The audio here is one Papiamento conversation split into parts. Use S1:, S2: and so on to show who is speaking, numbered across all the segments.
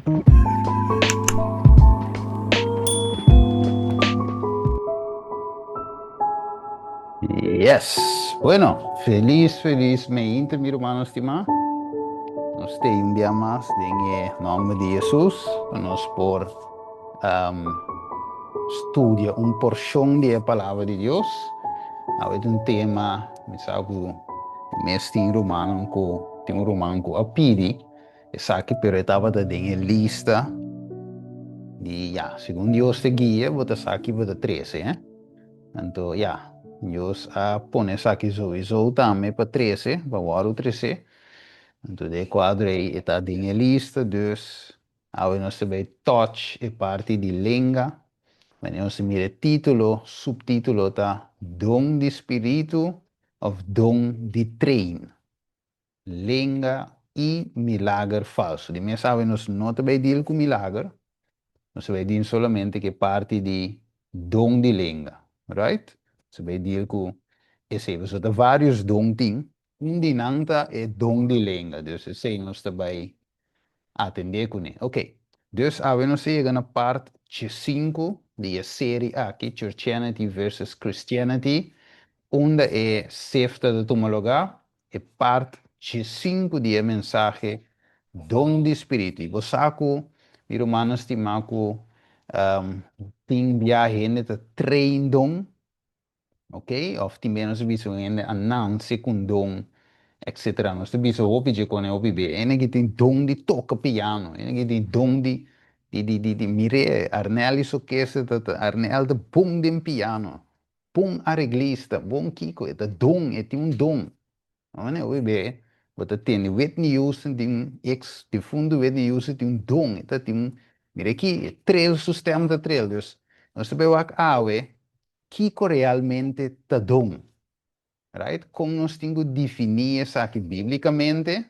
S1: Yes! Bueno, felis, felis meinte, mi rumannan stimá. Nos ta un bia mas den e nòmber di Hesus pa nos por studia un porshon di e Palabra di Dios. Awe ta un tema, mi sa ku mes tin rumannan ku tin un ruman ku a pidi esaki, pero e tabata den e lista di ya, segun Dios ta guia bo ta sa ki bo ta trese, eh. Anto ya, Dios a pone esaki souiso tambe pa trese, pa wòrdu tresé. Anto den e kuadro ei e ta den e lista, dus Awe nos ta bay touch e parti di lenga. Wanneer nos ta mira e titulo, subtitulo ta Don di Spiritu of Don di Train. Lenga y milager falso. Di mes awe nos no ta bay deal cu milager, nos ta bay deal solamente cu e parti di don di lenga. Right? Nos ta bay deal cu esey. Pasobra ta varios don tin. Un di nan ta e don di lenga, dus esei nos ta bai atendé kuné. Ok, dus awe nos a yega na part 5 di e seri aki, Churchianity versus Christianity, unda e sefta ta tuma lugá, e part 5 di e mensahe Don di Spiritu. I bo sa ku, mi rumannan stimá, ku tin bia hende ta train don. Ok, of tin bia nos ta bisa un hende a nanse ku un don, etcetera. Nos ta bisa hopi dje kone hopi bia. Hende ki tin don di toka piano, hende ki tin don di di di di di mir'é Arnel i su orkesta ta ta Arnel ta bon den piano, bon areglista, bon kiko, e ta don, e tin un don. Ora hopi bia bo ta tende Whitney Houston tin un ex difunto Whitney Houston tin un don, e ta tin un mira aki e trel su stem ta trel. Dus nos ta bai wak awe Kiko realmente ta don? Right? Kon nos tin ku definí esaki bíblikamente?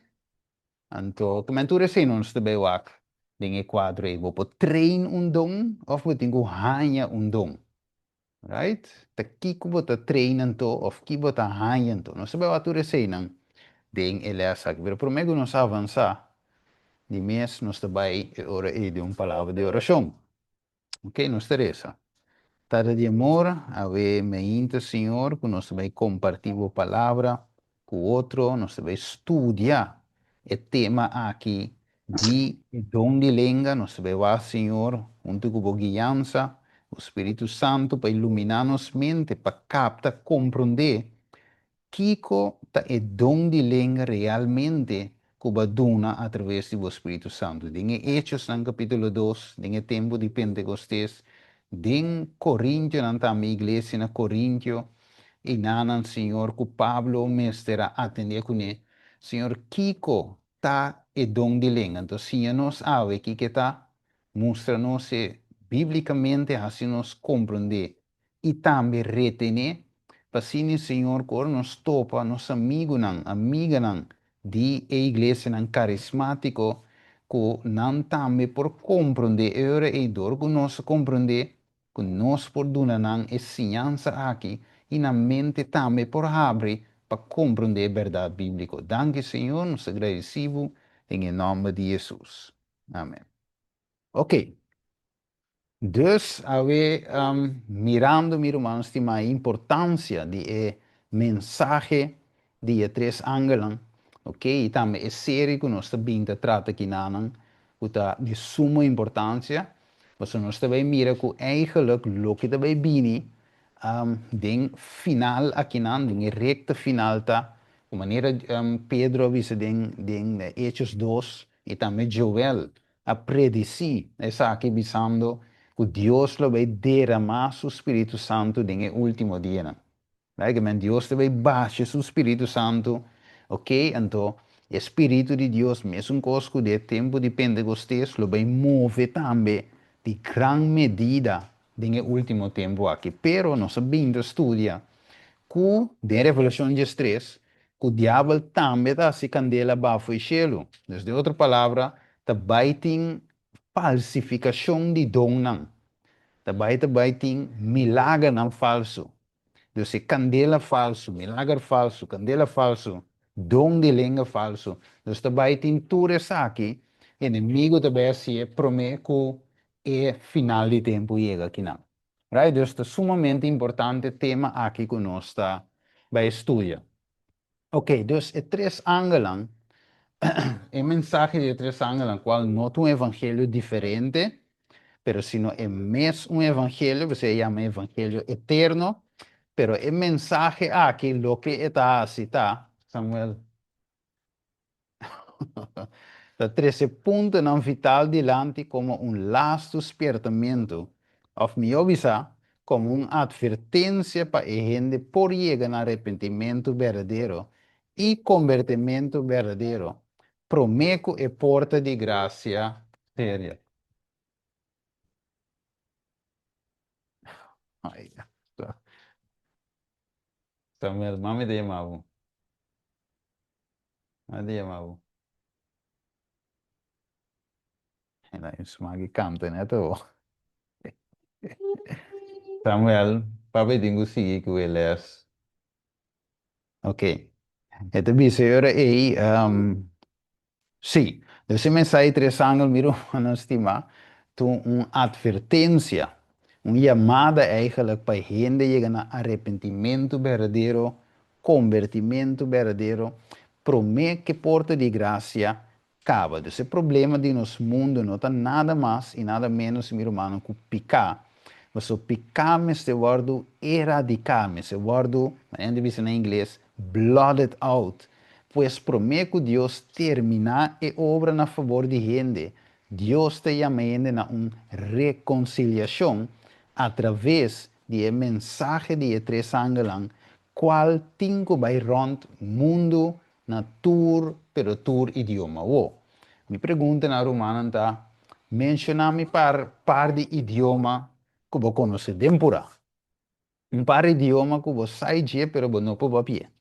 S1: Anto, men tur esei nos ta bai wak den e kuadro ei. Bo por train un don òf bo tin ku haña un don. Right? Ta kiko bo ta train anto òf ki bo ta haña anto? Nos ta bai wak tur eseinan den e lès aki. Pero promé ku nos avansá, di mes nos ta bai e ora ei den un palabra di orashon. Ok, nos ta resa. Tata di amor, awe meinta, Señor, ku nos ta bai kompartí bo palabra ku otro, nos ta bai studia e tema aki di e don di lenga, nos ta bai wak, Señor, huntu ku bo guiansa, bo Spiritu Santu pa iluminá nos mente, pa kapta, komprondé Kiko ta e don di lenga realmente ku bo a duna atraves di bo spiritu santu? Den e Hechosnan kapítulo dos, den e tempu di Pentekostes, den Korintionan tambe, iglesia na Korintio, einanan, Señor, ku Pablo mester a atendé kuné, Señor, kiko ta e don di lenga? Anto siña nos awe kiko e ta, mustra nos e bíblikamente, hasi nos komprondé i tambe retené, pa asina e Señor ku ora nos topa nos amigunan, amiganan di e iglesianan karismátiko, ku nan tambe por komprondé e ora ei dor ku nos a komprondé ku nos por duna nan e siñansa aki i nan mente tambe por habri pa komprondé e bèrdat bíbliko. Danki Señor, nos ta gradisí bo den e nòmber di Hesus. Amen. Oke. Dus awe mirando mi ruman stimá e importancia di e mensahe di e tres angelnan, ok, i tambe e serie ku nos ta bin ta trata kinanan ku ta di sumo importancia, pasobra nos ta bai mira ku eigenlijk loke ta bai bini den final akinan, den e rekta final ta, ku manera Pedro a bisa den den Hechos dos i tambe Joel a predisí esaki bisando ku Dios lo bai deramá su spiritu santu den e último dianan. Right? Ke men Dios ta bai basha su spiritu santu, ok, anto e spiritu di Dios, mesun kos ku den e tempu di Pentekostes, lo bai move tambe di gran medida den e último tempu aki. Pero nos a bin ta studia ku den Revelashon diestres Ku diabel tambe ta hasi kandela bafo e shelu. Dus den otro palabra, ta bai tin falsifikashon di donnan. Ta bai ta bai tin milagernan falsu. Dus e kandela falsu, milager falsu, kandela falsu, don di lenga falsu. Dus ta bai tin tur esaki. Enemigu ta bai hasié promé ku e final di tempu yega akinan. Right? Dus ta sumamente importante tema aki ku nos ta bai studia. Ok, dus e tres angelnan, e mensahe di e tres angelnan, kual no ta un evangelio diferente, pero sino e mes un evangelio, p'esei e yama evangelio eterno, pero e mensahe aki loke e ta hasi ta, Samuel, Ta trese puntonan vital dilanti komo un lastu spiertamentu, òf mihó bisá, komo un atvertensia pa e hende por yega na arepentimentu berdadero i kombertimentu berdadero promé ku e porta di grasia sera. Samuel, mami ta yama bo. Mami ta yama bo. Ela e smak kanta net awo. Samuel, papi tin ku sigui ku e les. Ok. E ta bisa e ora ei, Sí, dus e mensahe tres angel, mi rumannan stimá, ta un atvertensia, un yamada eigenlijk pa hende yega na arepentimentu berdadero, kombertimentu berdadero, promé ku e porta di grasia kaba. Dus e problema di nos mundu no ta nada mas i nada ménos, mi rumannan, ku piká. Pasobra piká mester wòrdu eradiká, mester wòrdu, manera nan ta bisa na ingles, blotted out. Pues promé ku Dios terminá e obra na fabor di hende, Dios ta yama hende na un rekonsiliashon atraves di e mensahe di e tres angelnan, kual tin ku bai rònt mundu na tur pero tur idioma. Awor, mi pregunta na rumannan ta, menshoná mi par par di idioma ku bo konosé den purá. Un par idioma ku bo sa i dje pero bo no por papia.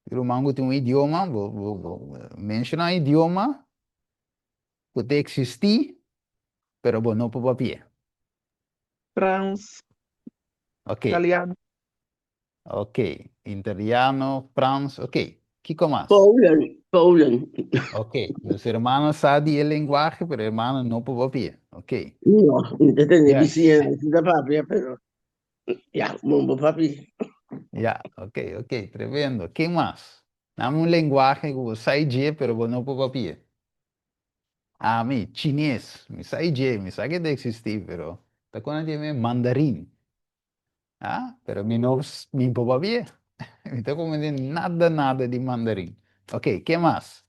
S1: E ruman ku tin un idioma, bo bo bo menshoná un idioma ku ta eksistí pero bo no por papia.
S2: Frans,
S1: Ok.
S2: italiano.
S1: Ok, italiano, Frans, ok. Kiko mas?
S3: Polen, Polen.
S1: Ok, dus hermano sa di e lenguaje, pero hermano no por papia. Ok.
S3: No, mi ta tende
S1: Yes.
S3: bisiña si ta papia, pero ya, bo no por papia.
S1: Ya, ok, ok, tremendo. Ken mas? Dame un lenguaje ku bo sa i dje, pero bo no por papia. Ami, chines. Mi sa i dje, mi sa ke ta eksistí, pero ta kon a dje mi mandarin. Ah, pero mi no, mi por papia. Mi ta comprende nada, nada di mandarin. Ok, ke mas?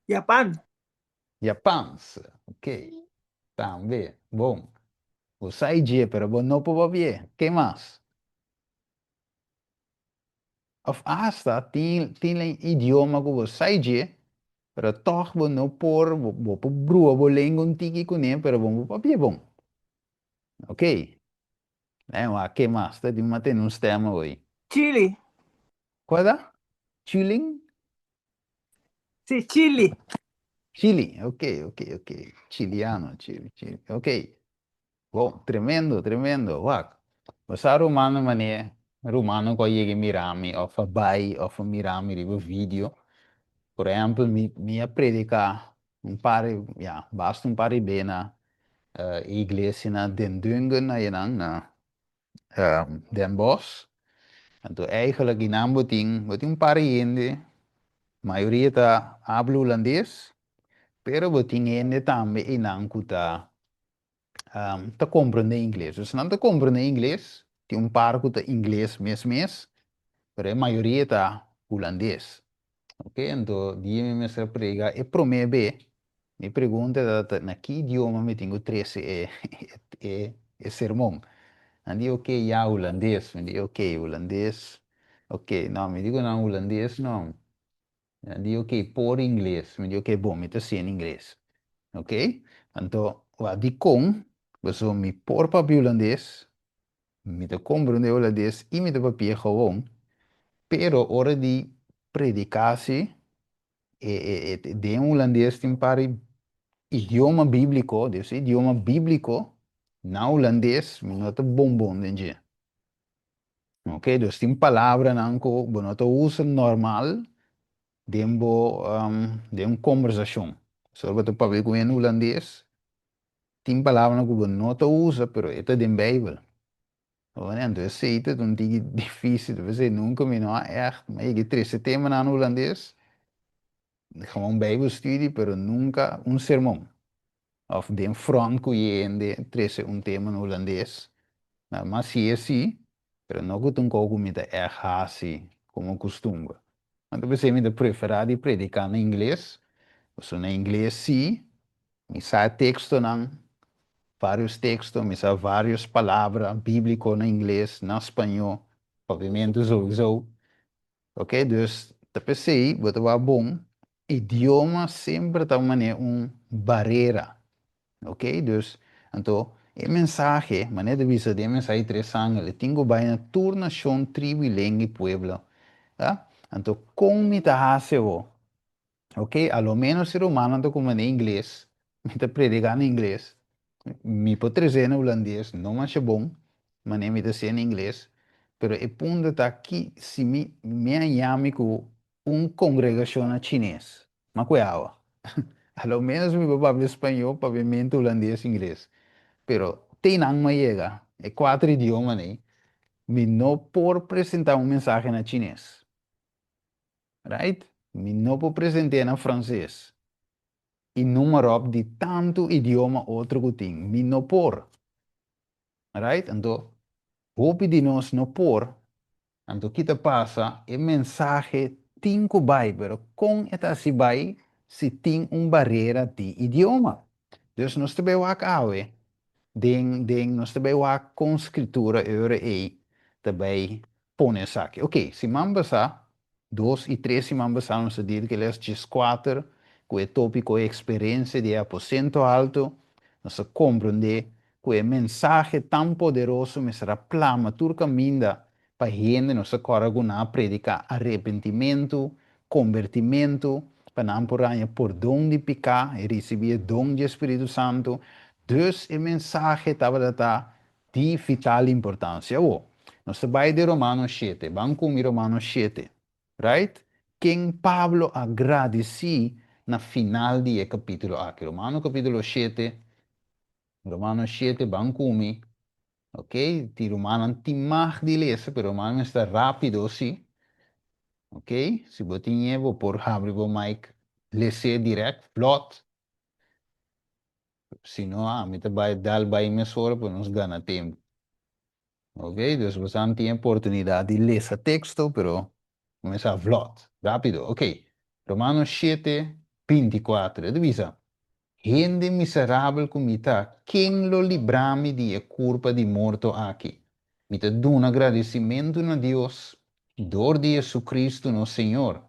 S2: Japan.
S1: Japans, ok. Tambe, bon. Bo sa i dje, pero bo no por papia. Ke mas? Of hasta tin, tin idioma ku bo sa i dje, pero tòg bo no por, bo, bo por brua bo lenga un tiki kuné, pero bo no por papia bon. Ok. Len wak ke mas ta tin mantene un stem awor.
S2: Chili.
S1: Kua ta? Chilling?
S2: Si, Chili.
S1: Chili, ok, ok, ok. Chiliano, chili, chili. Ok. Bon, tremendo, tremendo. Wak. Bo sa rumannan manera rumannan ku a yega mira mi òf a bai òf a mira mi riba video. Por ehèmpel, mi mi a prediká un par, ya, basta un par di be na e iglesia na Den Dungen ayanan na Den Bosch. Anto eigenlijk einan bo tin, bo tin un par di hende, mayoria ta habla hulandes, pero bo tin hende tambe einan ku ta ta komprende ingles. Dus nan ta komprende ingles, tin un par ku ta ingles mes mes, pero e mayoria ta hulandes. Ok, anto dia mi mester a prega e prome be, mi pregunta ta na ki idioma mi tin ku trese e e e sermon. Nan di ok ya hulandes, mi di ok hulandes, ok no mi di ku nan hulandes no. Nan di ok por ingles, mi di ok bon mi ta siña ingles. Ok, anto wak dikon pasobra mi por papia hulandes, mi ta komprende hulandes i mi ta papia gewoon, pero ora di prediká si e e e den hulandes tin par di idioma bíbliko, dus e idioma bíbliko na hulandes mi no ta bon bon den dje. Ok, dus tin palabranan ku bo no ta usa normal den bo den un kombersashon. Pasobra bo ta papia ku hende hulandes, tin palabranan ku bo no ta usa, pero e ta den Beibel. Anto esei ta un tiki difícil, p'esei nunka mi no a ègt, mi a yega trese temanan hulandes, gewoon bijbelstudie, pero nunka un sermon. Of den front ku hende trese un tema na hulandes. Na mas si e si, pero no ku ta un kou ku mi ta ègt hasi komo kustumber. Anto p'esei mi ta preferá di prediká na ingles, pasobra na ingles si mi sa e tekstonan, vários teksto, mi sa vários palabra bíbliko na ingles, na spañó, papiamentu souiso. Ok, dus ta p'esei bo ta wak bon, idioma semper ta manera un barera. Ok, dus anto e mensahe, manera ta bisa den e mensahe di tres angel, e tin ku bai na tur nashon, tribu i lenga i pueblo. Ta? Anto kon mi ta hasi awo? Ok, a lo menos si rumannan ta kumanda ingles, mi ta prediká na ingles, mi por trese na hulandes, no masha bon, manera mi ta hasié na ingles, pero e punto ta ki si mi mi a yami ku un kongregashon na chines, ma ku e awa? A lo menos mi por papia spañó, papiamentu, hulandes, ingles, pero te nan mi a yega, e kuater idiomanan ei, mi no por presentá un mensahe na chines. Right? Mi no por present'é na franses i noem op di tantu idioma otro ku tin. Mi no por. Right? Anto, hopi di nos no por. Anto ki ta pasa? E mensahe tin ku bai, pero kon e ta hasi bai si tin un barera di idioma? Dus nos ta bai wak awe den den nos ta bai wak kon Skritura e ora ei ta bai pone esaki. Ok, siman pasá, dos i tres siman pasá nos a dir ku e les djeskuater ku e tópiko e eksperensia di e aposento alto. Nos a komprondé ku e mensahe tan poderoso mester a plama tur kaminda pa hende. Nos a kòrda ku nan a prediká arepentimentu, kombertimentu, pa nan por haña pordon di piká i risibí e don dje Spiritu Santu. Dus e mensahe tabata ta Di vital importancia. Awor, nos ta bai den Romano shete. Ban cu mi Romano shete. Right? Ken Pablo a gradici na final di e capitulo aki? Romano capitulo shete. Romano shete, ban cu mi. Ok, tin rumannan tin mag di lesa, pero rumannan mester ta rapido si. Ok, si bo tin ñe bo por habri bo mic les'é direct, vlot. Si no, ami ta bai dal bai mesora pa nos gana tempu. Ok, dus bosan tin e oportunidat di lesa teksto, pero kuminsá vlot, rápido. Ok, Romanos shete, 24, e ta bisa, Hende miserabel ku mi ta, ken lo libra mi di e kurpa di morto aki? Mi ta duna gradisimentu na Dios dor di JesuCristu nos Señor.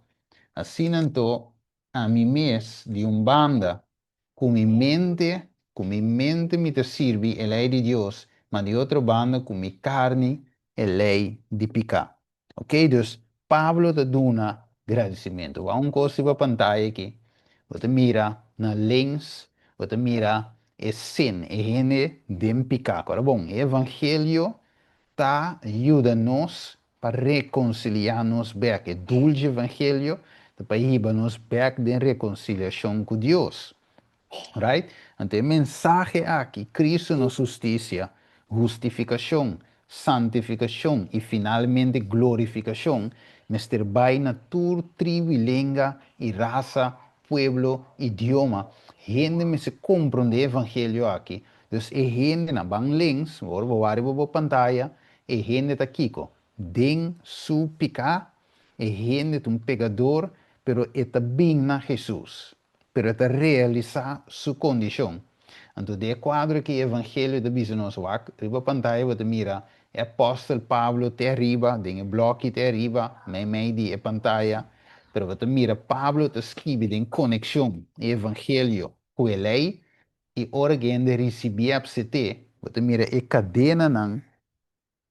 S1: Asina anto, ami mes, di un banda, Ku mi mente, ku mi mente mi ta sirbi e lei di Dios, ma di otro banda ku mi karni e lei di piká. Ok, dus Pablo ta duna gradisimentu. Wak un kos riba pantaya aki, bo ta mira na links, bo ta mira e sin, e hende den piká. Kora bon, e evangelio ta yuda nos Pa rekonsiliá nos bèk. E dulce evangelio ta pa hiba nos bèk den rekonsiliashon ku Dios. Right? Anto e mensahe aki, Cristo nos hustisia, hustifikashon, santifikashon i finalmente glorifikashon, mester bai na tur tribu i lenga i rasa, pueblo, idioma. Hende mester komprondé e evangelio aki. Dus e hendenan, ban links, ora bo wak riba bo pantaya, E hende ta kiko? Den su piká, e hende ta un pekador, pero e ta bin na Hesus, pero e ta realisá su kondishon. Anto den e kuadro aki e Evangelio ta bisa nos, wak, riba pantaya bo ta mira e apòstel Pablo te ariba, den e blòki te ariba, meimei di e pantaya, pero bo ta mira Pablo ta skibi den konekshon e Evangelio ku e lei, I ora ku hende risibí FCT, bo ta mira e kadenanan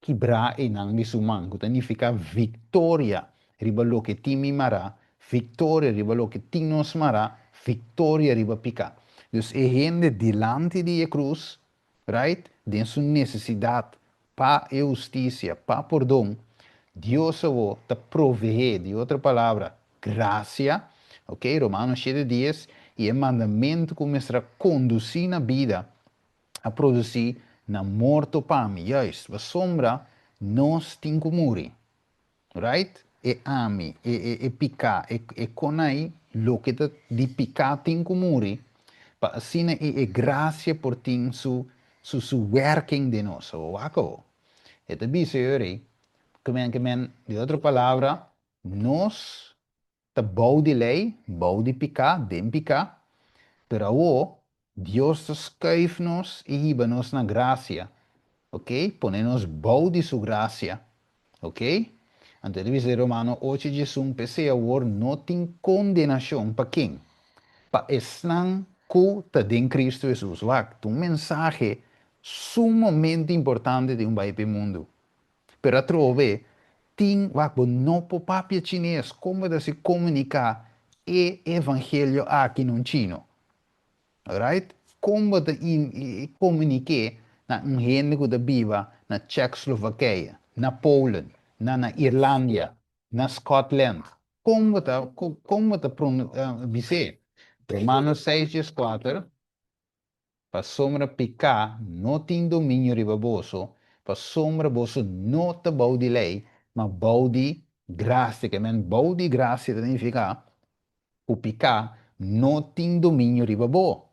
S1: kibrá einan di su man, ku ta nifiká viktoria riba loke tin mi mará, viktoria riba loke tin nos mará, viktoria riba piká. Dus e hende dilanti di e krus, right, den su nesesidat pa e hustisia, pa pordon, Dios awor ta proveé, di otro palabra, grasia, ok, Romanos shete dies, I e mandamentu ku mester a kondusí na bida a produsí na morto pa mi. Juist, pasobra nos tin ku muri. Right? E ami, e e e piká, e e konai, loke ta di piká tin ku muri, pa asina e e grasia por tin su su su werking den nos. Awor wak awor. E ta bisa yori, ke men ke men, di otro palabra, nos ta bou di lei, bou di piká, den piká, pero awor Dios ta skuif nos i hiba nos na grasia, ok, pone nos bou di su grasia, ok. Anto e ta bisa den Romano ocho diesun, P'esei awor no tin kondenashon pa ken? Pa esnan ku ta den Kristu Hesus. Wak, ta un mensahe sumamente importante den un bai p'e mundu. Pero atrobe tin wak bo no por papia chines, kon bo ta hasi komuniká e evangelio aki na un chino? Alright? Kon bo ta komunik'é na un hende ku ta biba na Chèkslovakije, na Polen, na na Irlandia, na Scotland? Kon bo ta kon bo ta bis'é? Romano seis dieskuater. Pasobra piká no tin dominio riba boso, pasobra boso no ta bou di lei, ma bou di grasia. Ke men bou di grasia ta nifiká ku piká no tin dominio riba bo.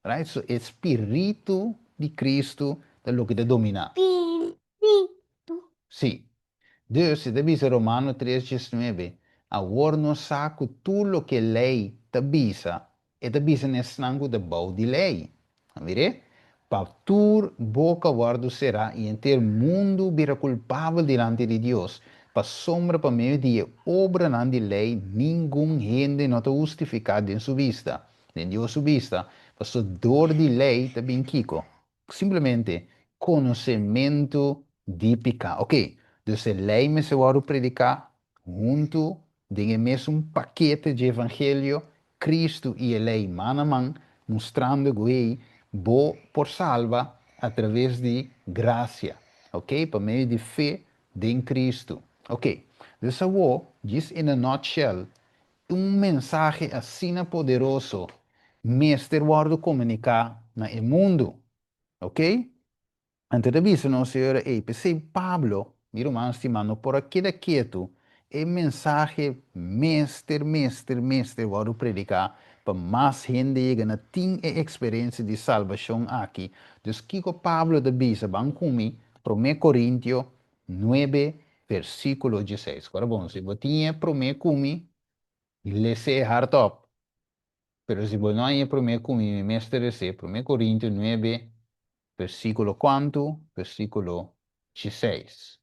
S1: Right? So e spiritu di Kristu ta loke ta dominá. Sí. Dus, e ta bisa Romano tres diesnuebe, Awor nos sa ku tur loke lei ta bisa, e ta bisa na esnan ku ta bou di lei. A mir'é? Pa tur boka wòrdu será i henter mundu bira kulpabel dilanti di Dios, pasobra pa medio di e obranan di lei ningun hende no ta hustifiká den su bista, den Dios su bista, pasobra dor di lei ta bin kiko? Simplemente konosementu di piká. Oke, dus e lei mester wòrdu prediká huntu den e mesun pakete dje evangelio, Kristu i e lei man a man, mustrando ku ei bo por salba atraves di grasia, oke, pa medio di fe den Kristu. Oke, dus awor, djis in a nutshell, un mensahe asina poderoso mester wòrdu komuniká na e mundu. Ok? Anto ta bisa nos e ora ei, p'esei Pablo, mi ruman stimá, no por a keda ketu, e mensahe mester, mester, mester wòrdu prediká pa mas hende yega na tin e eksperensia di salbashon aki. Dus kiko Pablo ta bisa? Ban ku mi, Promé Korintio nuebe versíkulo dieseis. Kora bon, si bo tin e promé ku mi, les'é hardop. Pero si bo no haña e promé ku mi, mi mester les'é. Promé Korintio nuebe versíkulo kuantu? Versíkulo dieseis.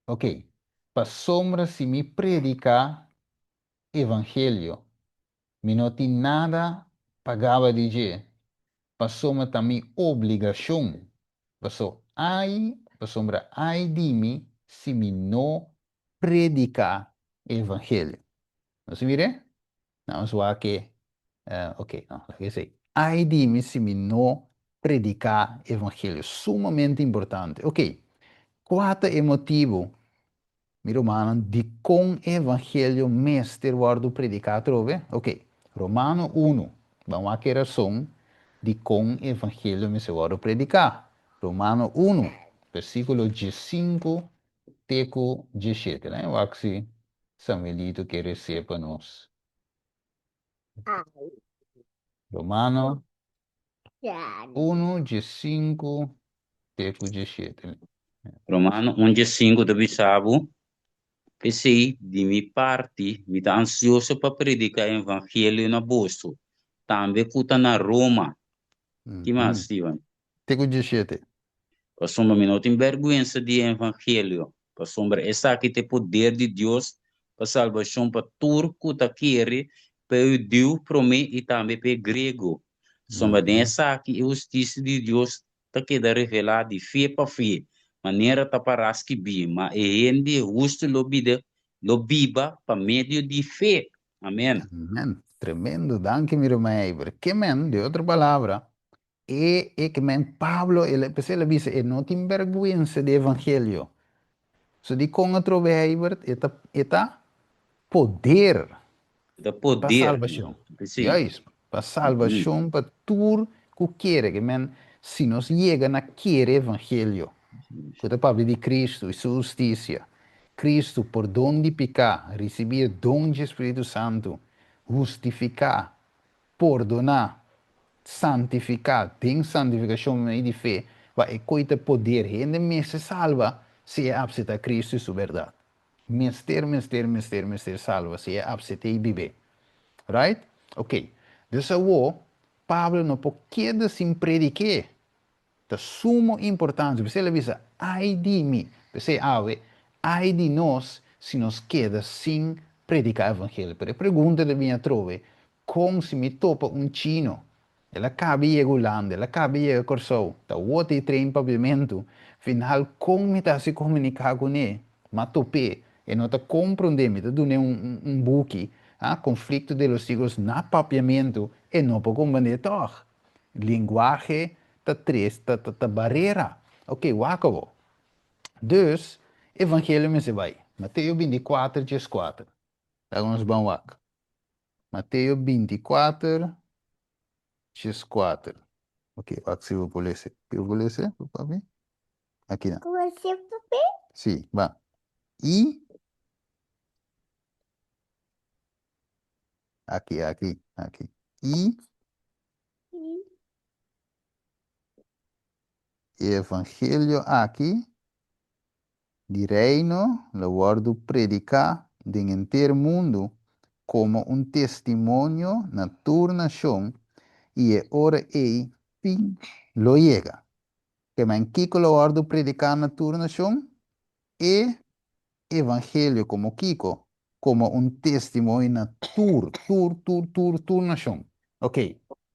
S1: Oké, pasobra si mi prediká evangelio, mi no tin nada pa gaba di dje, pasobra ta mi obligashon. Paso ai, pasobra ai di mi si mi no prediká e evangelio. Nos a mir'é? Nos wak e, ok, no, laga esei. Ai di mi si mi no prediká e evangelio. Sumamente importante. Ok, kua ta e motibu Mi rumannan, dikon e evangelio mester wòrdu prediká atrobe? Oke, Romano unu, ban wak e rason dikon e evangelio mester wòrdu prediká. Romano unu, versíkulo diesinku te ku dieshete. Laña wak si Samuelito ke resé pa nos. Romano unu, diesinku te ku diesshete.
S4: Romano un diesinku ta bisa bo, P'esei, di mi parti, mi ta ansioso pa prediká e evangelio na boso, tambe ku ta na Roma. Ki mas, Steven?
S1: Te ku diesshete.
S4: Pasobra mi no tin bèrgwensa di e evangelio, pasobra esaki ta e poder di Dios pa salbashon pa tur ku ta kere, pa e hudiu promé i tambe pa e griego. Pasobra den esaki e hustisia di Dios ta keda revelá di fe pa fe, manera ta pará skibí, Ma e hende hustu lo bida lo biba pa medio di fe. Amen.
S1: Amen. Tremendo. Danki mi ruman Eber. Ke men, di otro palabra, e e ke men Pablo, el a, p'esei el a bisa, e no tin bèrgwensa di evangelio. So dikon atrobe Heibert? E ta e ta poder
S4: E ta
S1: pa
S4: poder.
S1: salbashon.
S4: Sí.
S1: Juist. Pa salbashon pa tur ku kere. Ke men, si nos yega na kere evangelio, ku ta papia di Kristu i su hustisia, Kristu, pordon di piká, risibí e don dje Spiritu Santu, hustifiká, pordoná, santifiká, den santifikashon pa medio di fe, pa e koi ta poder hende mester salba si e apseptá Kristu i su bèrdat. Mester, mester, mester, mester salba si e apsept'é i bib'é. Right? Ok. Dus awor, Pablo no por keda sin predik'é. Ta sumo importancia. P'esei el a bisa, Ai di mi! P'esei awe, ai di nos si nos keda sin prediká evangelio. Pero e pregunta ta bini atrobe, Kon si mi topa un chino? El a kaba yega Hulanda, el a kaba yega Kòrsou, ta wòrdu e trein papiamentu. Final kon mi ta hasi komuniká kuné? M'a top'é, e no ta komprondé, mi ta dun'é un un buki, ah, Conflicto de los Siglos na papiamentu, e no por komprondé tòg. Lenguahe ta tres, ta ta ta barera. Oké, wak awor. Dus, evangelio mester bai. Mateo 24 dieskuater. Laga nos ban wak. Mateo 24 dieskuater. Oké, wak si bo por lese. Bo por lese, papi? Aki na.
S5: Lese, papi?
S1: Si, ba. I Aki, aki, aki. I e evangelio aki di reino lo wòrdu prediká den henter mundu komo un testimonio na tur nashon, i e ora ei fin lo yega. Kemen kiko lo wòrdu prediká na tur nashon? E evangelio komo kiko? Komo un testimonio na tur, tur, tur, tur, tur nashon. Ok,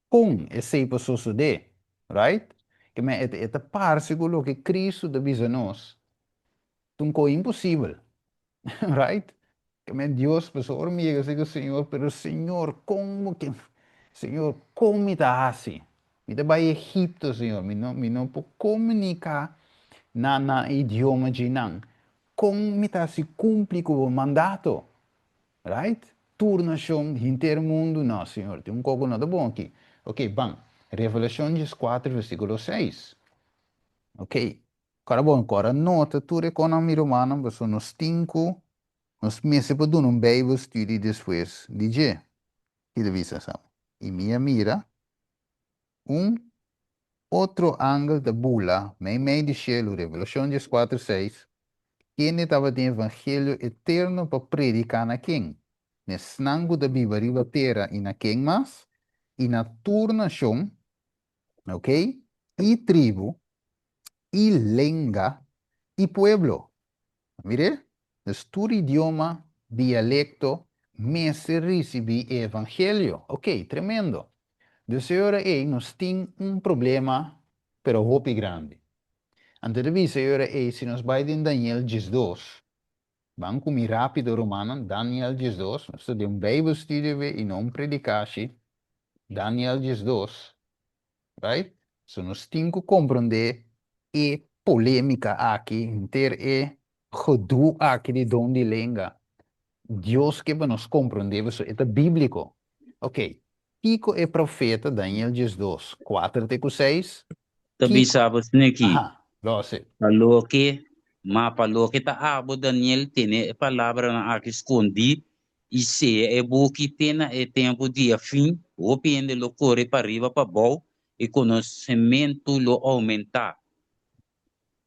S1: kon esei por sosodé? Right? Ke men e ta parse ku loke Kristu ta bisa nos ta un kos imposibel. Right? Ke men Dios, pasobra ora mi yega si ku Señor, pero Señor, kon bo ke, Señor, kon mi ta hasi? Mi ta bai Egipto, Señor, mi no, mi no por komuniká na nan idioma djinan. Kon mi ta hasi kumpli ku bo mandato? Right? Tur nashon, henter mundu, no, Señor, tin un kos ku no ta bon aki. Ok, ban. Revelashon dieskuater, versíkulo seis. Ok. Kòrda bon, kòrda nota tur e konan, mi rumannan, pasobra nos tin ku, nos mester por duna un Bijbelstudie despues di dje. Ki ta bisa sa? I mi a mira un otro angel ta bula meimei di shelu, Revelashon dieskuater seis, kende tabatin evangelio eterno pa prediká na ken? Na esnan ku ta biba riba tera i na ken mas? I na tur nashon, ok, i tribu, i lenga, i pueblo. Mir'é? Dus tur idioma, dialekto, mester risibí e evangelio. Ok, tremendo. Dus e ora ei nos tin un problema, pero hopi grandi. Anto ta bisa e ora ei si nos bai den Daniel 12, ban ku mi rápido rumannan, Daniel 12, nos ta den un Bijbelstudie awe i no un predikashi, Daniel 12, Right? So nos tin ku komprondé e polémika aki, henter e gedoe aki di don di lenga. Dios ke pa nos komprondé pasobra e ta bíbliko. Ok, kiko e profeta Daniel 12, kuater te ku seis,
S4: Ta
S1: kiko.
S4: bisa bo sneki,
S1: Aha, lose.
S4: Pa loke, ma pa loke ta abo, Daniel, tene e palabranan aki skondí I sea e buki te na e tempu di e fin, hopi hende lo kore pariba pabou i konosementu lo oumentá.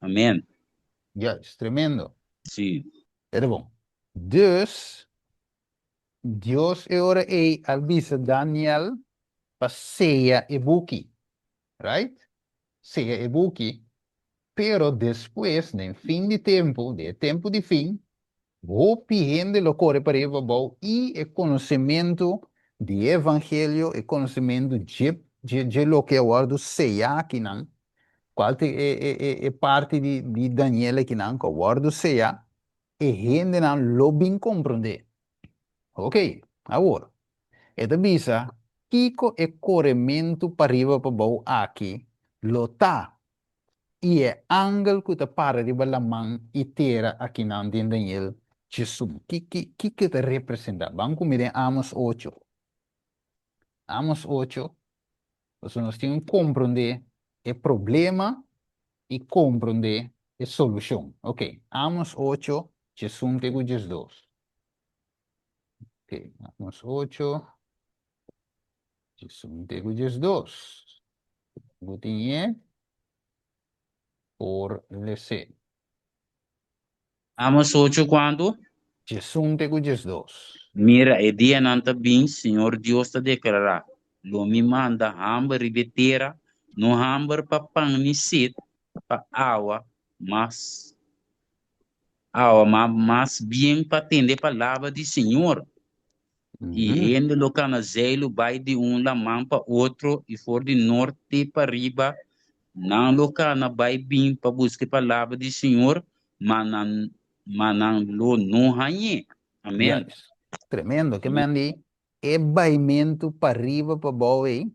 S4: Amen.
S1: Juist, tremendo.
S4: Sí.
S1: E ta bon. Dus, Dios e ora ei a bisa Daniel pa seya e buki. Right? Seya e buki. Pero despues, den fin di tempu, den e tempu di fin, Hopi hende lo kore pariba pabou i e konosementu di e evangelio, e konosementu dje dje dje loke a wòrdu seyá akinan, kual ta e e e e parti di di Daniel akinan ku a wòrdu seyá, e hendenan lo bin komprondé. Oke, awor, e ta bisa kiko e korementu pariba pabou aki lo ta I e angel ku ta para riba laman i tera akinan den Daniel djesun. Ki, ki, kiko e ta representá? Ban ku mi den Amos ocho. Amos ocho, pasobra nos tin ku komprondé e problema i komprondé e solushon. Ok, Amos ocho, 11 te ku 12. Ok, Amos ocho, 11 te ku 12. Bo tin e por les'é.
S4: Amos ocho kuantu?
S1: 11 te ku 12.
S4: Mira, e dianan ta bin, Señor Dios ta deklará, lo mi manda hamber riba e tera, no hamber pa pan ni set pa awa, mas awa, ma mas bien pa tende palabra di Señor. I hende lo kana zeilu bai di un laman pa otro i for di nort te pariba, nan lo kana bai bin pa buska e palabra di Señor, ma nan ma nan lo no hañ'é. Amén.
S1: Juist. Tremendo. Ke men di e baimentu pariba pa bou ei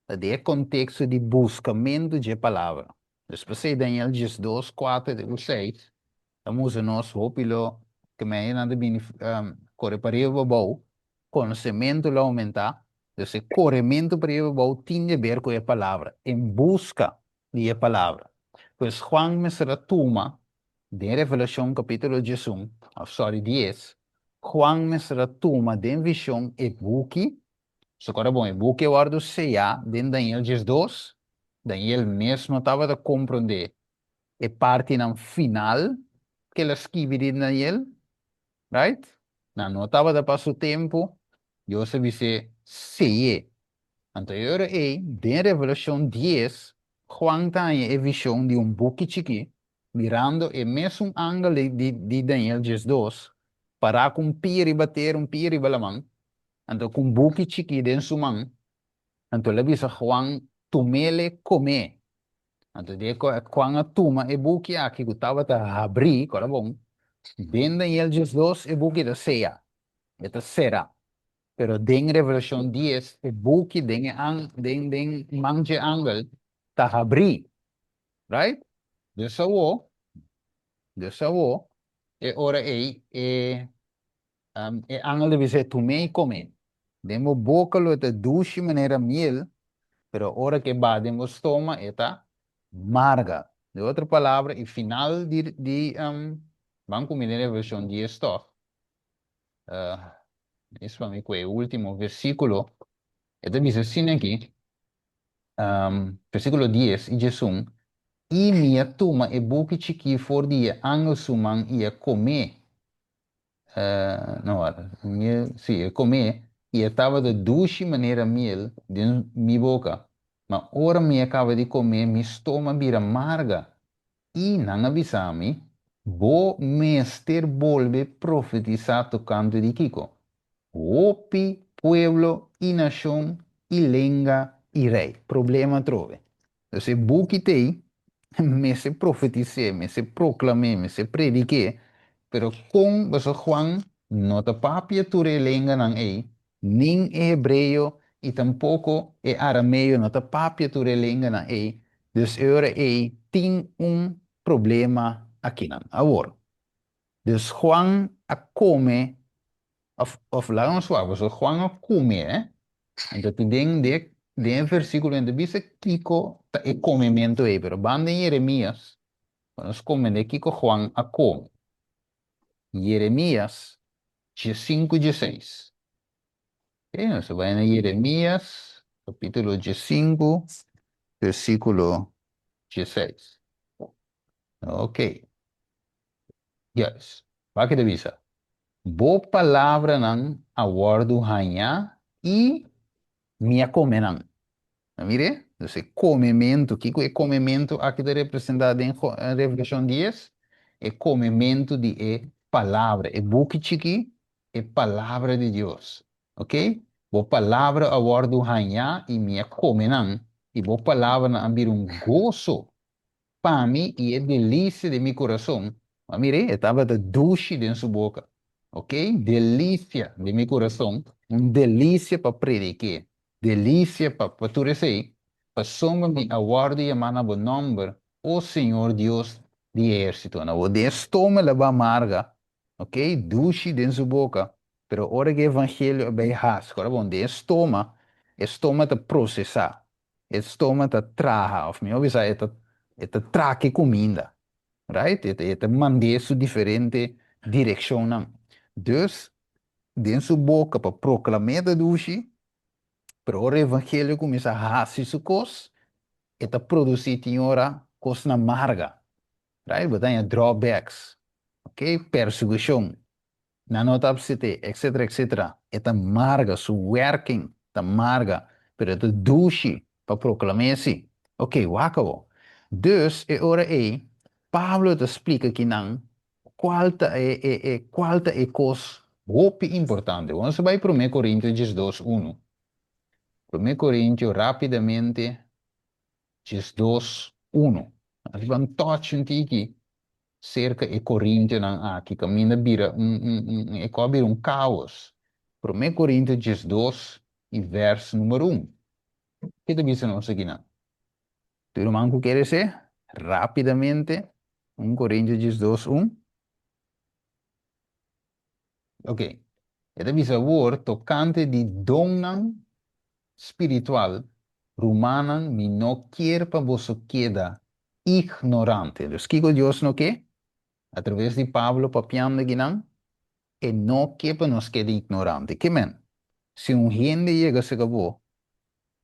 S1: ta den e konteksto di buskamentu dje palabra. Dus p'esei Daniel 12, 4 te ku 6 ta mustra nos hopi lo ke men nan ta bini kore pariba pa bou, konosementu lo oumentá. Dus e korementu pariba pa bou tin di ber ku e palabra, en buska di e palabra. Pues Juan mester a tuma Den Revelashon kapítulo 11, òf sòri dies, Juan mester a tuma den vishon e buki, so kòrda bon, e buki a wòrdu seyá den Daniel 12, Daniel mes no tabata komprondé e partinan final ku el a skibi di Daniel, right? Nan no tabata pa su tempu, Dios a bis'é sey'é. Anto e ora ei, den Revelashon dies, Juan ta haña e vishon di un buki chikí, mirando e mesun angel di Daniel 12, pará ku un pia riba tera, un pia riba laman, anto ku un buki chikí den su man, anto el a bisa Juan, Tum'ele, kom'é. Anto di e Juan a tuma e buki aki ku tabata habrí, kòrda bon, den Daniel 12 e buki ta seya, e ta será. Pero den Revelashon dies e buki den e an den den man dje angel ta habrí. Right? Dus awo, dus awo, e ora ei e e angel ta bisa tum'é i kom'é. Den bo boka lo e ta dushi manera miel, pero ora ku e baha den bo stoma e ta marga. Den otro palabra, e final di di ban kuminsá den Revelashon dies tòg. Is pa mi ku e último versíkulo, e ta bisa asina aki, versíkulo dies i 11, I mi a tuma e buki chikí for di e angel su man i a kom'é. No, wak, mi a, sí, a kom'é, i e tabata dushi manera miel den mi boka. Ma ora mi a kaba di kom'é, mi stoma a bira marga. I nan a bisa mi, Bo mester bolbe profetisá tokante di kiko? Hopi pueblo i nashon i lenga i rei. Problema atrobe. Dus e buki t'ei, mester profetis'é, mester proklam'é, mester predik'é, pero kon pasobra Juan no ta papia tur e lenganan ei, Nin e hebreo i tampoko e arameo no ta papia tur e lenganan ei, dus e ora ei tin un problema akinan. Awor, dus Juan a kome, òf, òf laga nos wak, pasobra Juan a kume, eh? Anto tin den den den e versíkulo nan ta bisa kiko ta e komementu ei, pero ban den Jeremias pa nos komprendé kiko Juan a kome. Jeremias 15 16. Ok, nos ta bai na Jeremias capítulo 15 versículo 16. Ok. Juist. Wak e ta bisa? Bo palabranan a wòrdu hañá i mi a kome nan. A mir'é? Dus e komementu, kiko e komementu aki ta representá den Revelashon dies? E komementu di e Palabra, e buki chikí, e Palabra di Dios. Oke? Bo palabra a wòrdu hañá i mi a kome nan, i bo palabranan a bira un goso pa mi i e delisia di mi kurason. A mir'é? E tabata dushi den su boka. Oke? Delisia di mi kurason, un delisia pa predik'é. Delisia pa pa tur esei, pasobra mi a wòrdu yamá na bo nòmber, o Señor Dios di ehérsitonan. Bo den e stoma el a ba marga, ok, dushi den su boka, pero ora ku e evangelio a bai has, ora bon, den e stoma. E stoma ta prosesá, e stoma ta traha, òf mihó bisa e ta e ta traka e kuminda, right? E ta e ta mand'é su diferente direkshonnan. Dus, den su boka pa proklam'é ta dushi, pero ora evangelio kuminsá hasi su kos, e ta produsí tin ora kosnan marga, right? Bo ta haña drawbacks, ok, persekushon, nan no ta apsete, etcetera, etcetera. E ta marga, su werking ta marga, pero e ta dushi pa proklam'é si. Ok, wak awor. Dus, e ora ei, Pablo ta splika kinan kual ta e, e, e, kual ta e kos hopi importante. Bo nos ta bai Promé Korintio 12, unu. Promé Korintio rapidamente 12, unu. Nos ban touch un tiki serka e Korintionan aki kaminda bira un, un, un, e kos a bira un kaos. Promé Korintio 12 i vèrs number un. Ke ta bisa nos akinan? Tur ruman ku kere se, rápidamente, 1 Korintio 12, un. Ok. E ta bisa awor tokante di donnan spiritual, Rumannan, mi no kier pa boso keda ignorante. Dus kiko Dios no ke? Atraves di Pablo papiando akinan, e no ke pa nos keda ignorante. Ke men? Si un hende yega serka bo,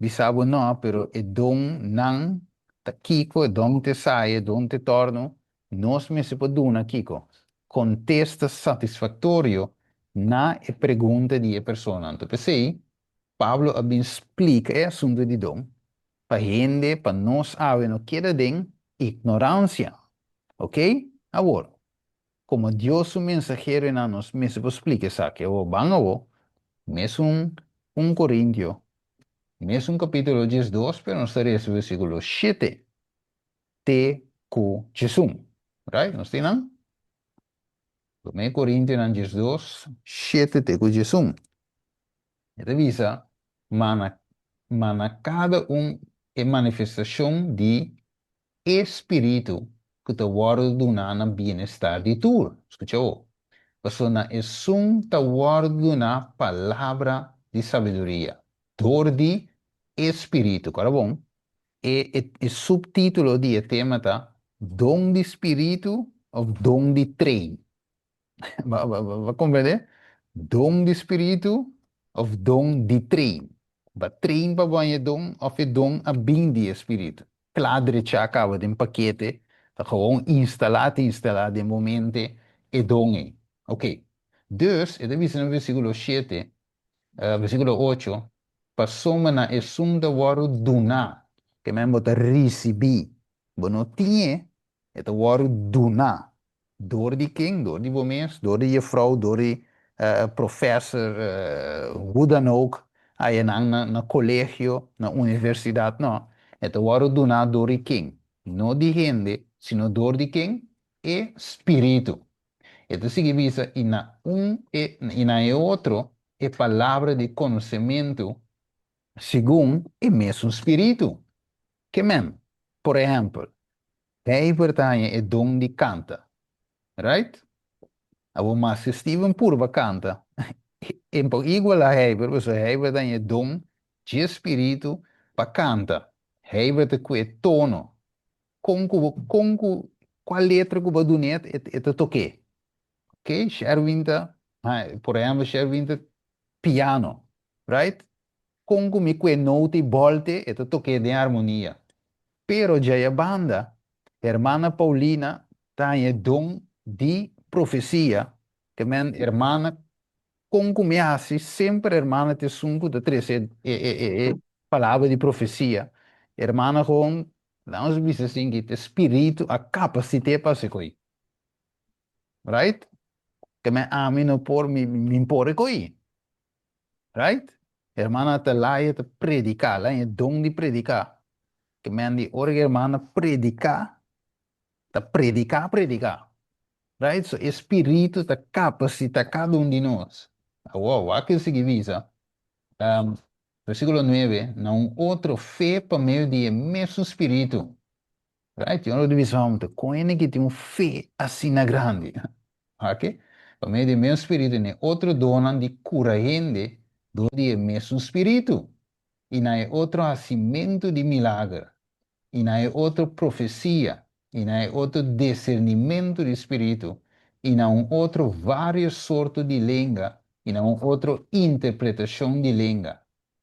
S1: Bisa bo no, pero e don nan ta kiko, e don te sai, e don te torno, nos mester por duna kiko? Kontesta satisfaktorio na e pregunta di e persona. Anto p'esei Pablo a bin splika e asuntu di don pa hende, pa nos awe no keda den ignoransia. Oke? Awor, Komo Dios su mensaheronan nos mester por splika esaki. Awor ban awor, mesun un Korintio, mesun kapítulo 12, pero nos ta resa versíkulo shete te ku 11. Right? Nos tin nan? Promé Korintionan 12, shete te ku 11. E ta bisa, Ma na, ma na kada un e manifestashon di E spiritu ku ta wòrdu duná na bienestar di tur. Skucha awor. Pasobra na esun ta wòrdu duná palabra di sabiduria dor di e spiritu. Kòrda bon, e e suptítulo di e tema ta Don di Spiritu òf Don di Trein. Bo a komprendé? Don di spiritu òf don di trein. Bo a trein pa bo haña e don òf e don a bin di e spiritu. Kla drechá kaba den pakete, ta gewoon instalá te instalá den bo mente e don ei. Oké. Dus, e ta bisa na versíkulo shete, versíkulo ocho, Pasobra na esun ta wòrdu duná, ke men bo ta risibí. Bo no tin e, e ta wòrdu duná. Dor di ken? Dor di bo mes, dor di jefrou, dor di professor, hoe dan ook, aya nan na na colegio, na universidad, no. E ta wòrdu duná dor di ken? No di hende, sino dor di ken? E Spiritu. E ta sigui bisa, i na un e i na e otro e palabra di konosementu segun e mesun Spiritu. Ke men? Por ehèmpel, Heber ta haña e don di kanta, right? Awor maske Steven purba kanta, e por igualá Heber pasobra Heber ta haña e don dje spiritu pa kanta. Heber ta ku e tono. Kon ku bo, kon ku, kua letra ku bo a dun'é e ta tok'é. Ok, Sherwin ta, por ehèmpel Sherwin ta piano, right? Kon ku mi kue nota i bòlte e ta tok'é den armonia. Pero djaya banda, hermana Paulina ta haña e don di profesia, ke men hermana kon ku mi hasi semper hermana ta esun ku ta trese e e e e palabra di profesia. Hermana gewoon, laat nos bisa asin ki e spiritu a kapasit'é pa hasi koi. Right? Ke men ami no por, mi mi por e koi. Right? Hermana Atalaya ta prediká, la e don di prediká. Ke men di ora ku hermana prediká, ta prediká prediká. Right? So e spiritu ta kapasitá kada un di nos. Awor, wak e sigui bisa. Um, versíkulo 9, na un otro fe pa medio di e mesun spiritu. Right? Yon lo di bisa hombre, kon hende ki tin un fe asina grandi? Oké? Pa medio di e mesun spiritu, ne otro donnan di kura hende dor di e mesun spiritu. I na e otro hasimentu di milager, i na e otro profesia, i na e otro disernimentu di spiritu, i na un otro vários sorto di lenga, i na un otro interpretashon di lenga.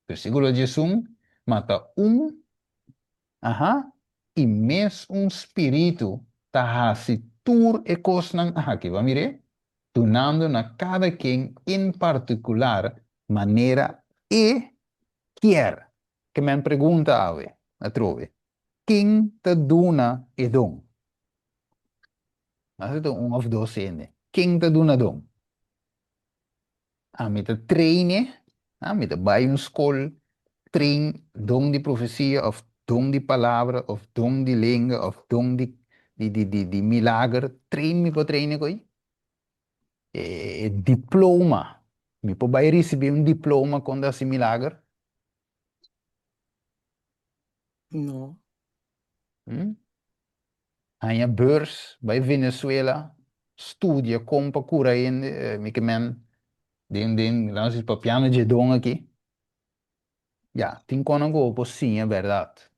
S1: Versíkulo 11, Ma ta un, aha, i mes un spiritu ta hasi tur e kosnan aki. Bo a mir'é? Dunando na kada ken en partikular manera e kier. Ke men pregunta awe atrobe, ken ta duna e don? Mas ta un of dos hende. Ken ta duna don? Ami ta traine, mi ta bai un skol, train don di profesia of don di palabra of don di lenga of don di di di di di milager, train mi por traine koe. E diploma, mi por bai risibi un diploma kon ta hasi milager?
S2: No.
S1: Hmm? Haña beurs, bai Venezuela, studia kon pa kura hende, eh, mi ke men den den, laat nos papiando dje don aki. Ya, tin konan ku bo por siña bèrdat,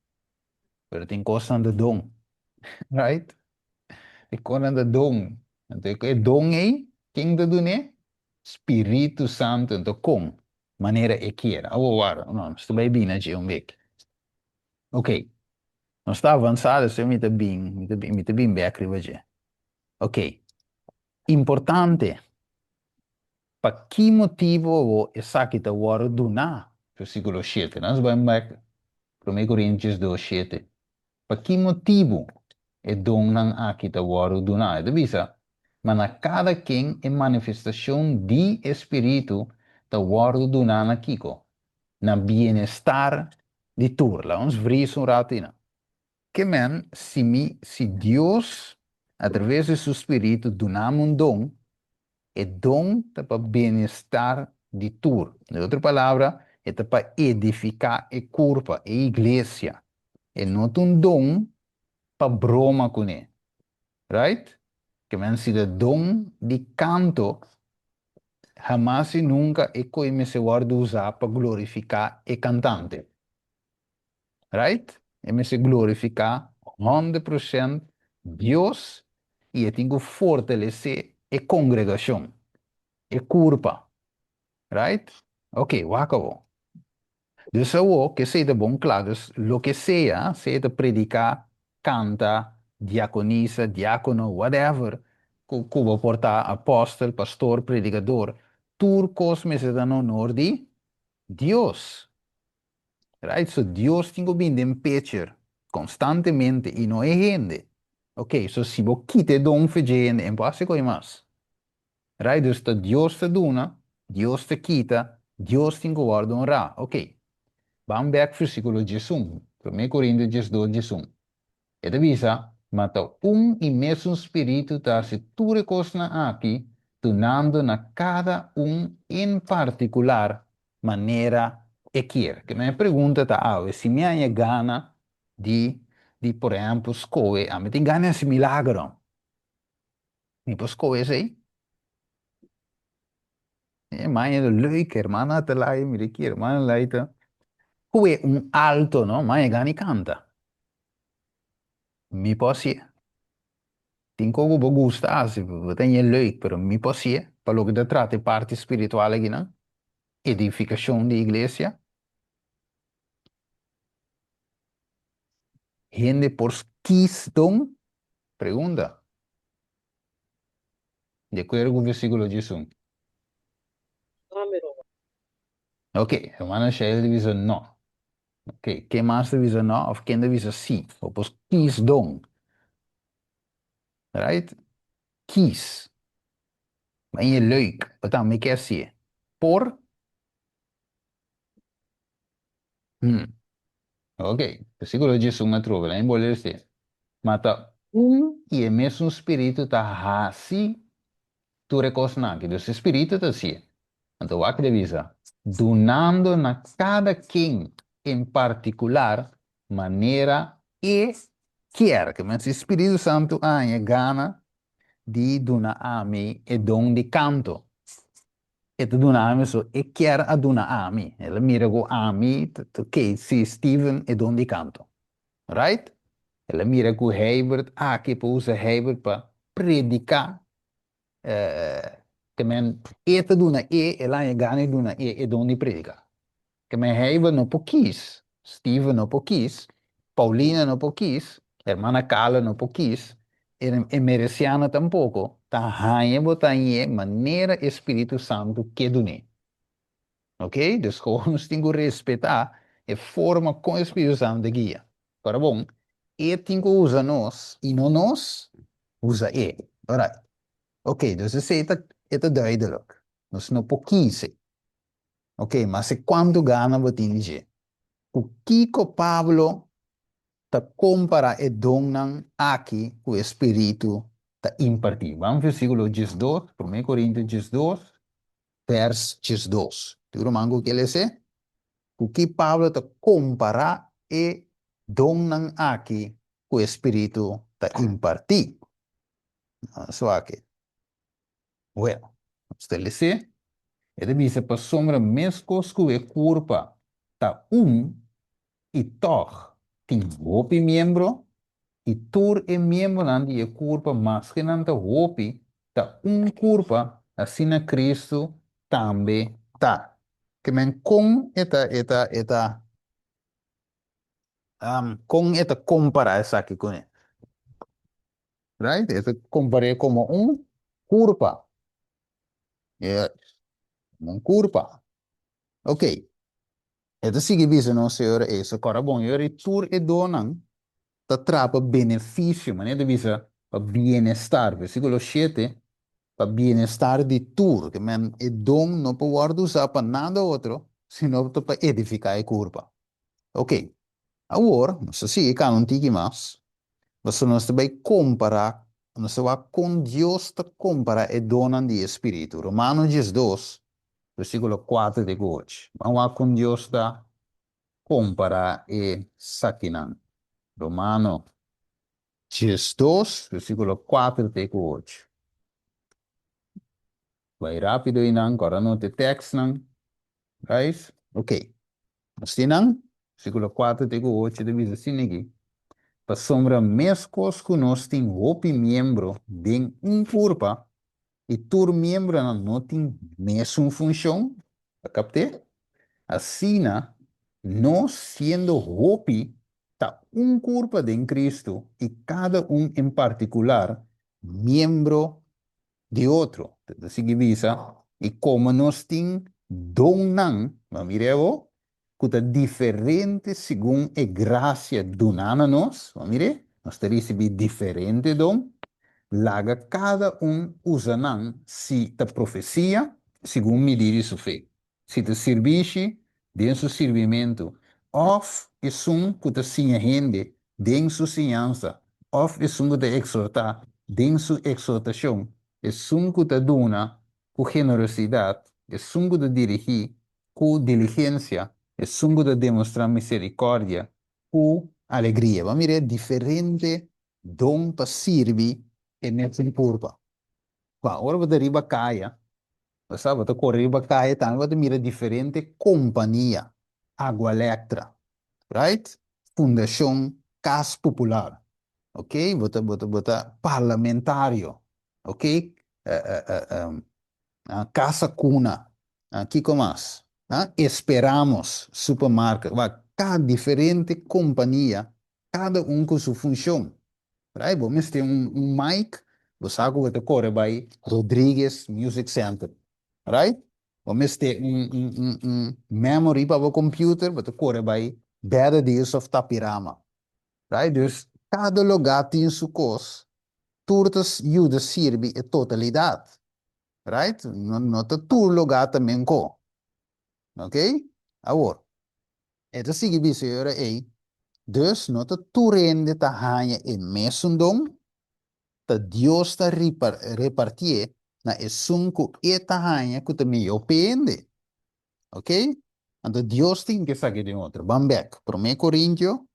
S1: pero tin kosnan ta don, right? Tin konan ta don. Anto e don ei, ken ta dun'é? Spiritu Santu. Anto kon? Manera e kier. Awor wara, no, nos ta bai bini na dje un bek. Ok, nos ta avansá, despues mi ta bin, mi ta bin, mi ta bin bek riba dje. Ok, importante, pa ki motibu awor esaki ta wòrdu duná? Versíkulo shete, nos bai bek Promé Korintios dos shete. Pa ki motibu e donnan aki ta wòrdu duná? E ta bisa, Ma na kada ken e manifestashon di e Spiritu ta wòrdu duná na kiko? Na bienestar di tur. Laga nos vris un ratu einan. Ke men si mi, si Dios, atraves di su Spiritu duna mi un don, e don ta pa bienestar di tur. Den otro palabra, e ta pa edifiká e kurpa, e iglesia. E no ta un don pa broma kuné. Right? Ke men si ta don di kanto, hamas i nunka e koe mester wòrdu usá pa glorifiká e kantante. Right? E mester glorifiká 100% Dios i e tin ku fortalesé e kongregashon, e kurpa. Right? Ok, wak awor. Dus awor, ke esei ta bon kla, dus loke sea, sea ta prediká, kanta, diakonisa, diakono, whatever, ku ku bo por ta, apòstel, pastor, predikador, tur kos mester ta na honor di Dios. Right? So Dios tin ku bini den picture konstantemente i no e hende. Ok, so si bo kita e don for dje hende, e no por hasi koi mas. Right? Dus ta Dios ta duna, Dios ta kita, Dios tin ku wòrdu honrá. Ok. Ban bèk versíkulo 11, Promé Korinto 12, 11. E ta bisa, Ma ta un i mesun spiritu ta hasi tur e kosnan aki, dunando na kada un en partikular manera e kier. Ke mi pregunta ta awe, si mi haña gana di, di por ehèmpel skohe, ami tin gana di hasi milagro, mi por skohe esei? E maña ta leuk, hermana ta lai, mira aki, hermana lai ta kohe un alto, no, maña gana di kanta. Mi por hasié. Tin koku bo gusta hasi, bo ta hañ'é leuk, pero mi por hasié pa loke ta trata e parti spiritual akinan, edifikashon di iglesia. Hende por skis don? Pregunta. Di akuerdo ku versíkulo 11.
S5: No, mi ruman.
S1: Ok, hermana Sheila ta bisa no. Ok, ken mas ta bisa no of ken ta bisa si? Bo por kies don. Right? Kies. Ma e leuk, bo tambe ke hasié. Por? Hmm. Ok, versíkulo 11 atrobe, laat mi bolbe lesa. Ma ta un i e mesun spiritu ta hasi tur e kosnan aki. Dus e spiritu ta hasié. Anto wak ta bisa, dunando na kada ken en partikular manera e kier. Ke men si Spiritu Santu a haña gana di duna ami e don di kanto. E ta duna ami so e kier a duna ami. El a mira ku ami ta ok, si Steven e don di kanto. Right? El a mira ku Heibert aki por usa Heibert pa prediká. Ke men e ta duna e, el a haña gana di duna e e don di prediká. Ke men Heibert no por kis, Steven no por kis, Paulina no por kis, hermana Carla no por kis, e Mereciana tampoko, ta haña bo ta hañ'é manera e Spiritu Santu ke dun'é. Ok, dus gewoon nos tin ku respetá e forma kon e Spiritu Santu ta guia. Ora bon, e tin ku usa nos i no nos usa e. Alright. Ok, dus esei ta e ta duidelijk. Nos no por kise. Ok, maske kuantu gana bo tin di dje. Ku kiko Pablo ta kompará e donnan aki ku e Spiritu ta impartí? Ban versíkulo 12, Promé Korintio 12, vers 12. Tur ruman ku ke lese? Ku ki Pablo ta kompará e donnan aki ku e Spiritu ta impartí? Nos wak. Wèl, nos ta lese, e ta bisa, Pasobra meskos ku e kurpa ta un i tòg tin hopi miembro, i tur e miembronan di e kurpa, maske nan ta hopi, ta un kurpa, asina Kristu tambe ta. Ke men kon e ta e ta e ta kon e ta kompará esaki kuné? Right? E ta kompar'é komo un kurpa. Yes. Komo un kurpa. Ok. E ta sigui bisa nos Señor e so kòrda bon e ora ei tur e donnan ta traha pa benefisio, manera ta bisa pa bienestar. Versíkulo shete, pa bienestar di tur. Ke men e don no por wòrdu usá pa nada otro, sino ta pa edifiká e kurpa. Ok. Awor, nos ta sigui kana un tiki mas. Pasobra nos ta bai kompará, nos ta wak kon Dios ta kompará e donnan di e Spiritu. Romano 12, versíkulo 4 te ku 8. Ban wak kon Dios ta kompará e sakinan. Romano 12, versíkulo 4 te ku 8. Bai rápido einan, kòrda nota e tèkstnan. Guys, ok. Nos tin nan, versíkulo 4 te ku 8 ta bisa asina aki, Pasobra meskos ku nos tin hopi miembro den un kurpa, i tur miembronan no tin mesun funshon, ta kapt'é? Asina, nos, siendo hopi, ta un kurpa den Kristu, i kada un en partikular miembro di otro. Ta ta sigui bisa, I komo nos tin donnan, bo a mira awor, ku ta diferente segun e grasia duná na nos, bo a mir'é? Nos ta risibí diferente don, laga kada un usa nan si ta profesia, segun midí di su fe. Si ta sirbishi, den su sirbimentu, òf esun ku ta siña hende, den su siñansa, òf esun ku ta eksortá, den su eksortashon, esun ku ta duna ku generosidat, esun ku ta dirigí ku diligensia, esun ku ta demostrá miserikòrdia ku alegria. Bo a mira e diferente don pa sirbi e mesun kurpa. Kua ora bo ta riba kaya, Bo sa, bo ta kore riba kaya tambe bo ta mira diferente kompania, Agualectra, right? Fundashon Kas Popular, ok? Bo ta, bo ta, bo ta parlamentario, ok? Casa Cuna, kiko mas? Esperamos Supermarket, wak, ta diferente kompania, kada un ku su funshon. Right, bo mester un un mic, bo sa ku bo ta kore bai Rodriguez Music Center. Right? Bo mester un un un un memory pa bo computer, bo ta kore bai Better Deals of Tapirama. Right? Dus kada lugá tin su kos, tur ta yuda sirbi e totalidat. Right? No no ta tur lugá ta menko. Ok? Awor. E ta sigui bisa e ora ei, Dus no ta tur hende ta haña e mesun don, ta Dios ta repartié na esun ku e ta haña ku ta mihó p'e hende. Ok? Anto Dios tin ke esaki den otro. Ban bèk. Promé Korintio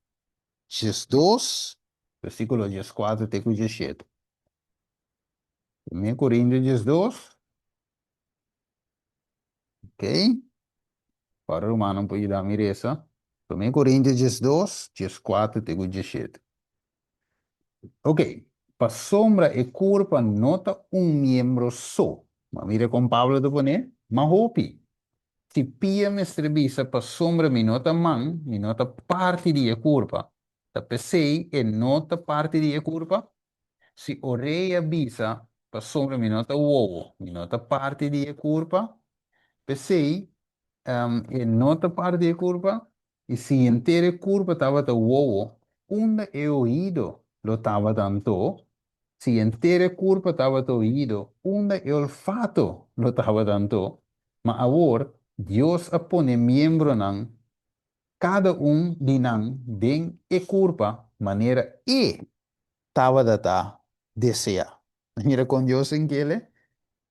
S1: 12, versíkulo 14 te ku 17. Promé Korintio 12. Ok? Ora rumannan por yuda mi resa. Promé Korintio 12, 14 te ku 17. Ok, pasobra e kurpa no ta un miembro so. Ma mira kon Pablo ta pone, ma hopi. Si pia mester bisa, Pasobra mi no ta man, mi no ta parti di e kurpa, ta p'esei e no ta parti di e kurpa? Si orea bisa, Pasobra mi no ta wowo, mi no ta parti di e kurpa, p'esei e no ta parti di e kurpa? I si henter e kurpa tabata wowo, unda e oido lo tabata anto? Si henter e kurpa tabata oido, unda e olfato lo tabata anto? Ma awor Dios a pone miembronan, kada un di nan, den e kurpa manera E tabata ta deseá. Mira kon Dios a inkele.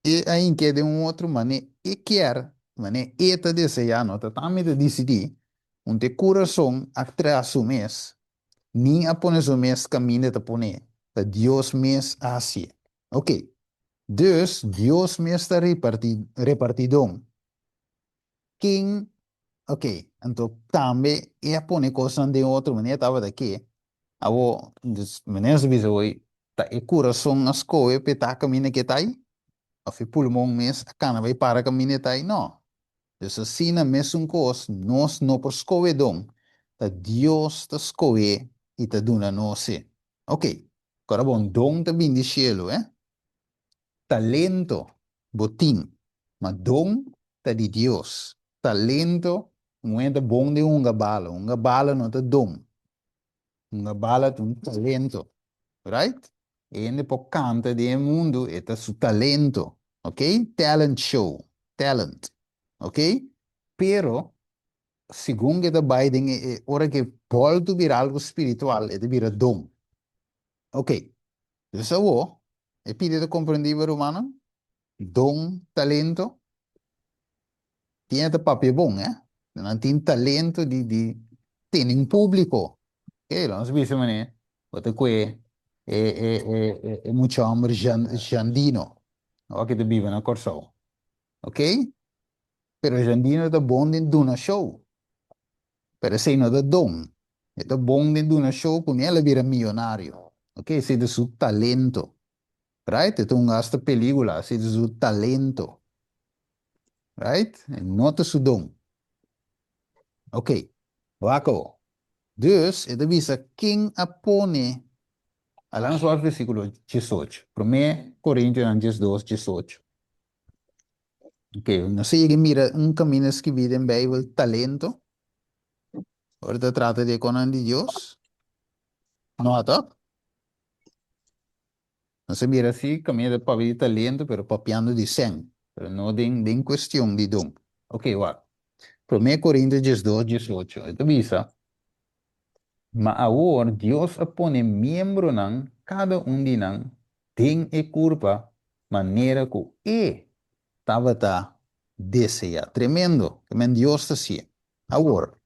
S1: E a ink'é den un otro manera e kier, manera e ta deseá, no ta tambe ta disidí. Un ta e kurason a traha su mes, ni a pone su mes kaminda e ta pon'é, ta Dios mes a hasié. Ok, dus Dios mes ta repartí repartí don. Ken, ok, anto tambe e a pone kosnan den otro manera tabata ke. Awor, dus meneer sa bisa hoy, ta e kurason a skohe p'e ta kaminda ke ta ei? Òf e pulmon mes a kana bai para kaminda e ta ei? No. Dus asina mesun kos, nos no por skohe don, ta Dios ta skohe i ta duna nos e. Oke, kòrda bon, don ta bini di shelu, eh. Talento bo tin, ma don ta di Dios. Talento, un hende ta bon den hunga bala, hunga bala no ta don. Hunga bala ta un talento, right? E hende por canta den e mundu, e ta su talento, ok? Talent show, talent, ok? Pero, segun ke ta bai den e, ora ke bolto bira algo spiritual, e ta bira don. Ok, dus awo, e pidi ta komprendí bo rumannan? Don, talento. Tin e ta papia bon, eh? Nan tin talento di di tene un públiko. Ok, lo nos bisa manera, bo ta kue e e e e e mucha hòmber Jean Jeandino, awor ke ta biba na Kòrsou. Ok? Pero Jeandino ta bon den duna show. Pero esei no ta don. E ta bon den duna show ku ni el a bira miyonario. Ok, esei ta su talento. Right? E ta un hasta peligula, esei ta su talento. Right? E no ta su don. Ok, wak awo. Dus, e ta bisa ken a pone, a laga nos wak versíkulo diesocho. Promé Korintionan 12, 18. Ok, nos a yega mira un kaminda skibí den Beibel, talento. Ora ta trata di e konan di Dios. No, tòg? Nos a mira si kaminda ta papia di talento, pero papiando di sèn, pero no den den kuestion di don. Ok, wak. Promé Korintio 12, 18, e ta bisa, Ma awor Dios a pone miembronan, kada un di nan, den e kurpa manera ku E tabata deseá. Tremendo! Ke men Dios ta hasié. Awor,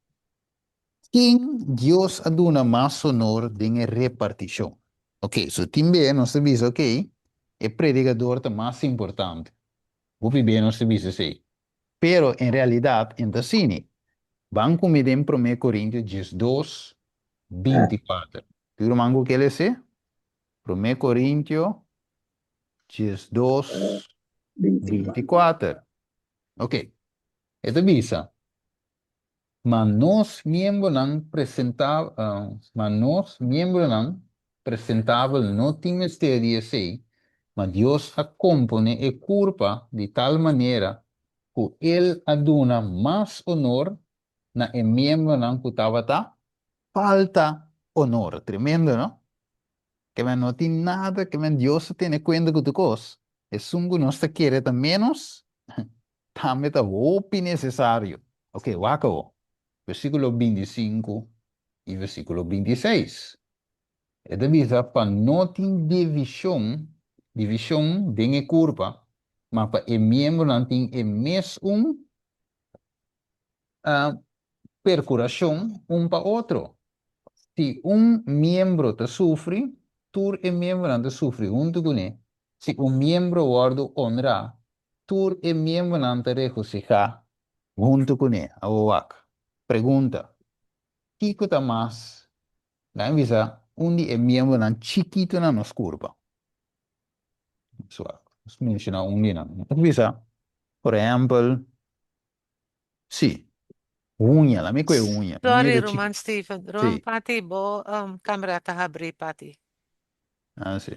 S1: ken Dios a duna mas honor den e repartishon? Oke, so tin be nos ta bisa, oke, e predikador ta mas importante. Hopi be nos ta bisa esei. Pero en realidat en ta asini. Ban ku mi den Promé Korintio 12, 24. Tur ruman ku ke lese? Promé Korintio 12, 24. Ok. E ta bisa, Ma nos miembronan presenta, ma nos miembronan presentabel no tin mester di esei, ma Dios a kompone e kurpa di tal manera ku El a duna mas onor na e miembronan ku tabata falta onor. Tremendo, no? Ke men no tin nada, ke men Dios ta tene kuenta ku tur kos. Esun ku nos ta kere ta ménos, tambe ta hopi nesesario. Ok, wak awo. Versíkulo 25 i versíkulo 26. E ta bisa pa no tin divishon, divishon den e kurpa, ma pa e miembronan tin e mesun perkurashon un pa otro. Si un miembro ta sufri, tur e miembronan ta sufri huntu kuné. Si un miembro wòrdu onrá, tur e miembronan ta regosihá. Huntu kuné. Awor wak. Pregunta, Kiko ta mas, laga mi bisa, un di e miembronan chikitu na nos kurpa? Nos wak. Nos menshoná un di nan. Nos bisa, por ehèmpel, sí, huña. Laga mi kohe huña. Huña
S6: Sorry,
S1: ta chik.
S6: Ruman Steven. Ruman
S1: Sí.
S6: Pati, bo um, camera ta habrí, Pati.
S1: Ah, sí.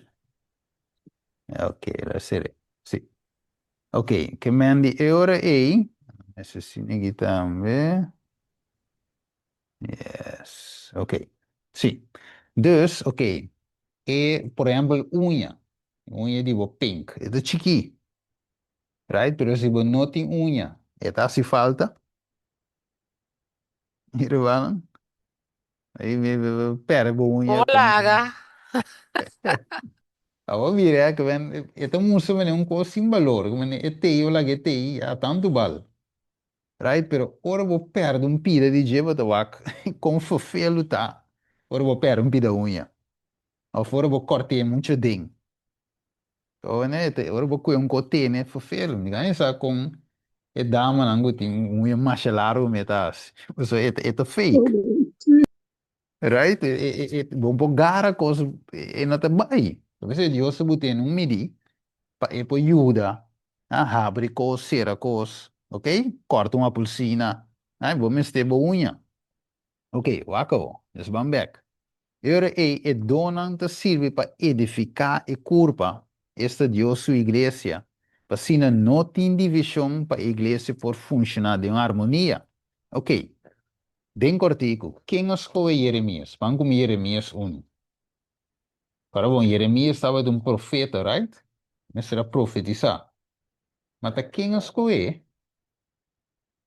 S1: Ok, la seré. Sí. Ok, ke men di e ora ei, mester sini aki tambe. Yes, ok. Sí. Dus, ok, e, por ehempel, uña. Uña di bo pink. E ta chikí. Right? Pero si bo no tin uña, e ta hasi falta? Mira rumannan. Ei mi perde bo uña
S6: Bo
S1: con.
S6: laga.
S1: Awor mira ke men e ta mustra mene un kos sin balor, ke mene e tei o laga e tei ya tantu bal. Right? Pero ora bo perde un pida di dje bo ta wak kon ferfelu ta ora bo perde un pida uña of ora bo kort'é mucho den. Ora bo kue un kos tene ferfelu. Mi ka sa kon e damanan ku tin uña masha largu mi ta hasi. Pasobra e ta fake. Right? Bo por gara kos, e no ta bai. P'esei Dios ta but'é un midí pa e por yuda a habri kos, sera kos, ok? Kòrta un apulsina, ai, bo mester bo uña. Ok, wak awor, nos ban bèk. E ora ei e donnan ta sirbi pa edifiká e kurpa, esta Dios su iglesia, pa asina no tin divishon pa e iglesia por funshoná den un armonia. Ok, Den kòrtiku, ken a skohe Jeremias? Ban ku mi Jeremias unu. Para bon, Jeremias tabata un profeta, right? Mester a profetisá. Ma ta ken a skoh'é?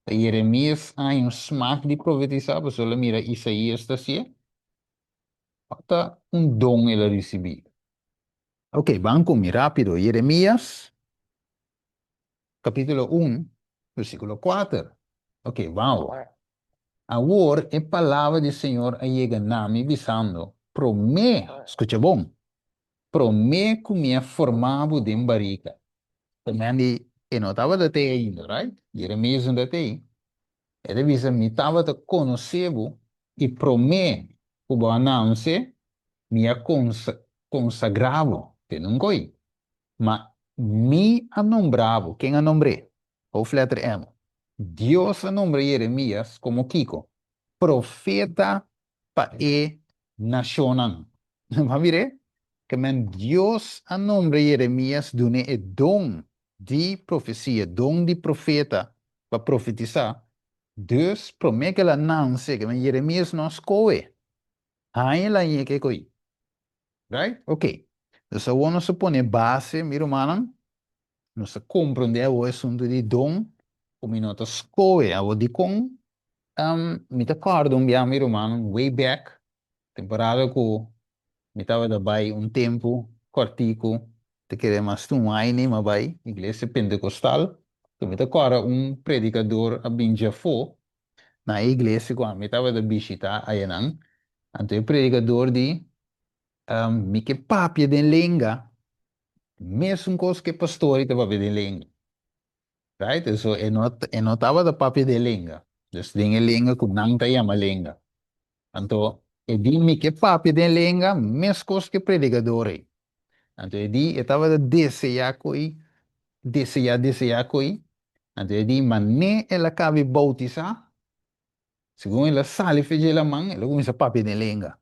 S1: Ta Jeremias a haña un smak di profetisá pasobra el a mira Isaías ta hasié? Òf ta un don el a risibí? Oké, ban ku mi rápido. Jeremias. Capítulo un, versículo kuater. Ok, wou. Awor e palabra di Señor a yega na mi bisando, Promé, scucha bon, promé cu mi a forma bo den barica. Tremendo di e no tabata tei ainda, right? Jeremías no ta tei. E ta bisa, Mi tabata conoce bo i promé cu bo a nance, mi a consagra bo. Tende un coi. Ma mi a nombra bo. Ken a nombr'é? Hoofdletter M. Dios a nombra Jeremias komo kiko? Profeta pa e nashonnan. Bo a mir'é? Ke men Dios a nombra Jeremias dun'é e don di profesia, don di profeta pa profetisá. Dus promé ku el a nanse, ke men Jeremias no a skohe. Haña el a ñe ke koi. Right? Ok. Dus awor nos a pone base, mi rumannan. Nos a comprende awor e asunto di don, cu mi no ta scohe. Awor dicon? Mi ta corda un bia, mi rumannan, way back, temporada cu mi tabata bay un tempo cortico, ta kere mas tu un aña mi a bay, iglesia Pentecostal. So mi ta corda un predicador a bin djafo na e iglesia ku ami tabata bishitá ayanan. Anto e predikador di, Mi ke papia den lenga mesun kos ku e pastor ta papia den lenga. Right? So e no e no tabata papia den lenga, dus den e lenga ku nan ta yama lenga. Anto e di, Mi ke papia den lenga meskos ku e predikador ei. Anto e di e tabata deseá ku ei, deseá, deseá ku ei. Anto e di, Man'é el a kabi boutisá, segun el a sali fe dje laman, el a kuminsá papia den lenga.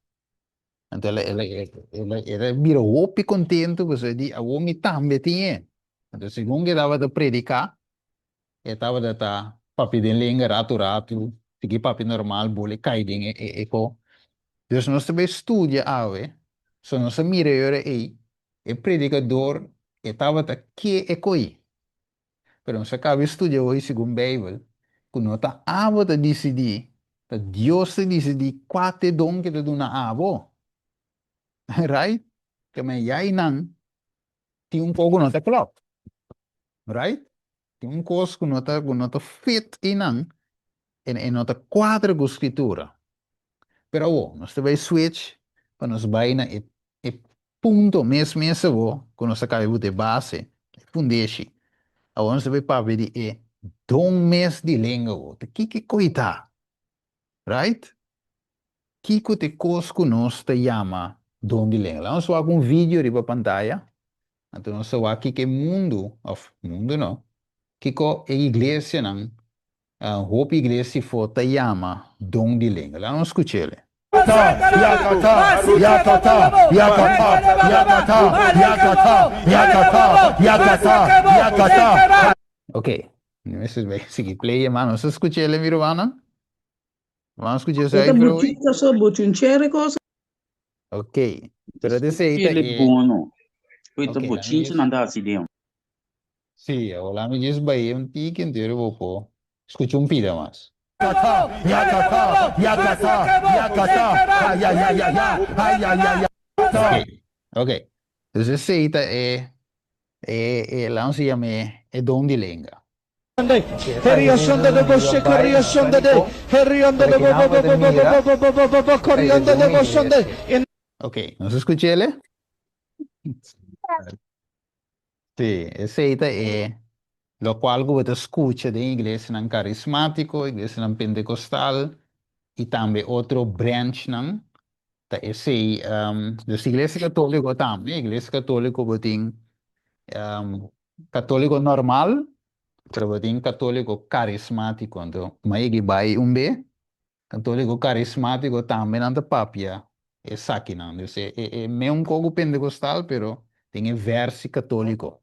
S1: Anto el a, el a, el a, el a bira hopi kontentu, pasobra e di, Awor mi tambe tin e. Anto segun ku e tabata prediká, E tabata ta papia den lenga ratu ratu, sigui papia normal, bole kai den e e ko. Dus nos ta bai studia awe, so nos a mira e ora ei, e predikador e tabata ke e koi. Pero nos a kaba e studia hoy segun Beibel, ku no ta abo ta disidí, ta Dios ta disidí kua ta e don ke ta duna abo. Right? Ke men yainan tin un kos ku no ta klòp. Right? Tin un kos ku no ta ku no ta fit einan en e no ta kuadra ku skritura. Pero awor, nos ta bai switch pa nos bai na e e punto mes mes awor ku nos a kaba di buta e base, e fundeshi. Awor nos ta bai papia di e. Don mes di lenga bo ta kiko e koi ta? Right? Kiko ta e kos ku nos ta yama don di lenga? Laga nos wak un video riba pantaya, anto nos ta wak kiko e mundu, òf mundu no, kiko e iglesianan, hopi iglesia ifo ta yama don di lenga. Laga nos skuch'el. Ok, mi mester bai sigui play e man. Nos a skuch'el mi rumannan? Ruman skuch'e
S2: E ta
S1: esei Vroey?
S2: buchita so, buchinchero e cosa.
S1: Ok, pero ta esei ta
S4: Ele
S1: e.
S4: bono. Oye, ta
S1: Ok, laat mi
S4: bochincha
S1: djis.
S4: nan ta hasi den.
S1: Sí, awor laat mi djis bai un tiki entero bo por skucha un pida mas. Ok, ok. Dus esei ta e, e, e, laat nos yam'é e don di lenga. Ok, nos a skuch'el? Sí, esei ta e lokual ku bo ta skucha den iglesianan karismátiko, iglesianan pentekostal i tambe otro branchnan ta esei. Dus iglesia katóliko tambe, iglesia katóliko bo tin Katóliko normal, pero bo tin katóliko karismátiko. Anto mi a yega bai un be, katóliko karismátiko tambe nan ta papia esakinan. Dus e e meun koko pentekostal, pero den e versi katóliko.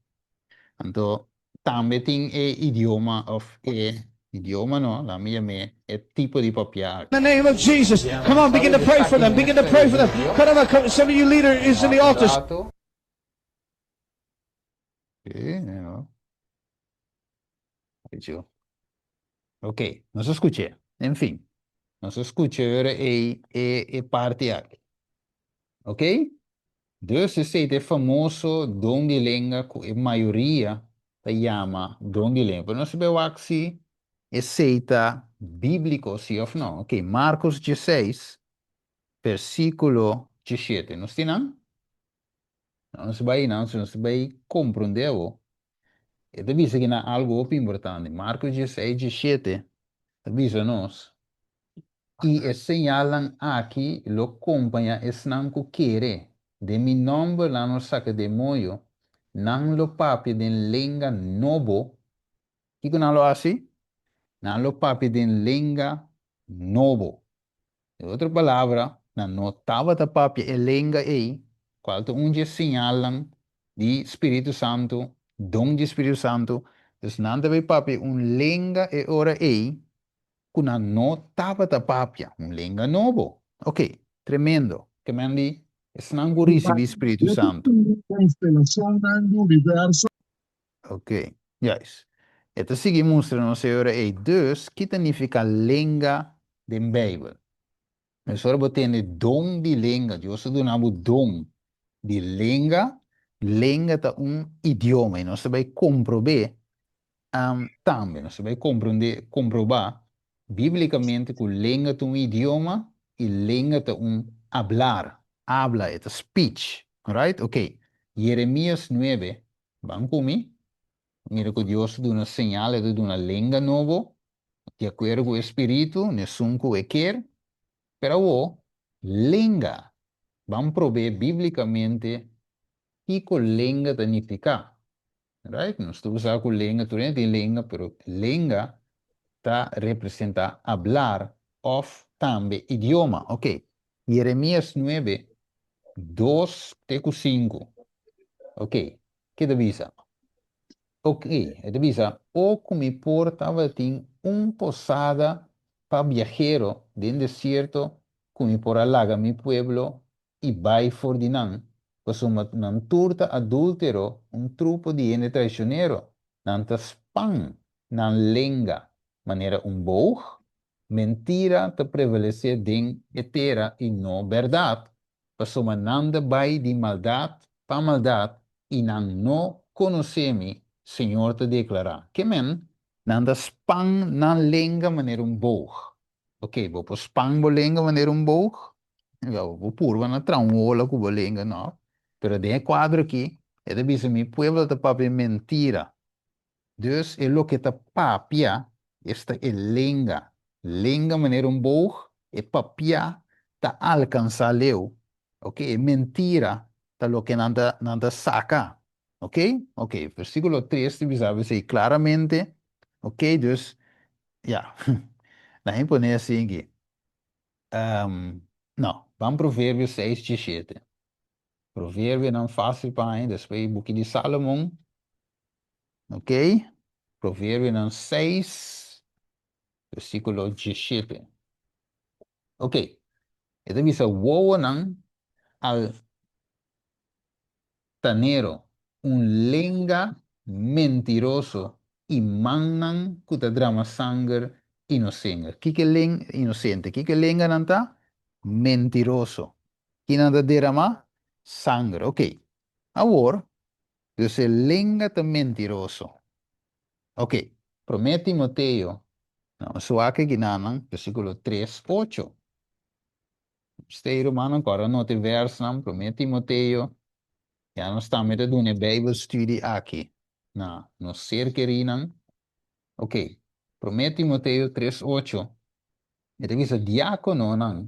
S1: Anto tambe tin e idioma òf e idioma no, laat mi yam'é e tipo di papia aki.
S7: the name of Jesus. Come on, begin to pray for them. Begin to pray for them. Come on, some of you leaders in the altar.
S1: Sí, no. Dicho. Ok, nos a skuch'é. En fin, nos a skucha ora ei e e parti aki. Ok? Dus esei ta e famoso don di lenga ku e mayoria ta yama don di lenga. Pero nos a bai wak si esei ta bíbliko si òf no. Ok, Markos dieseis, versíkulo 17. Nos tin nan? Nos bai nan, si nos bai komprondé awor, e ta bisa ki nan algu hopi importante. Marko dieseis, diesshete ta bisa nos, I e señalnan aki lo kompañá esnan ku kere, den mi nòmber nan lo saka demoño, nan lo papia den lenga nobo. Kiko nan lo hasi? Nan lo papia den lenga nobo. Den otro palabra, nan no tabata papia e lenga ei, cual ta un dje señalnan di Spiritu Santu, don di Spiritu Santu. Dus nan ta bay papia un lenga e ora ei cu nan no tabata papia, un lenga nobo. Ok, tremendo. Ke men di esnan cu ricibi Spiritu Santu.
S8: Constelacionnan di universo.
S1: Ok, juist. E ta sigui mustra nos e ora ei. Dus, ki ta nifiká lenga den Beibel? Mesora bo tende don di lenga, Dios ta duna bo don di lenga. Lenga ta un idioma i nos ta bai komprob'é tambe. Nos ta bai komprondé, komprobá bíblikamente ku lenga ta un idioma i lenga ta un ablar, abla, e ta speech. Alright? Ok. Jeremias nuebe Ban ku mi, mira ku Dios ta duna señal, e ta duna lenga nobo, di akuerdo ku e Spiritu, n'esun ku e kier. Pero awor, lenga, ban prob'é bíblikamente kiko lenga ta nifiká. Right? Nos tur sa ku lenga, tur hende tin lenga, pero lenga ta representá ablar òf tambe idioma. Oké, Jeremias nuebe, dos te ku sinku. Ok, ke ta bisa? Ok, e ta bisa, O ku mi por tabatin un posada pa biahero den desierto ku mi por a laga mi pueblo i bai for di nan, pasobra nan tur ta adúltero, un trupo di hende traicionero, nan ta span nan lenga manera un boog, Mentira ta prevalesé den e tera i no bèrdat, pasobra nan ta bai di maldat pa maldat i nan no konosé mi, Señor ta deklará. Ke men? Nan ta span nan lenga manera un boog. Oké, bo por span bo lenga manera un boog? Ya, bo por purba na traha un ola ku bo lenga, no. Pero den e kuadro akí, e ta bisa, Mi pueblo ta papia mentira. Dus e loke ta papia, esta e lenga, lenga manera un boog, e papia ta alkansá leu, ok, e mentira ta loke nan ta nan ta saka, ok, ok, versíkulo tres ta bisa esei klaramente, ok, dus ya, laga mi pone asin aki, no, ban Proverbio seis diesshete, Proverbionan fásil pa haña, despues buki di Salomon. Ok, Proverbionan 6, versíkulo 17. Ok, e ta bisa wowonan altanero, un lenga mentiroso i mannan ku ta drama sanger inosente. Kiko e len inosente? Kiko e lenganan ta? Mentiroso. Ki nan ta derama? Sanger. Ok, awor Dus e lenga ta mentiroso. Ok, Promé Timoteo, nos wak e ginanan, versíkulo tres, ocho. Stay rumannan, kòrda nota e vèrsnan, Promé Timoteo, ya nos tambe ta duna e Bijbelstudie aki na nos ser kerínan. Ok, Promé Timoteo tres, ocho, e ta bisa diákononan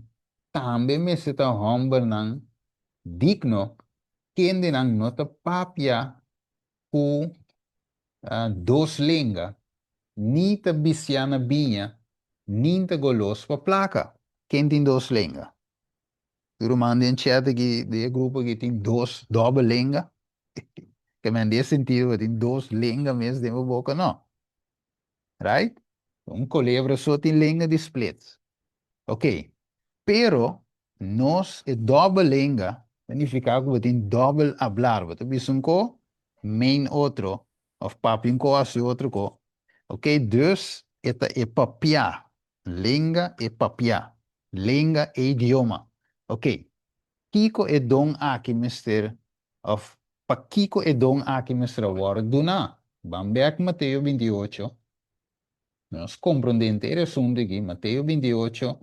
S1: tambe mester ta hòmbernan digno kendenan no ta papia ku dos lenga, ni ta bisiá na biña, nin ta golos pa plaka. Ken tin dos lenga? Tur ruman den chat aki, den e grupo aki tin dos dòbel lenga? Ke men den e sentido ku tin dos lenga mes den bo boka? No. Right? Un kolebra so tin lenga di split. Ok. Pero nos e dòbel lenga ta nifiká ku bo tin dòbel ablar. Bo ta bisa un ko, mein otro, òf papia un ko, hasi otro ko. Ok, dus e ta e papiá. Lenga e papiá. Lenga e idioma. Ok. Kiko e don aki mester òf pakiko e don aki mester a wòrdu duná? Ban bèk Mateo 28. Nos komprondé henter e asuntu aki, Mateo 28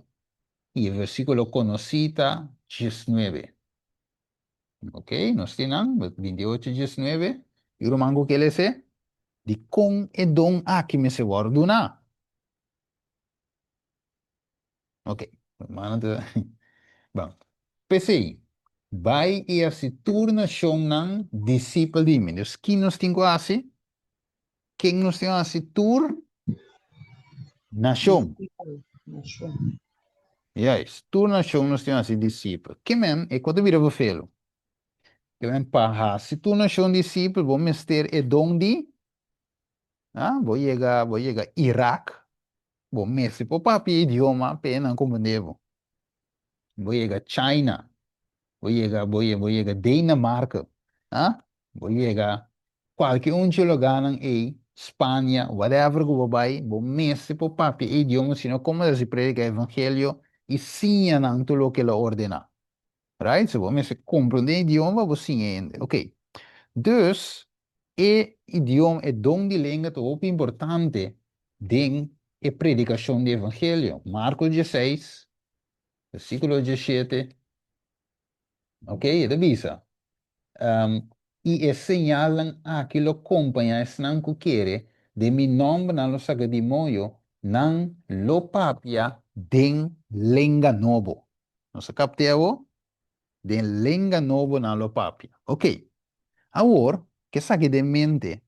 S1: i e versíkulo konosí ta 19. Ok, nos tin nan, 28, 19. I ruman ku ke lese? Dikon e don aki mester wòrdu duná? Ok, rumannan ta Bon, p'esei, bai i hasi tur nashonnan disipel di mi. Dus, ki nos tin ku hasi? Ken nos tin ku hasi tur nashon? Juist, tur nashon nos tin ku hasi disipel. Ke men, e ku ta bira befelu? Ke men, pa hasi tur nashon disipel, bo mester e don di, ah, bo yega, bo yega Irak, Bo mester por papia idioma pa e nan comprende bo. Bo yega China, bo yega bo bo yega Dinamarca, ah, bo yega cualke un dje lugarnan ey, Spania, whatever cu bo bay, bo mester por papia e idioma, sino como ta haci predica evangelio y siña nan tur loke el a ordena. Right? So bo mester comprende e idioma pa bo siña hende. Ok. Dus, E idioma, e don di lenga ta hopi importante den e predikashon di evangelio. Marko dieseis, versíkulo diesshete, ok, e ta bisa, I e señalnan aki lo kompañá esnan ku kere, den mi nòmber nan lo saka demoño, nan lo papia den lenga nobo. Nos a kapt'é awor? Den lenga nobo nan lo papia. Ok. Awor, ku esaki den mente,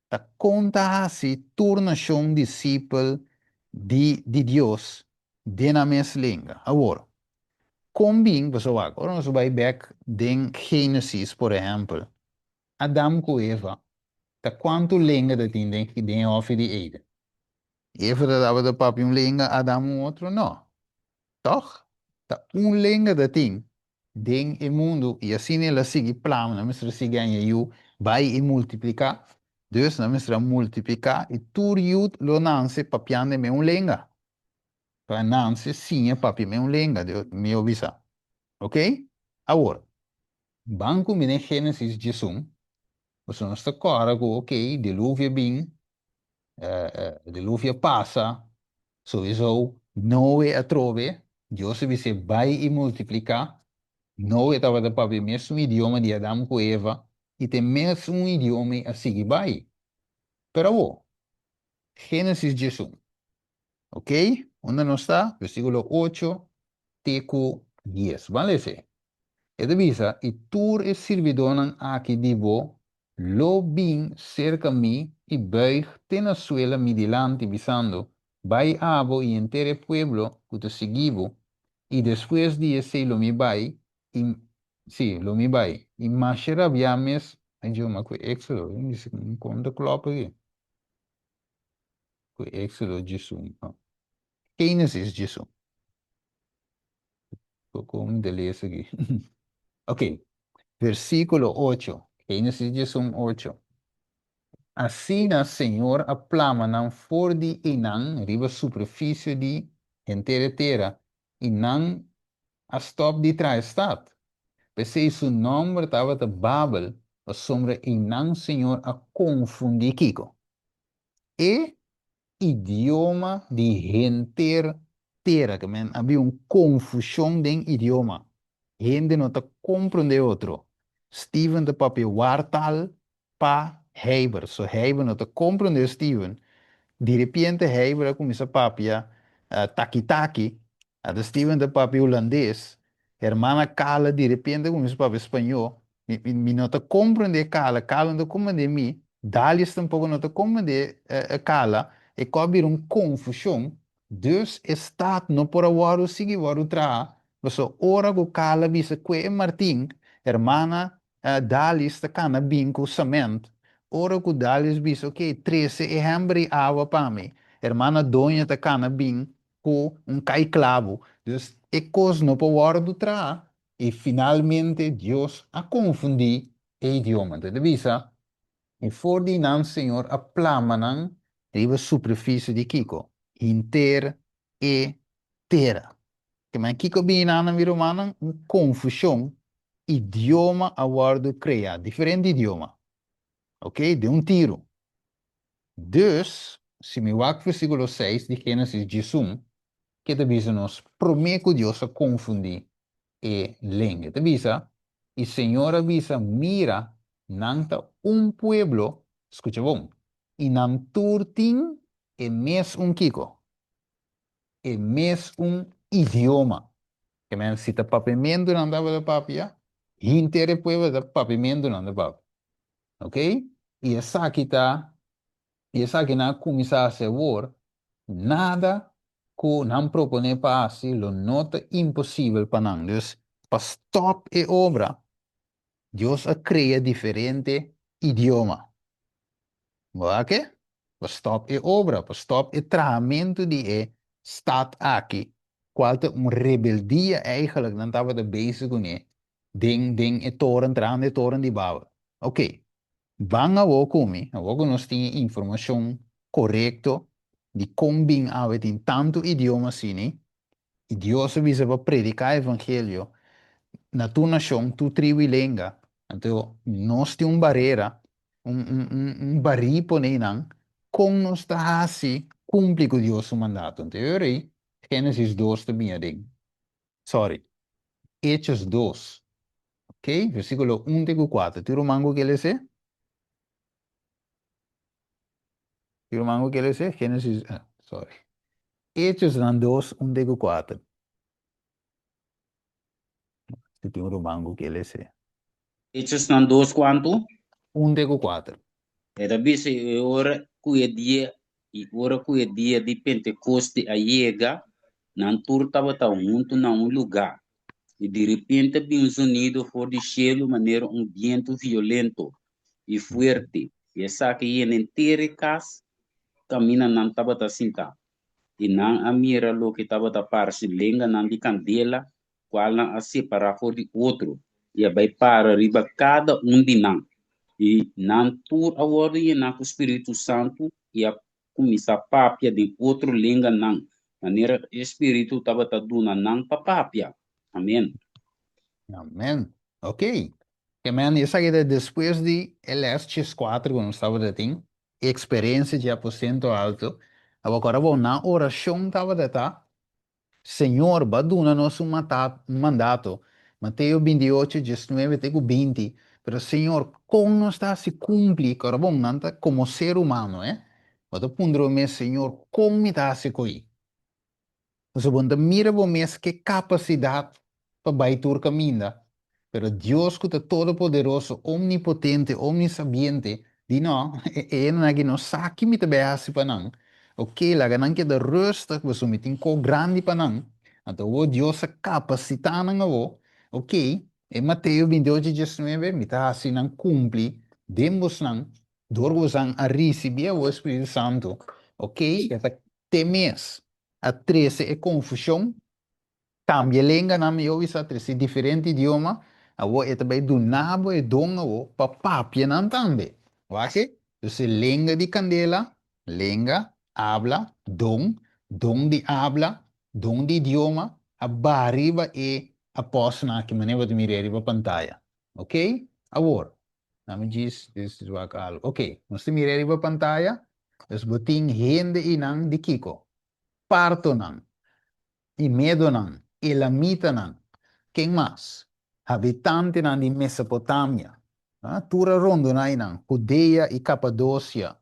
S1: ta kon ta hasi tur nashon disipel di di Dios den nan mes lenga? Awor, kon bin, pasobra wak, ora nos bai bek den Génesis, por ehèmpel, Adam ku Eva, ta kuantu lenga ta tin den den e hòfi di Eden? Eva ta tabata papia un lenga, Adam un otro? No. Tòg, ta un lenga ta tin den e mundu i asina el a sigui plama, nan mester a sigui haña yu, bai i multipliká. Dus nan mester a multipliká i tur yu lo nanse papiando e meun lenga. Pa nanse siña papia e meun lenga, mi a bisa. Oké? Awor, ban ku mi den Génesis 11, pasobra nos ta kòrda ku, oké, diluvio a bin, diluvio a pasa, Souiso Noe atrobe, Dios a bis'é bai i multipliká. Noe tabata papia e mesun idioma di Adam ku Eva, i ta e mesun idioma ei a sigui bai. Pero awor, Génesis 11. Ok? Unda nos ta? Versíkulo 8 te ku 10. Ban lese. E ta bisa, I tur e sirbidónan aki di bo lo bin serka mi i buig te na suela mi dilanti, bisando, Bai abo i henter e pueblo ku ta sigui bo, i despues di esei lo mi bai, i, sí, lo mi bai. I masha rabiá mes, ai Dios, ma ku Éxodo, mi bisa ku mi konta klòp aki. Ku Éxodo 11, no. Génesis 11. Kon mi ta lesa aki? Ok, versíkulo 8, Génesis 11, 8. Asina Señor a plama nan for di einan riba superfisio di henter e tera, i nan a stòp di traha e stat. P'esei su nòmber tabata Babel, pasobra einan Señor a konfundí kiko? E idioma di henter tera. Ke men a bin un konfushon den idioma. Hende no ta komprondé otro. Steven ta papia wartaal pa Heiber. So Heiber no ta komprondé Steven. Direpiente Heiber a kuminsá papia taki-taki. Ata Steven ta papia hulandes. Hermana Carla direpiente a kuminsá papia spañó. Mi, mi, mi no ta comprende Carla, Carla no ta comprende mi, Dalius tampoco no ta comprende eh, Carla, e ko a bira un confusion, dus e staat no por a wordo sigui wordo traha, paso ora cu Carla bisa cue e Martin, hermana eh, Dalius ta cana bin cu cement, ora cu Dalius bisa ok, trece e hember y awa pa mi, hermana Doña ta cana bin cu un cai clavo, dus e cos no por wordo traha, I finalmente Dios a konfundí e idioma. Anto e ta bisa, I for di nan Señor a plama nan riba superfisie di kiko? Hinter e tera. Ke men kiko bini nan nan mi rumannan? Un konfushon. Idioma a wòrdu kreá, diferente idioma. Oké, den un tiru. Dus, si mi wak versíkulo seis di Génesis 11, ke ta bisa nos promé ku Dios a konfundí e lenga. E ta bisa, I Señor a bisa, Mira, nan ta un pueblo, skucha bon, i nan tur tin e mes un kiko? E mes un idioma. Ke men si ta papiamentu nan tabata papia, hinter e pueblo ta papiamentu nan ta papia. Ok? I esaki ta, i esaki nan a kuminsá hasi awor, nada ku nan proponé pa hasi lo no ta imposibel pa nan. Dus, pa stòp e obra, Dios a krea diferente idioma. Bo a ke? Pa stòp e obra, pa stòp e trahamentu di e stat aki, kual ta un rebeldia eigenlijk nan tabata bezig kuné den den e toren, trahando e toren di Babel. Oké, ban awor ku mi, awor ku nos tin e informashon korekto di kon bin awe tin tantu idioma asini, i Dios a bisa pa prediká evangelio na tur nashon, tur tribu i lenga, anto nos tin un barera, un un un un barí pone einan, kon nos ta hasi kumpli ku Dios su mandato? Anto e ora ei Génesis 2 ta bini aden. Sorry. Hechos 2. Ok, versículo 1 te ku 4. Tin ruman ku ke lese? Tin ruman ku ke lese? Génesis, ah, sorry. Hechos nan 2, 1 te ku 4. Si tin ruman ku ke lese.
S4: Hechos nan 2 kuantu?
S1: 1 te ku 4.
S4: E ta bisa, I ora ku e dia, i ora ku e dia di Pentekoste a yega, nan tur tabata huntu na un lugá. I direpente a bin un zonido for di shelu manera un bientu violento i fuerte, i esaki yena henter e kas kaminda nan tabata sintá. I nan a mira loke tabata parse lenganan di kandela kualnan a separá for di otro i a bai para riba kada un di nan. I nan tur a wòrdu yená ku spiritu santu i a kuminsá papia den otro lenganan, manera e spiritu tabata duna nan pa papia. Amèn.
S1: Amèn. Ok. Amen. Esaki ta despues di e lès 14 ku nos tabata tin, e eksperensia dje aposento alto. Awor kòrda bo, nan orashon tabata ta, Señor, bo a duna nos un mandato, Mateo 28, 19 te ku 20, pero Señor, kon nos ta hasi kumpli? Kòrda bon, nan ta komo ser humano, eh. Bo ta puntra bo mes, Señor, kon mi ta hasi ku ei? Pasobra bo no ta mira bo mes ke kapasidat pa bai tur kaminda, pero Dios ku ta todopoderoso, omnipotente, omnisabiente, di no, e hendenan aki no sa ki mi ta bai hasi pa nan. Oke, laga nan keda rustig, pasobra mi tin kos grandi pa nan. Anto awor Dios a kapasitá nan awor. Oke, e Mateo 28, 19, mi ta hasi nan kumpli den bosnan, dor ku bosan a risibí awor e Spiritu Santu. Oke, e ta te mes a trese e konfushon, kambia lenganan mihó bisa, trese diferente idioma, awor e ta bai duna bo e don awor pa papia nan tambe. Wak e? Dus e lenga di kandela, lenga, abla, don, don di abla, don di idioma, a baha riba e apòstelnan aki manera bo ta mira e riba pantaya. Oké? Awor, Nami djis djis wak algu. Ok, nos ta mira riba pantaya. Dus bo tin hende einan di kiko? Partonan, i medonan, elamitanan, ken mas? Habitantenan di Mesopotamia, tur a rondona einan, Judea i Kapadosia,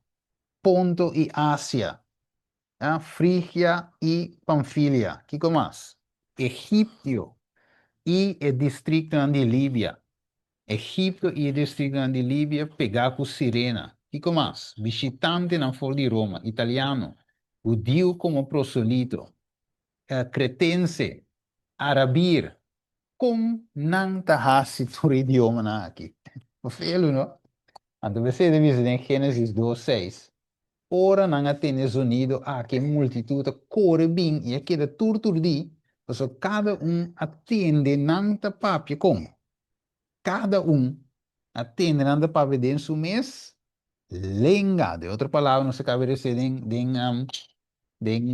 S1: Ponto i Asia, Frigia i Pamfilia, kiko mas? Egiptio i e distriktonan di Libia, Egipto i e distriktonan di Libia pegá ku Sirena, kiko mas? Bishitantenan for di Roma, italiano, hudiu komo prosolito, kretense, arabir, kon nan ta hasi tur e idiomanan aki? Felu, no? Anto p'esei ta bisa den Génesis dos seis, Ora nan a tende zonido aki e multitut a kore bin i a keda tur turdí, pasobra kada un a tende nan ta papia kon? Kada un a tende nan ta papia den su mes lenga. Den otro palabra nos a kaba di rese den den den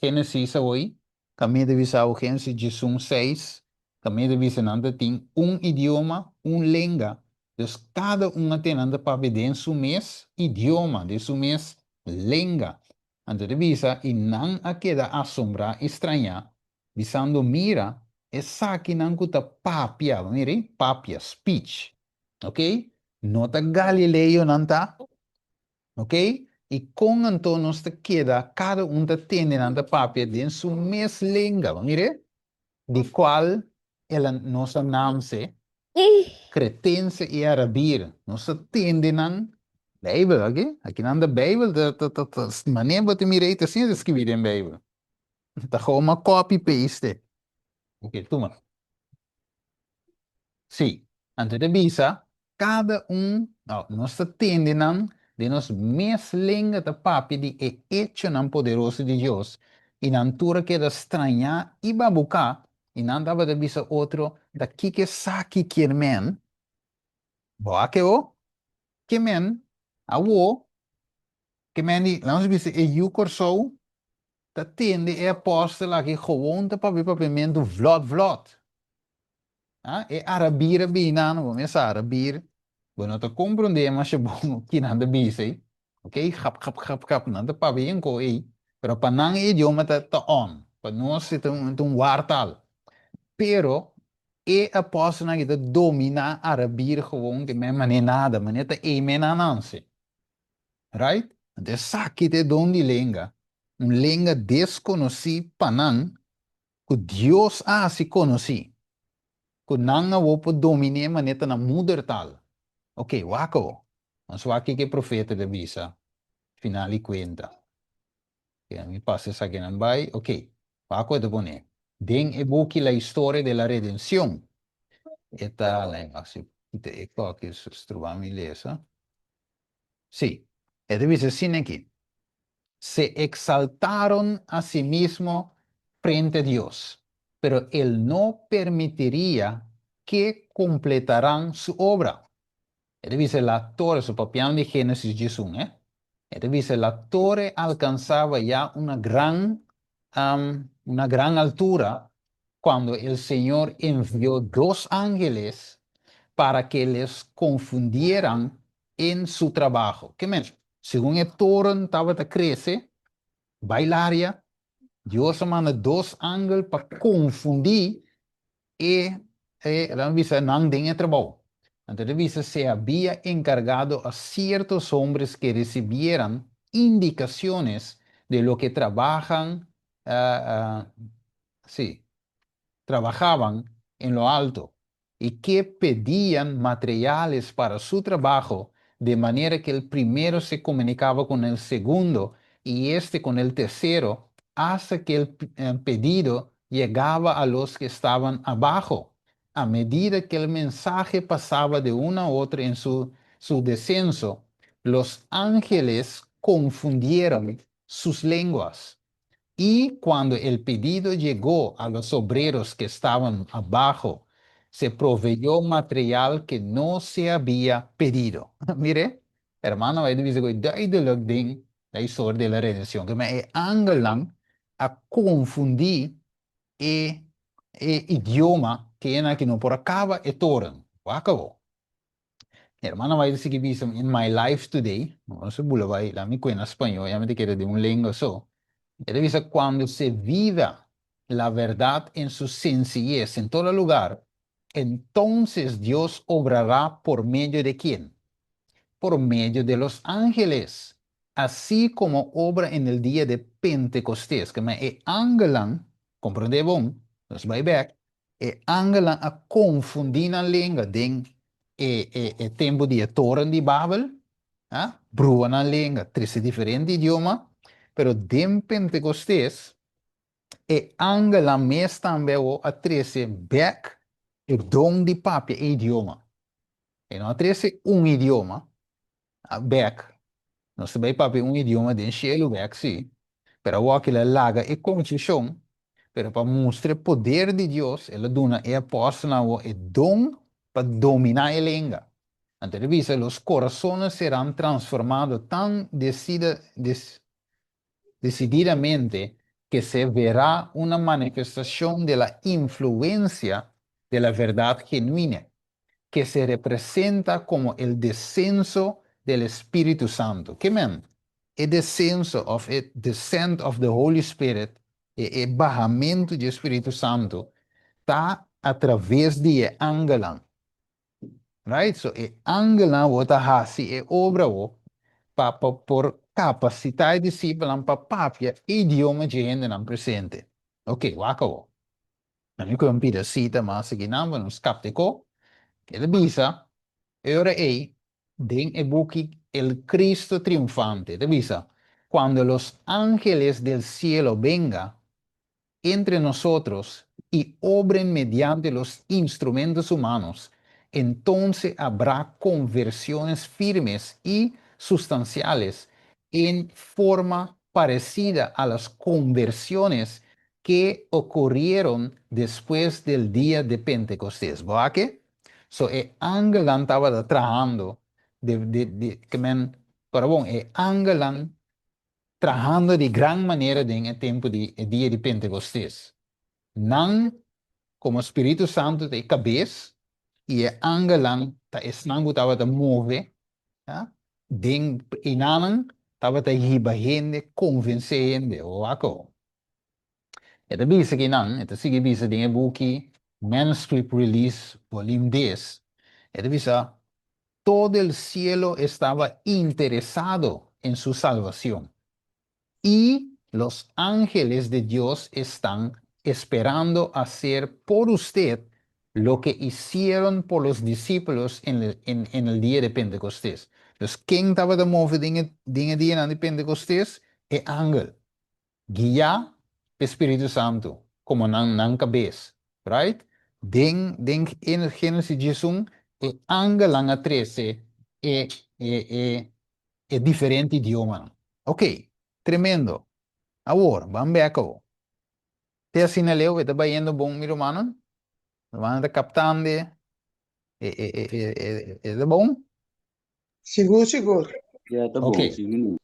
S1: Génesis awoi, kaminda ta bisa awo Génesis diesun seis, kaminda ta bisa nan ta tin un idioma, un lenga, dus kada un a tende nan ta papia den su mes idioma, den su mes lenga. Anto ta bisa, i nan a keda asombrá i strañá, bisando, Mira, esakinan ku ta papia, bo mira ei, papia, speech, ok, no ta galileonan ta? Ok, i kon anto nos ta keda, kada un ta tende nan ta papia den su mes lenga, bo mira ei, di kual el a nos a nanse, kretense i arabir, nos ta tende nan Beibel, ok, akinan ta Beibel ta ta ta ta manera bo ta mira ei ta asina ta skibí den Beibel. Ta gewoon ma copy paste. Ok, tuma. Sí, anto ta bisa kada un, no, nos ta tende nan den nos mes lenga ta papia di e echonan poderoso di Dios, i nan tur a keda strañá i babuká, i nan tabata bisa otro, Ta kiko esaki kier men? Bo a ke o? Ke men? Awo, ke men di, laga nos bisa e yu Kòrsou ta tende e apòstel aki gewoon ta papia papiamentu vlòt vlòt. Ah, e arabir a bini nan, bo mester sa arabir, bo no ta komprondé masha bon ki nan ta bisa ei. Ok, gap gap gap gap, nan ta papia yen ko ei, pero pa nan e idioma ta ta on, pa nos e ta un ta un wartaal. Pero e apòstelnan aki ta dominá arabir gewoon ke men manera nada, manera ta ei men a nanse. Right? Anto esaki ta e don di lenga, un lenga deskonosí pa nan, ku Dios a hasi konosí, ku nan awor por domin'é manera ta nan moedertaal. Oké, wak awor. Nos wak kiko e profeta ta bisa, final di kuenta. Oké, mi pasa esakinan bai. Oké, wak ku e ta pone. Den e buki La Historia de la Redención, e ta, wak si kita e kòki, stroba mi lesa. Sí, e ta bisa asina aki, Se exaltaron a sí mismo frente a Dios, pero El no permitiría ke completaran su obra. E ta bisa la tore, so papiando di Génesis 11, eh? E ta bisa la tore alcanzaba ya una gran, um, una gran altura cuando el Señor envió dos ángeles para que les confundieran en su trabajo. Ke men, segun e toren tabata krese, bai laria, Dios a manda dos angel pa konfundí e, e, nan bisa nan den e trabou. Anto ta bisa se había encargado a ciertos hombres que recibieran. indicaciones de lo que trabajan, sí, trabajaban en lo alto y que pedían materiales para su trabajo, de manera que el primero se comunicaba con el segundo y este con el tercero, hasta que el pedido llegaba a los que estaban abajo. A medida que el mensaje pasaba de uno a otro en su descenso, los ángeles confundieron sus lenguas. Y cuando el pedido llegó a los obreros que estaban abajo, se proveyó material que no se había pedido. Mire, hermano, hij dice que duidelijk ding, de historia de la redención, ku e angelnan a konfundí e, e idioma ku nan no por a kaba e toren. Akabó. Hermano, bai sigui bisa In My Life Today, no sé, bula bai, la mi na spañó, ya mi ke di un lenga so. E ta bisa cuando se viva la verdad en su sencillez en todo lugar, entonces Dios obrará por medio de quién? Por medio de los ángeles, así como obra en el día de Pentecostés. Ku e angelnan, komprondé bon, nos bai bèk, e angelnan a konfundí nan lenga den e tempu di toren di Babel, ah? Brua nan lenga, trese diferente idioma, pero den Pentecostés, e angelnan mes tambe a trese bèk e don di papia idioma. E no a trese un idioma, a bèk. Nos tambe papia un idioma den shelu bèk, sí. Pero awor el a laga e konfushon, pero pa mustra poder di Dios, el a duna e apòstelnan e don pa dominá e lenga. Anto el a bisa, los corazones serán transformados tan decididamente que se verá una manifestación de la influencia de la verdad genuina, que se representa como el descenso del Espíritu Santo. Ke men? E descenso of e descent of the Holy Spirit, e bahamentu di Spiritu Santu, ta atraves di angelnan. Right? So, e angelnan ta hasi e obra o pa por kapasitá e disipelnan pa papia idioma di hendenan presente. Ok, wak awor. Ami ku pida sita mas aki nan, nos kapta ko. El a bisa, e ora ei, den e buki El Cristo Triunfante. El a bisa, cuando los ángeles del cielo venga entre nosotros y obren mediante los instrumentos humanos, entonces habrá conversiones firmes y sustanciales en forma parecida a las conversiones que ocurrieron después del día de Pentecostés. Bo ke? So, e angelnan tabata trahando di ke men, pero bon, e angelnan trahando di gran manera den tempu di dia di Pentecostés. Nan komo Spiritu Santu ta e kabes i e angelnan ta esnan ku tabata move, ja? Den inanan tabata hiba hende, konvensé hende, wak. E ta bisa ku nan, e ta sigui bisa den e buki Manuscript Release Volume 10. E ta bisa todo el cielo estaba interesado en su salvación. Y los ángeles de Dios están esperando hacer por usted lo que hicieron por los discípulos en el día de Pentecostés. Dus ken tabata move den e dia di Pentecostés? E angel. Guiá pa Spiritu Santu, komo nan kabes. Right? Den in Génesis 11, e angelnan a trese e diferente idioma. Ok, tremendo. Awor, ban bèk. Te asina leu, ta bayendo bon, mi ruman? Ruman ta kaptando. E bon?
S3: Sigur, sigur.
S4: Ya, ta bon, sí.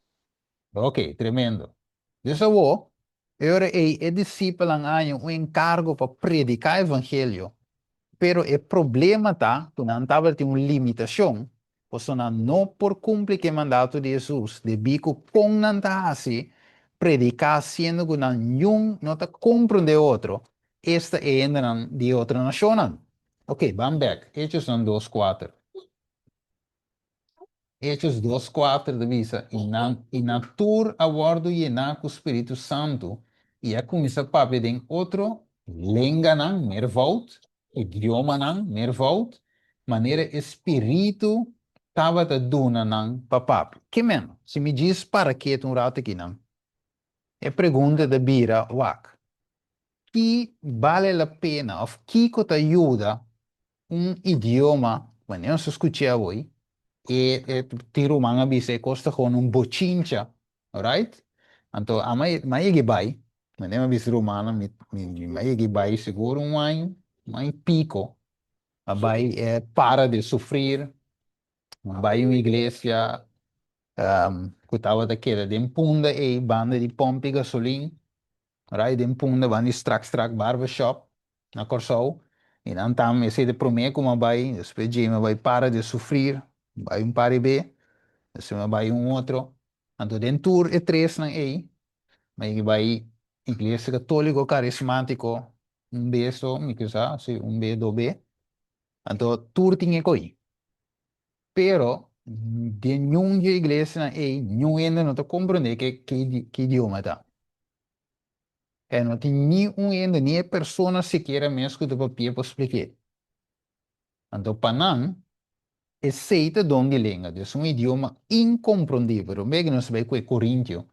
S1: Ok, tremendo. Dus awor, ora e disipelnan a haña un enkargo pa prediká evangelio, pero e problema ta, ku nan tabatin un limitashon, pasobra nan no por kumpli ku e mandato di Hesus, debí ku kon nan ta hasi prediká siendo ku nan niun no ta komprondé otro, esta e hendenan di otro nashonnan. Ok, ban bèk. Hechos 2, 4. Hechos 2:4 ta bisa, I nan, i nan tur a wòrdu yená ku Spiritu Santu i a kuminsá papia den otro lenganan, meervoud, idiomanan, meervoud, manera e Spiritu tabata duna nan pa papia. Ke men? Si mi djis para ketu un ratu akinan, e pregunta ta bira, Wak, ki bale la pena òf kiko ta yuda un idioma, wanneer nos ta skuch'é awor, e e tin ruman a bisa e kos ta gewoon un bochincha, alright? Anto ami a yega bai, wanneer mi a bisa rumannan mi mi a yega bai sigur un aña, un aña y pico, a bai e para de sufrir, a bai un iglesia ku tabata keda den Punda ei banda di pòmp di gasolin, Rai den Punda ban di Strak Strak Barbershop na Kòrsou i nan tambe esei ta e promé ku mi a bai, despues djei mi a bai Para de Sufrir, bai un par di be, despues mi a bai un otro, anto den tur e tresnan ei mi a yega bai Iglesia Katóliko Karismátiko un be so mi ke sa, si un be do be, anto tur tin e koi. Pero den niun dje iglesianan ei niun hende no ta komprondé ke ke idioma ta. E no tin ni un hende, ni e persona sikiera mes ku ta papia por splik'é. Anto pa nan, esei ta don di lenga, dus un idioma inkomprondibel. Pero mei ku nos bai ku e Korintio,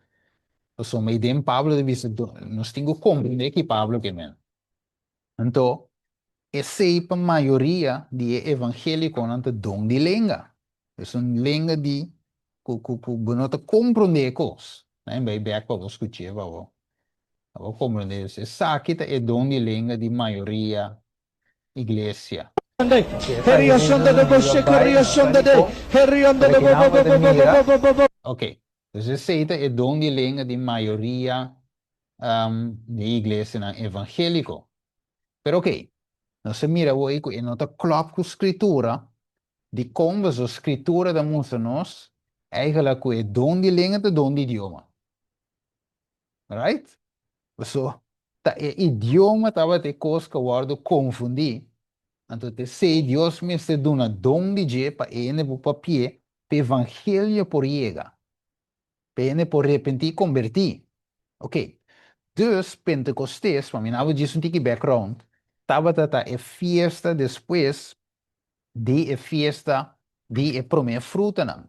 S1: pasobra mei den Pablo ta bisa, nos tin ku komprondé ki Pablo ke men. Anto, esei pa mayoria di e evangéliconan ta don di lenga. Es un lenga di ku ku ku bo no ta komprondé e kos. Nan bai bèk pa bo skuch'é pa bo pa bo komprondé. Esaki ta e don di lenga di mayoria iglesia. Ok, dus esei ta e don di lenga di mayoria di iglesianan evangéliko. Pero ok, nos a mira awor ku e no ta klòp ku Skritura. Dikon? Pasobra Skritura ta mustra nos eigentlik ku e don di lenga ta don di idioma. Right? Pasobra ta e idioma tabata e kos ku a wòrdu konfundí. Anto ta esei Dios mester duna don di dje pa e hende por papi'é, pa e evangelio por yega. Pa hende por repentí i kombertí. Ok. Dus, Pentekostes, pa mi nabo djis un tiki background, tabata ta e fiesta despues di e fiesta di e promé frutanan.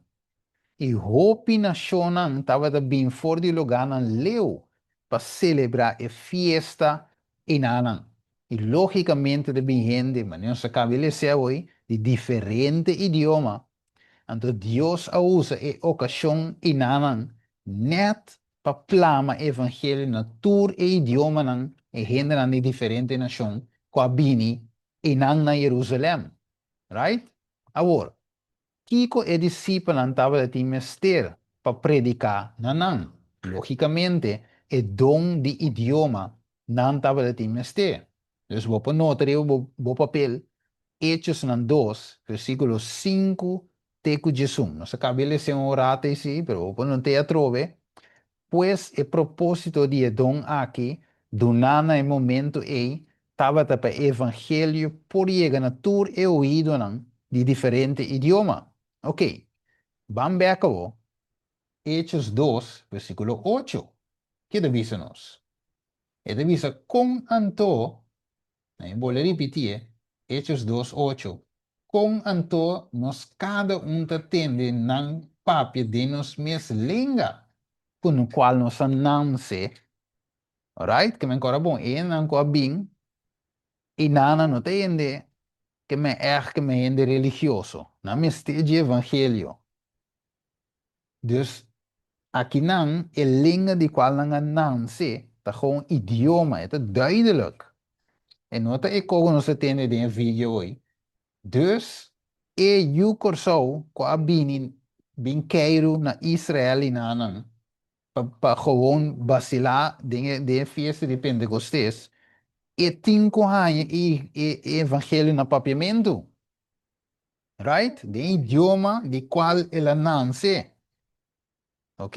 S1: I hopi nashonnan tabata bin for di lugánan leu pa selebrá e fiesta einanan. I lógikamente ta bin hende, manera nos a kaba di lesa awor, di diferente idioma. Anto Dios a usa e okashon einanan nèt pa plama e evangelio na tur e idiomanan, e hendenan di diferente nashon ku a bini einan na Jerusalèm. Right? Awor, kiko e disipelnan tabata tin mester pa prediká na nan? Lógikamente, e don di idioma nan tabata tin mester. Dus bo por nota riba bo bo papel Hechosnan dos, versíkulo sinku te ku diesun. Nos a kaba e lese un rato ei, pero bo por not'é atrobe. Pues e propósito di e don aki, duná na e momento ei, tabata pa e evangelio por yega na tur e oídonan di diferente idioma. Oké, ban bèk awor. Hechos dos, versíkulo ocho. Ke ta bisa nos? E ta bisa, Kon anto, na e bolbe ripitié, Hechos dos, ocho, kon anto nos kada un ta tende nan papia den nos mes lenga ku no kual nos a nanse? Alright, ke men kòrda bon, e hendenan ku a bin i nan no ta hende ke men ègt ke men hende religioso, nan mester dje evangelio. Dus, akinan e lenga di kual nan a nanse ta gewoon idioma, e ta duidelijk. E no ta e kogo nos a tende den e video hoy. Dus, e yu Kòrsou ku a bini bin keiru na Israel i nanan pa pa gewoon basilá den e den e fiesta di Pentekostes, e tin ku haña e e evangelio na papiamentu. Right? Den idioma di cual el a nance. Ok?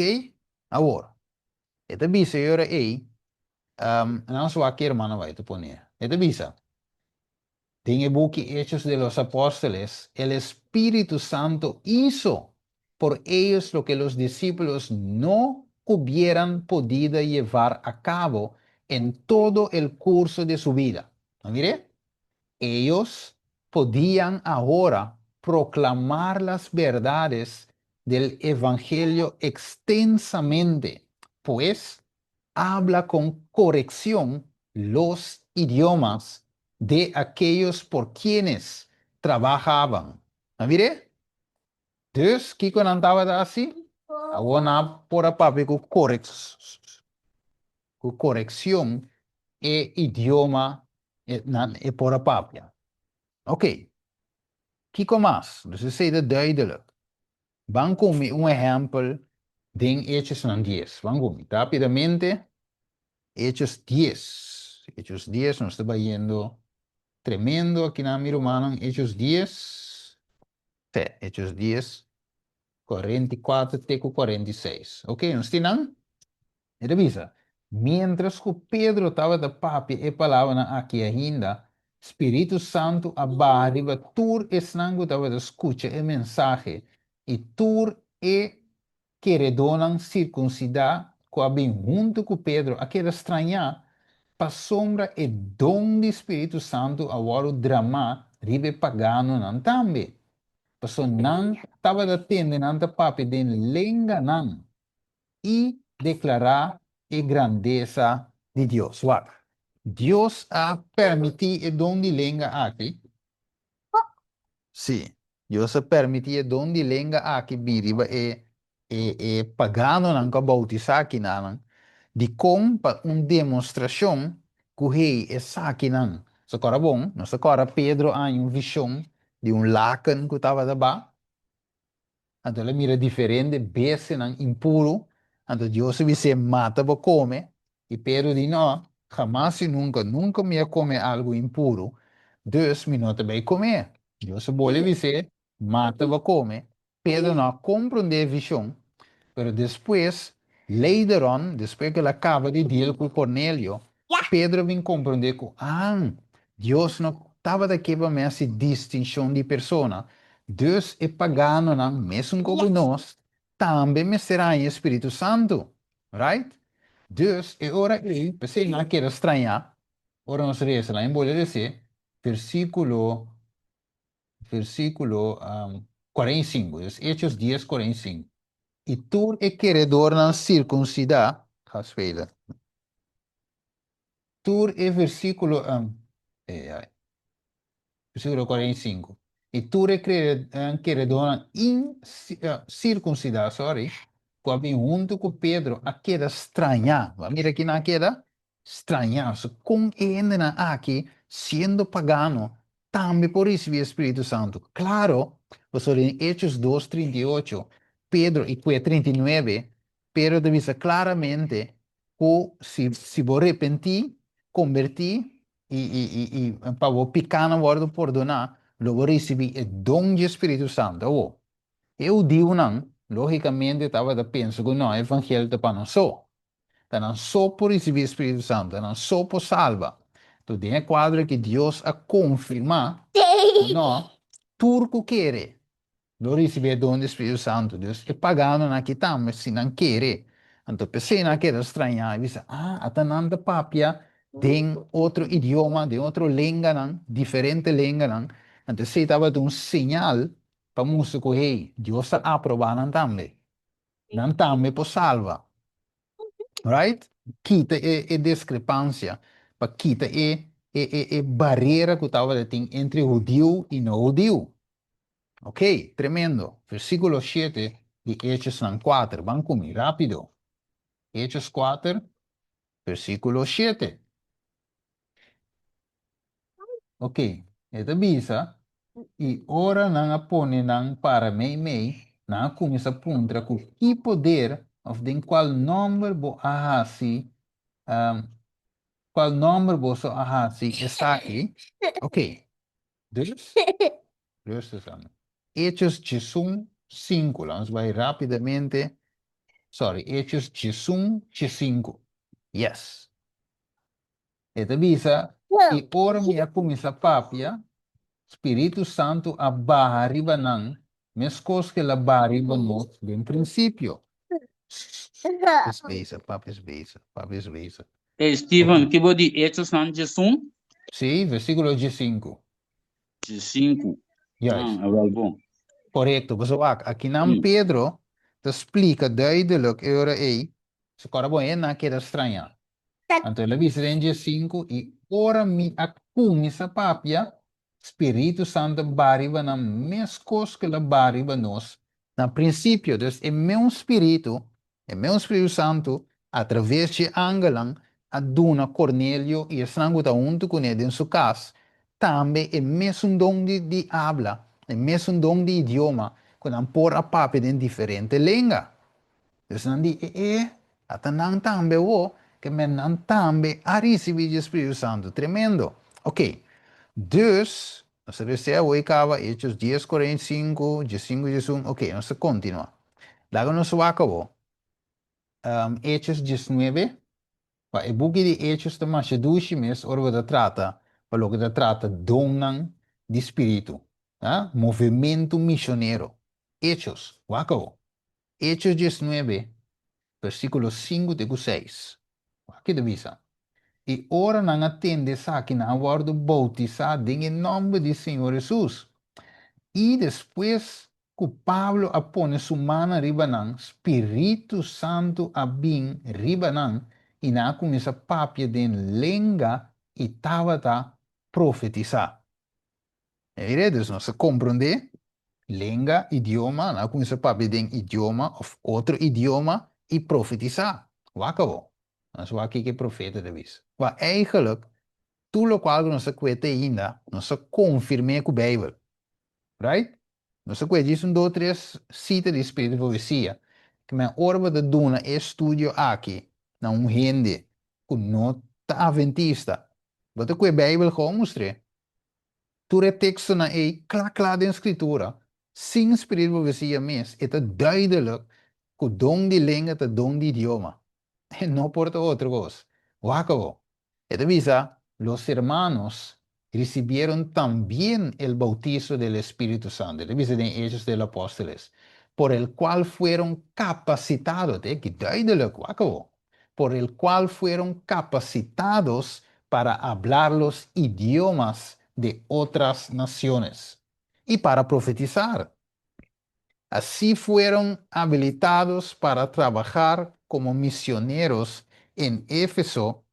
S1: Awor, e ta bisa e ora ei, um, nan su aki hermano bai ta pone. E ta bisa, den e buki Hechos de los Apóstoles, el Espíritu Santo hizo. por ellos lo que los discípulos no hubieran podido llevar a cabo en todo el curso de su vida. ¿No mire? Ellos podían ahora proclamar las verdades del Evangelio extensamente, pues habla con corrección los idiomas de aquellos por quienes trabajaban. ¿No mire? Dus, kiko nan tabata hasi? Awor nan por a papia ku ku korekshon e idioma nan e por a papia. Ok. Kiko mas? Dus esei ta duidelijk. Ban ku mi un ehèmpel den Hechosnan dies. Ban ku mi rápidamente. Hechos dies. Hechos dies, nos ta bayendo tremendo akinan mi rumannan. Hechos dies. Te, Hechos dies, 44 te ku 46. Ok, nos tin nan? E ta bisa, Miéntras ku Pedro tabata papia e palabranan aki ainda, Spiritu Santu a baha riba tur esnan ku tabata skucha e mensahe, i tur e keredónan sirkunsidá ku a bin huntu ku Pedro a keda strañá, pasobra e don di Spiritu Santu a wòrdu dramá riba e paganonan tambe, pasobra nan tabata tende nan ta papia den lenganan i deklará e grandesa di Dios. Wak, Dios a permití e don di lenga aki. Sí, Dios a permití e don di lenga aki bin riba e e e paganonan ku a boutisá akinanan. Dikon? Pa un demostrashon ku hey, esakinan. Nos ta kòrda bon, nos ta kòrda Pedro a haña un vishon di un laken ku tabata ba. Anto el a mira diferente bestianan impuru, anto Dios a bis'é, Mata bo kome. I Pedro di, No, hamas i nunka, nunka mi a kome algu impuru, dus mi no ta bai kom'é. Dios a bolbe bis'é, Mata bo kome. Pedro no a komprondé e vishon, pero despues, later on, despues ku el a kaba di deal ku Cornelio, Pedro a bin komprondé ku, ah, Dios no tabata ke pa mi hasi distinshon di persona, dus e paganonan, mesun komo nos, tambe mester haña e Spiritu Santu. Right? Dus e ora ei, p'esei nan a keda strañá ora nos resa. Laña bolbe res'é versíkulo versíkulo 45, dus Hechos 10, 45. I tur e keredornan sirkunsidá, ga spelen. Tur e versíkulo, ei ai, versíkulo 45. I tur e keredornan insirkunsidá, sorry, ku a bin huntu ku Pedro a keda strañá. Bo a mira kinan a keda? Strañá. So kon e hendenan aki, siendo pagano, tambe por risibí e Spiritu Santu? Klaro, pasobra den Hechos dos, 38, Pedro i kue 39, Pedro ta bisa klaramente ku si si bo repentí, kombertí i i i i pa bo pikánan wòrdu pordoná, lo bo risibí e don dje Spiritu Santu. Awor, e hudiunan lógikamente tabata pensa ku nò, e evangelio ta pa nan so. Ta nan so por risibí e Spiritu Santu, ta nan so por salba. Enton den e kuadro aki Dios a konfirmá ku nò, tur ku kere Lo ricibi e don di Spiritu Santo. Dus e paganonan aki tambe, si nan kere. Anto p'esei nan a keda strañá i bisa, Ah, ata nan ta papia den otro idioma, den otro lenganan, diferente lenganan. Anto esei tabata un señal pa mustra ku, hey, Dios ta aprobá nan tambe. Nan tambe por salba. Right? Kita e, e diskrepansia, pa kita e, e, e, e barera ku tabata tin entre hudiu i no hudiu. Ok, tremendo. Versíkulo shete di Hechosnan kuater. Ban ku mi, rápido. Hechos kuater, versíkulo shete. Ok, e ta bisa, I ora nan a pone nan para meimei, nan a kuminsá puntra ku ki poder òf den kual nòmber bo a hasi, kual nòmber boso a hasi esaki. Ok. Dus, rustig aan. Hechos djesun sinku, laat ons bai rapidamente. Sorry, Hechos djesun djesinku. Yes. E ta bisa, I ora mi a kuminsá papia, Spiritu Santu a baha riba nan. Meskos ku el a baha riba nos den prinsipio. Es bezig, papi es bezig, papi es bezig.
S4: Ey, Steven, ki bo di Hechosnan djesun?
S1: Sí, versíkulo djesinku.
S4: Djesinku.
S1: Juist.
S4: Ah, awel bon.
S1: Korekto. Pasobra wak, akinan Pedro ta splika duidelijk e ora ei, su kòrda bon e nan a keda strañá. Anto el a bisa den djesinku, I ora mi a kuminsá papia, Spiritu Santu a baha riba nan meskos ku el a baha riba nos na prinsipio. Dus e meun Spiritu, e meun Spiritu Santu, atraves dje angelnan, a duna Kornelio i esnan ku ta huntu kuné den su kas tambe e mesun don di di abla, e mesun don di idioma ku nan por a papia den diferente lenga. Dus nan di, E e, ata nan tambe awor, ke men nan tambe a risibí dje Spiritu Santu. Tremendo! Ok, dus, nos ta desea awor i kaba Hechos dies, 45, 15, 11, ok, nos ta kontinuá. Laga nos wak awor, Hechos 19, Pa e buki di Hechos ta masha dushi mes ora bo ta trata pa loke ta trata donnan di spiritu, movementu misionero. Hechos, wak awor. Hechos 19, versíkulo 5 te ku 6. Wak ki ta bisa, I ora nan a tende esaki nan a wòrdu boutisá den e nòmber di Señor Hesus. I despues ku Pablo a pone su mannan riba nan, spiritu santu a bin riba nan i nan a kuminsá papia den lenga i tabata profetisá. Mira, dus nos a komprondé lenga, idioma, nan a kuminsá papia den idioma òf otro idioma i profetisá. Wak awor, nos wak kiko e profeta ta bisa. Wak, eigenlijk, tur lokual ku nos a kuete ainda, nos a konfirm'é ku Beibel. Right? Nos a kue djis un dos tres sita di spiritu di profesia. Ke men ora bo ta duna e estudio aki na un hende ku no ta aventista, bo ta kue Beibel gou mustr'é. Tur e tekstonan ei kla kla den Skritura, sin spiritu di profesia mes, e ta duidelik ku don di lenga ta don di idioma. E no por ta otro kos. Wak awor. E ta bisa, Los hermanos recibieron también el bautizo del Espíritu Santo. E ta bisa den Hechos de los Apóstoles, por el cual fueron capacitados, te aki duidelijk, wak awor, por el cual fueron capacitados para hablar los idiomas de otras naciones y para profetizar. Así fueron habilitados para trabajar como misioneros en Éfeso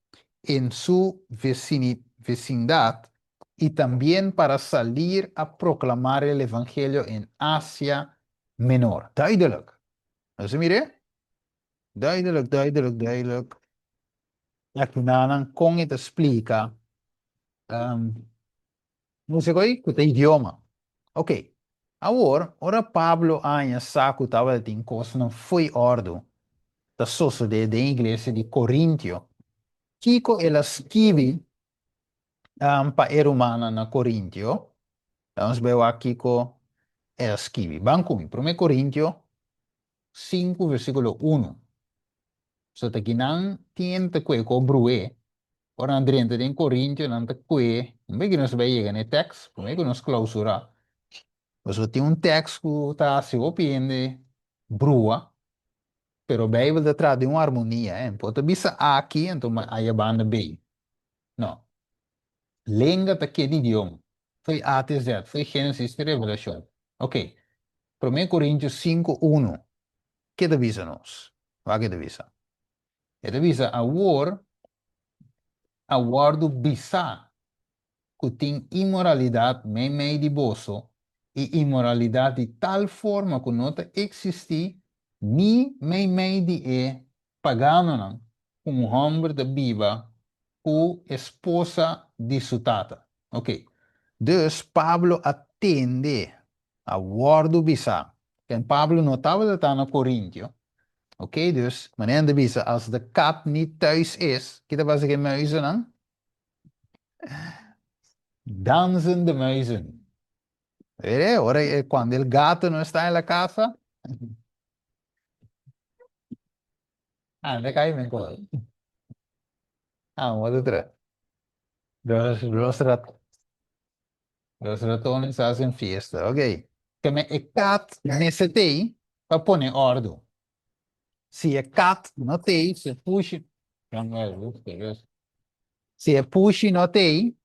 S1: en su vecindad y también para salir a proclamar el Evangelio en Asia Menor. Duidelijk. Nos a mir'é? Duidelijk, duidelijk, duidelijk. Akinanan kon e ta splika Nos koi ku ta idioma. Ok, awor ora Pablo a haña sa ku tabatin kosnan fo'i òrdu ta sosodé den iglesia di Korintio, kiko el a skibi pa e rumannan na Korintio? Nos bai wak kiko el a skibi. Ban ku mi, Promé Korintio 5 versíkulo 1. So ta kinan tin ta kue ku bru'é. Ora nan drenta den Korintio nan ta kue, un bes ku nos bai yega na e tèks, promé ku nos klousurá. Pasobra tin un tèks ku ta hasi hopi hende brua, pero Beibel ta trata di un armonia, eh. Por ta bisa aki, anto aya banda bei. No. Lenga ta keda idioma. Fo'i A te Z, fo'i Génesis te Revelashon. Ok. Promé Korintio 5, 1. Ke ta bisa nos? Wak e ta bisa. E ta bisa, Awor a wòrdu bisá ku tin inmoralidat meimei di boso, i inmoralidat di tal forma ku no ta eksistí ni meimei di e paganonan, ku un hòmber ta biba ku esposa di su tata. Oké. Dus Pablo a tende a wòrdu bisá. Ken Pablo no tabata ta na Korintio. Oké, dus, manera nan ta bisa, als de kat niet thuis is, ki ta pasa ku e muizennan? Dansen de muizen. Mire, ora e, cuando el gato no está en la casa, anda kai men kos. Ah, wat het terug. Los, los, rat, los ratones hacen fiesta. Ok. Keme e kat mester t'ei pa pone òrdu. Si e kat no t'ei, si e pushi, si e pushi no t'ei,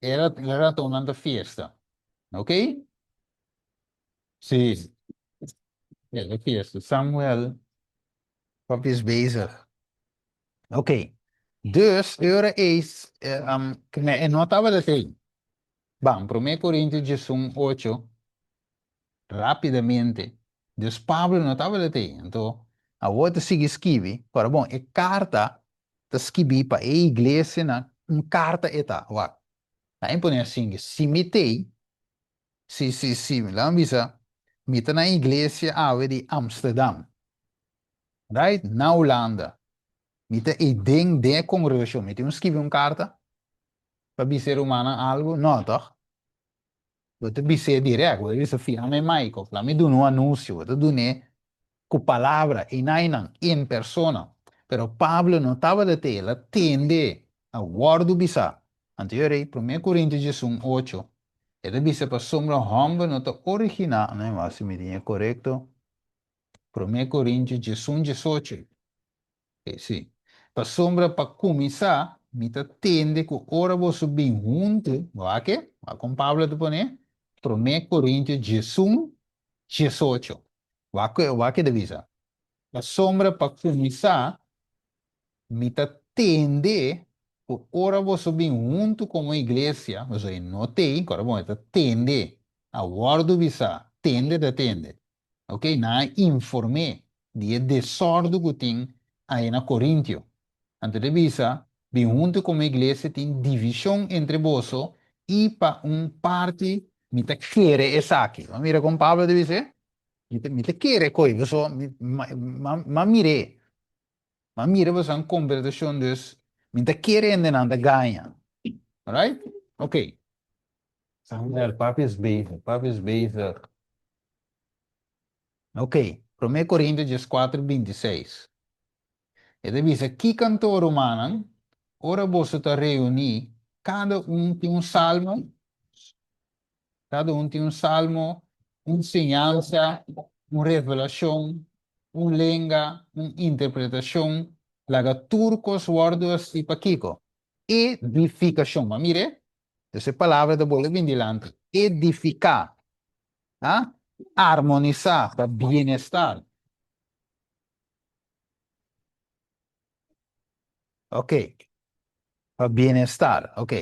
S1: e ratonnan ta fiesta. Ok? Si, e ta fiesta. Samuel, papi is bezig. Ok. Dus, e ora ei, e no tabata t'ei. Ban, Promé Korintio 11, 8, rápidamente. Dus Pablo no tabata t'ei. Anto, awor ta sigui skibi. Ora bon, e karta ta skibí pa e iglesianan, un karta e ta. Wak, nan e pone asin, si mi t'ei, si, si, si, laga mi bisa, mi ta na iglesia awe di Amsterdam, right, na Hulanda. Mi ta ei den, den e kongregashon. Mi tin ku skibi un karta pa bisa e rumannan algu? No, tòg? Bo ta bis'é dirèk, bo ta bisa, Fia mi Michael, la mi duna un anuncio. Bo ta dun'é ku palabra, einainan, en persona. Pero Pablo no tabata te, el a tende, a wòrdu bisá. Anto e rei, Promé Korintio 11, 8, e ta bisa pasobra hòmber no ta originá, no e wak si mi tin e korekto, Promé Korintio 11, 18. Sí. Pasobra pa kuminsá, mi ta tende ku ora boso bin huntu, bo wak e? Wak kon Pablo ta pone? Promé Korintio 11, 18. Wak wak e ta bisa? Pasobra pa kuminsá, mi ta tende ku ora boso bin huntu komo iglesia, pasobra e no t'ei, kòrda bon, e ta tende, a wòrdu bisá, tende ta tende. Ok, nan a inform'é di e desòrdu ku tin ahi na Korintio. Anto ta bisa, Bin huntu komo iglesia tin divishon entre boso i pa un parti mi ta kere esaki. Bo a mira kon Pablo ta bis'é? Mi ta mi ta kere koe boso, mi m'a mir'é. M'a mira boso nan kombertashon dus mi ta kere hende nan ta gaña. Alright? Ok. Samuel, papi is bezig, papi is bezig. Ok, Promé Korintio 14, 26. E ta bisa, Kiko anto, rumannan, ora boso ta reuní, kada un tin un salmo, kada un tin un salmo, un siñansa, un revelashon, un lenga, un interpretashon, laga tur kos wòrdu hasí pa kiko? Edifikashon. Bo a mir'é? Dus e palabra ta bolbe bin dilanti, edifiká, ha? Armonisá, pa bienestar. Ok, pa bienestar, ok.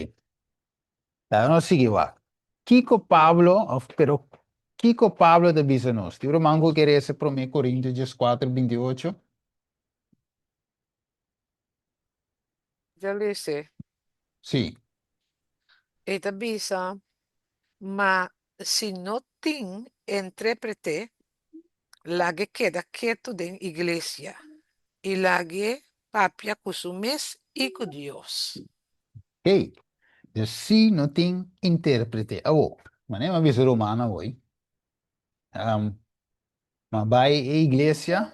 S1: Laga nos sigui wak. Kiko Pablo, of pero kiko Pablo ta bisa nos? Tin ruman ku kere ese Promé Korintio 14, 28?
S6: Ya lese.
S1: Sí.
S6: E ta bisa, Ma si no tin entreprete, lag'e keda ketu den iglesia, i lag'e papia ku su mes i ku Dios.
S1: Hey, dus si no tin intérprete. Awo, manera mi a bisa ruman awoy, M'a bai e iglesia,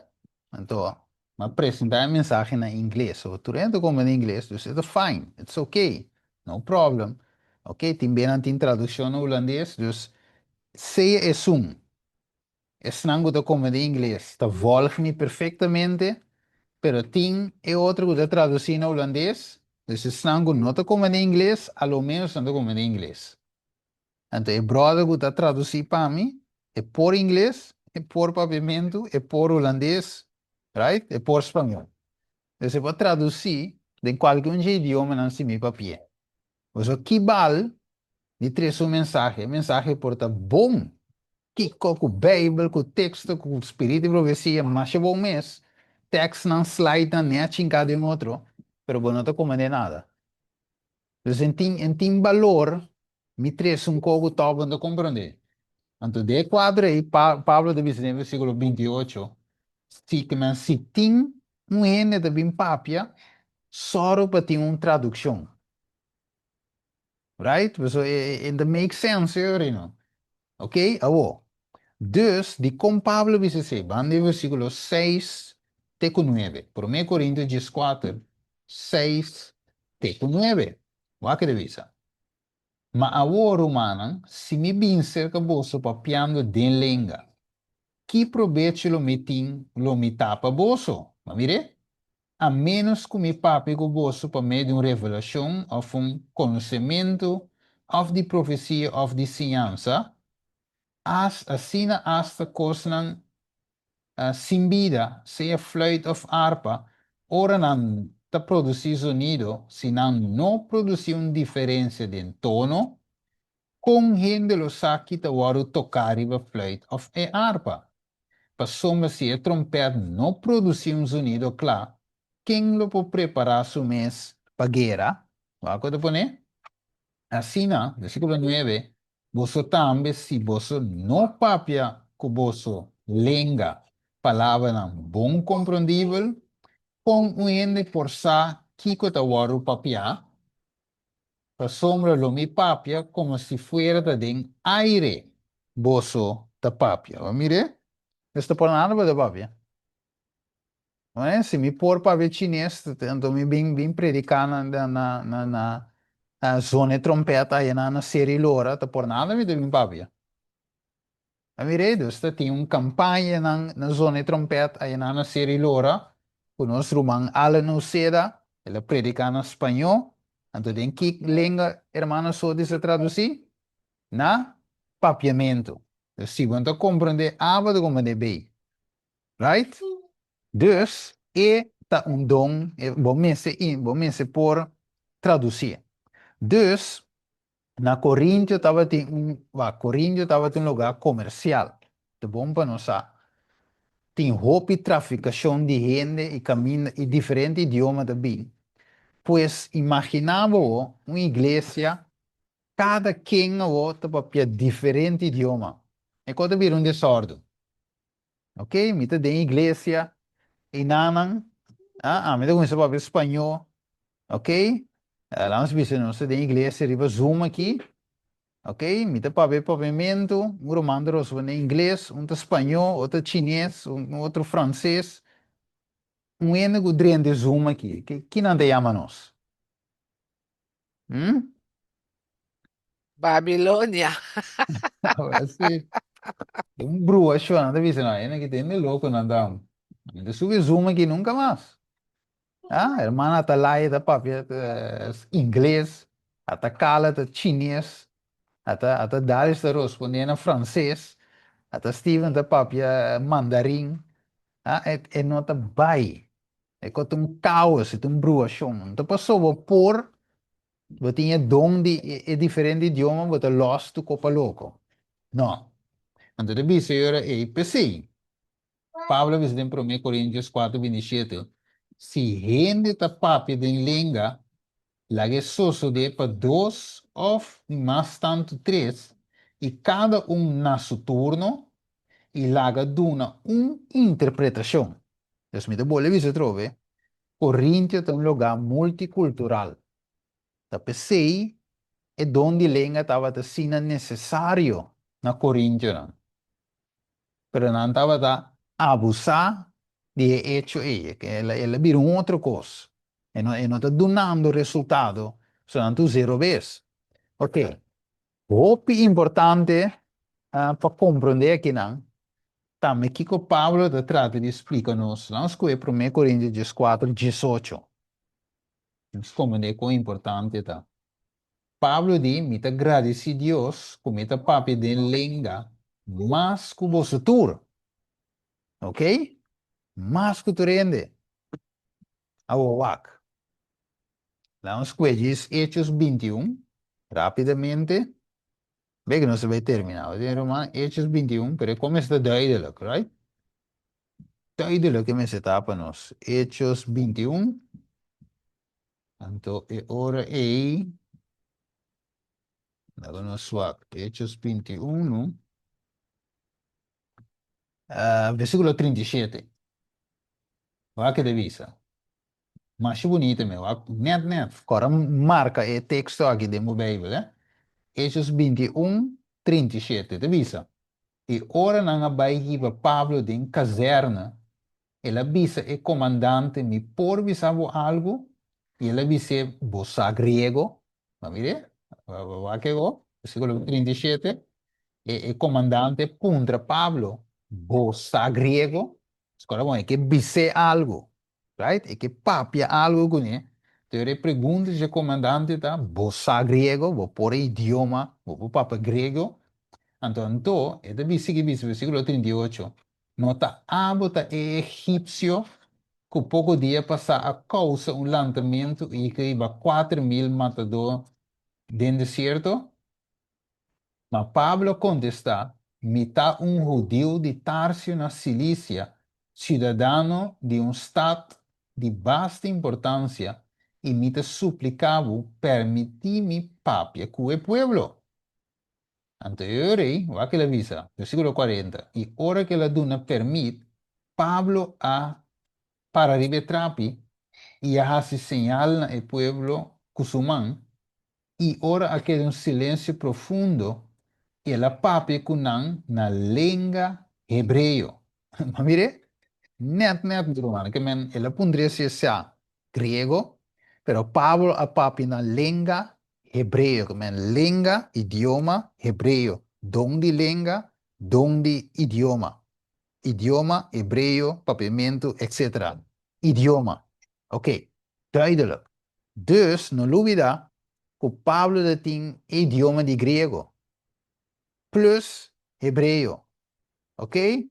S1: anto m'a presentá e mensahe na ingles. So tur hende ta komprendé ingles, dus e ta fine, it's okay, no problem. Ok, tin be nan tin tradukshon na hulandes, dus sea esun, esnan ku ta komprendé ingles ta vòlg mi perfektamente, pero tin e otro ku ta tradusí na hulandes, dus esnan ku no ta komprendé ingles, a lo ménos nan ta komprendé ingles. Anto e brother ku ta tradusí pa mi, e por ingles, e por papiamentu, e por hulandes, right? E por spañol. Dus e por tradusí den kualke un dje idiomanan si mi papi'é. Pasobra ki bal di trese un mensahe? E mensahe por ta bon, kiko ku Beibel, ku teksto, ku spiritu di profesia, masha bon mes, tekstnan, slidenan, ne a chinká den otro, pero bo no ta komprendé nada. Dus en tin, en tin balor, mi trese un kogo tòg bo no ta komprondé. Anto den e kuadro ei, Pa, Pablo ta bisa den versíkulo 28, si ke men si tin un hende ta bin papia, sòru pa tin un tradukshon. Right? Pasobra e, e, e ta make sense e ora ei no. Ok, awor. Dus, dikon Pablo bisa esei? Ban den versíkulo 6 te ku 9. Promé Korintio 14, 6 te ku 9. Wak e ta bisa. Ma awor, rumannan, si mi bin serka boso papiando den lenga, ki probecho lo mi tin, lo mi ta pa boso? Bo a mir'é? A ménos ku mi papia ku boso pa medio di un revelashon òf un konosementu òf di profesia òf di siñansa, as asina asta kosnan sin bida, sea fluit òf arpa, ora nan ta produsí zonido, si nan no produsí un diferensia den tono, kon hende lo sa ki ta wòrdu toká riba fluit òf e arpa? Pasobra si e trompèt no produsí un zonido kla, ken lo por prepará su mes pa guera? Wak ku ta pone? Asina, versíkulo nuebe, Boso tambe, si boso no papia ku boso lenga palabranan bon komprondibel, kon un hende por sa kiko ta wòrdu papiá? Pasobra lo mi papia komo si fuera ta den aire boso ta papia. Bo mir'é? Nos ta por nada bo ta papia. Si mi por papia chines, anto mi bin bin prediká na na na na zona e trompèt aya na na Seri Lora, ta por nada mi ta bin papia. A mir'é, dus ta tin un kampaña nan na zona e trompèt aya na na Seri Lora ku nos ruman Allen Uceda, el a prediká na spañó, anto den ki lenga hermano Sotis a tradusí? Na papiamentu. Dus si bo no ta komprondé A, bo ta komprondé B. Right? Dus e ta un don, e bo mester bo mester por traducié. Dus na Corintio tabatin un, wak, Corintio tabatin un lugar comercial. Ta bon pa nos sa. Tin hopi traficacion di hende y caminda y diferente idioma ta bin. Pues imagina bo un iglesia cada ken awor ta papia diferente idioma. E cos ta bira un desordo. Ok, mi ta den iglesia y nanan, ah, ami ta cuminsa papia spañó, ok, laat nos bisa nos ta den iglesia riba Zoom aki, ok, mi ta papia papiamentu, un ruman ta rosponde ingles, un ta spañó, otro chines, un otro frances, un hende cu drenta Zoom aki, ki nan ta yama nos? Hm?
S6: Babilonia.
S1: Sí. Un brua show, nan ta bisa, no, hende aki ta hende loko nan ta. Mi ta subi Zoom aki nunca mas. Ah, hermana Atalaya ta papia ingles, ata Carla ta chines, ata ata Darius ta responde na frances, ata Steven ta papia mandarin. Ah, e e no ta bai. E ko ta un kaos, e ta un bruashon. No ta paso bo por, bo tin e don di e diferente idioma, bo ta lòs tur kopa loko. No. Anto ta bisa e ora ei, p'esei, Pablo a bisa den Promé Korintios kuater 27, Si hende ta papia den lenga, laga e sosodé pa dos òf di mas tantu tres, i kada un na su turno, i laga duna un interpretashon. Dus mi ta bolbe bisa atrobe, Korintio ta un lugá multikultural. Ta p'esei e don di lenga tabata asina nesesario na korintionan. Pero nan tabata abusá di e echo ei, el a bira un otro kos. E no e no ta dunando resultado, so nan ta us'é robes. Oke, hopi importante pa komprondé akinan Tambe kiko Pablo ta trata di splika nos? Laga nos skohe Promé Korintio dieskuater, diesocho. Nos komprendé kon importante ta. Pablo di, Mi ta gradisí Dios ku mi ta papia den lenga mas ku boso tur. Oké? Mas ku tur hende. Awor wak. Laga nos skohe djis Hechos bintiun, rápidamente. Be ku nos ta bai terminá. Bo tin ruman Hechos 21, pero e kon mester ta duidelijk, right? Duidelijk e mester ta pa nos. Hechos 21. Anto e ora ei, laga nos wak. Hechos 21, uh, versíkulo 37. Wak e ta bisa. Masha bunita mi wak net net. Kora marka e teksto aki den bo Beibel, eh. Hechos 21, 37 ta bisa, I ora nan a bai hiba Pablo den kazèrne, el a bisa e komandante, Mi por bisa bo algu? I el a bis'é, Bo sa griego? Bo a mir'é? Wak e go, versíkulo 37, e, e komandante puntra Pablo, Bo sa griego? Skora bon, e ke bis'é algu, right? E ke papia algu kuné. Entonces e pregunta dje komandante ta, Bo sa griego? Bo por e idioma? Bo por papia griego? Anto anto, e ta sigui bisa, versíkulo 38, No ta abo ta e egipsio ku poko dia pasá a kousa un lantamentu i kriba 4000 matadó den desierto? Ma Pablo a kontestá, Mi ta un hudiu di Tarsio na Silisia, siudadano di un stat di basta importansia, i mi ta supliká bo permití mi papia ku e pueblo. Anto e rei, wak el a bisa, versíkulo 40, I ora ku el a duna pèrmit, Pablo a para riba e trapi i a hasi señal na e pueblo ku su man, i ora a keda un silensio profundo, el a papia ku nan na lenga hebreo. Ma mir'é, nèt nèt, mi ruman, ke men el a pundr'é si e sa griego, pero Pablo a papia na lenga hebreo, ke men lenga, idioma hebreo, don di lenga, don di idioma, idioma hebreo, papiamentu, etc. Idioma. Oké, duidelijk. Dus, no lubida ku Pablo ta tin e idioma di griego plus hebreo. Oké?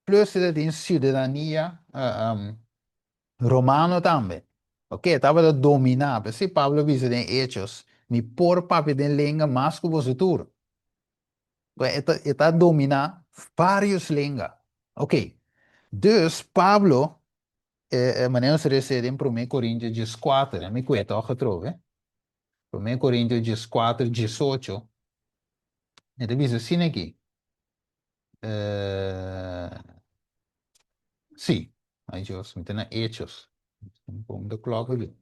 S1: Plus e ta tin siudadania romano tambe. Oké, e tabata dominá. P'esei Pablo a bisa den Hechos, Mi por papia den lenga mas ku boso tur. E ta, e ta dominá vários lenga. Oké. Dus Pablo, e, e manera nos a resé den Promé Korintio 14, mi kue tòg atrobe. Promé Korintio 14, 18, e ta bisa asina aki. Eh, sí, ay Dios, mi ta na Hechos. Pon de klok aki.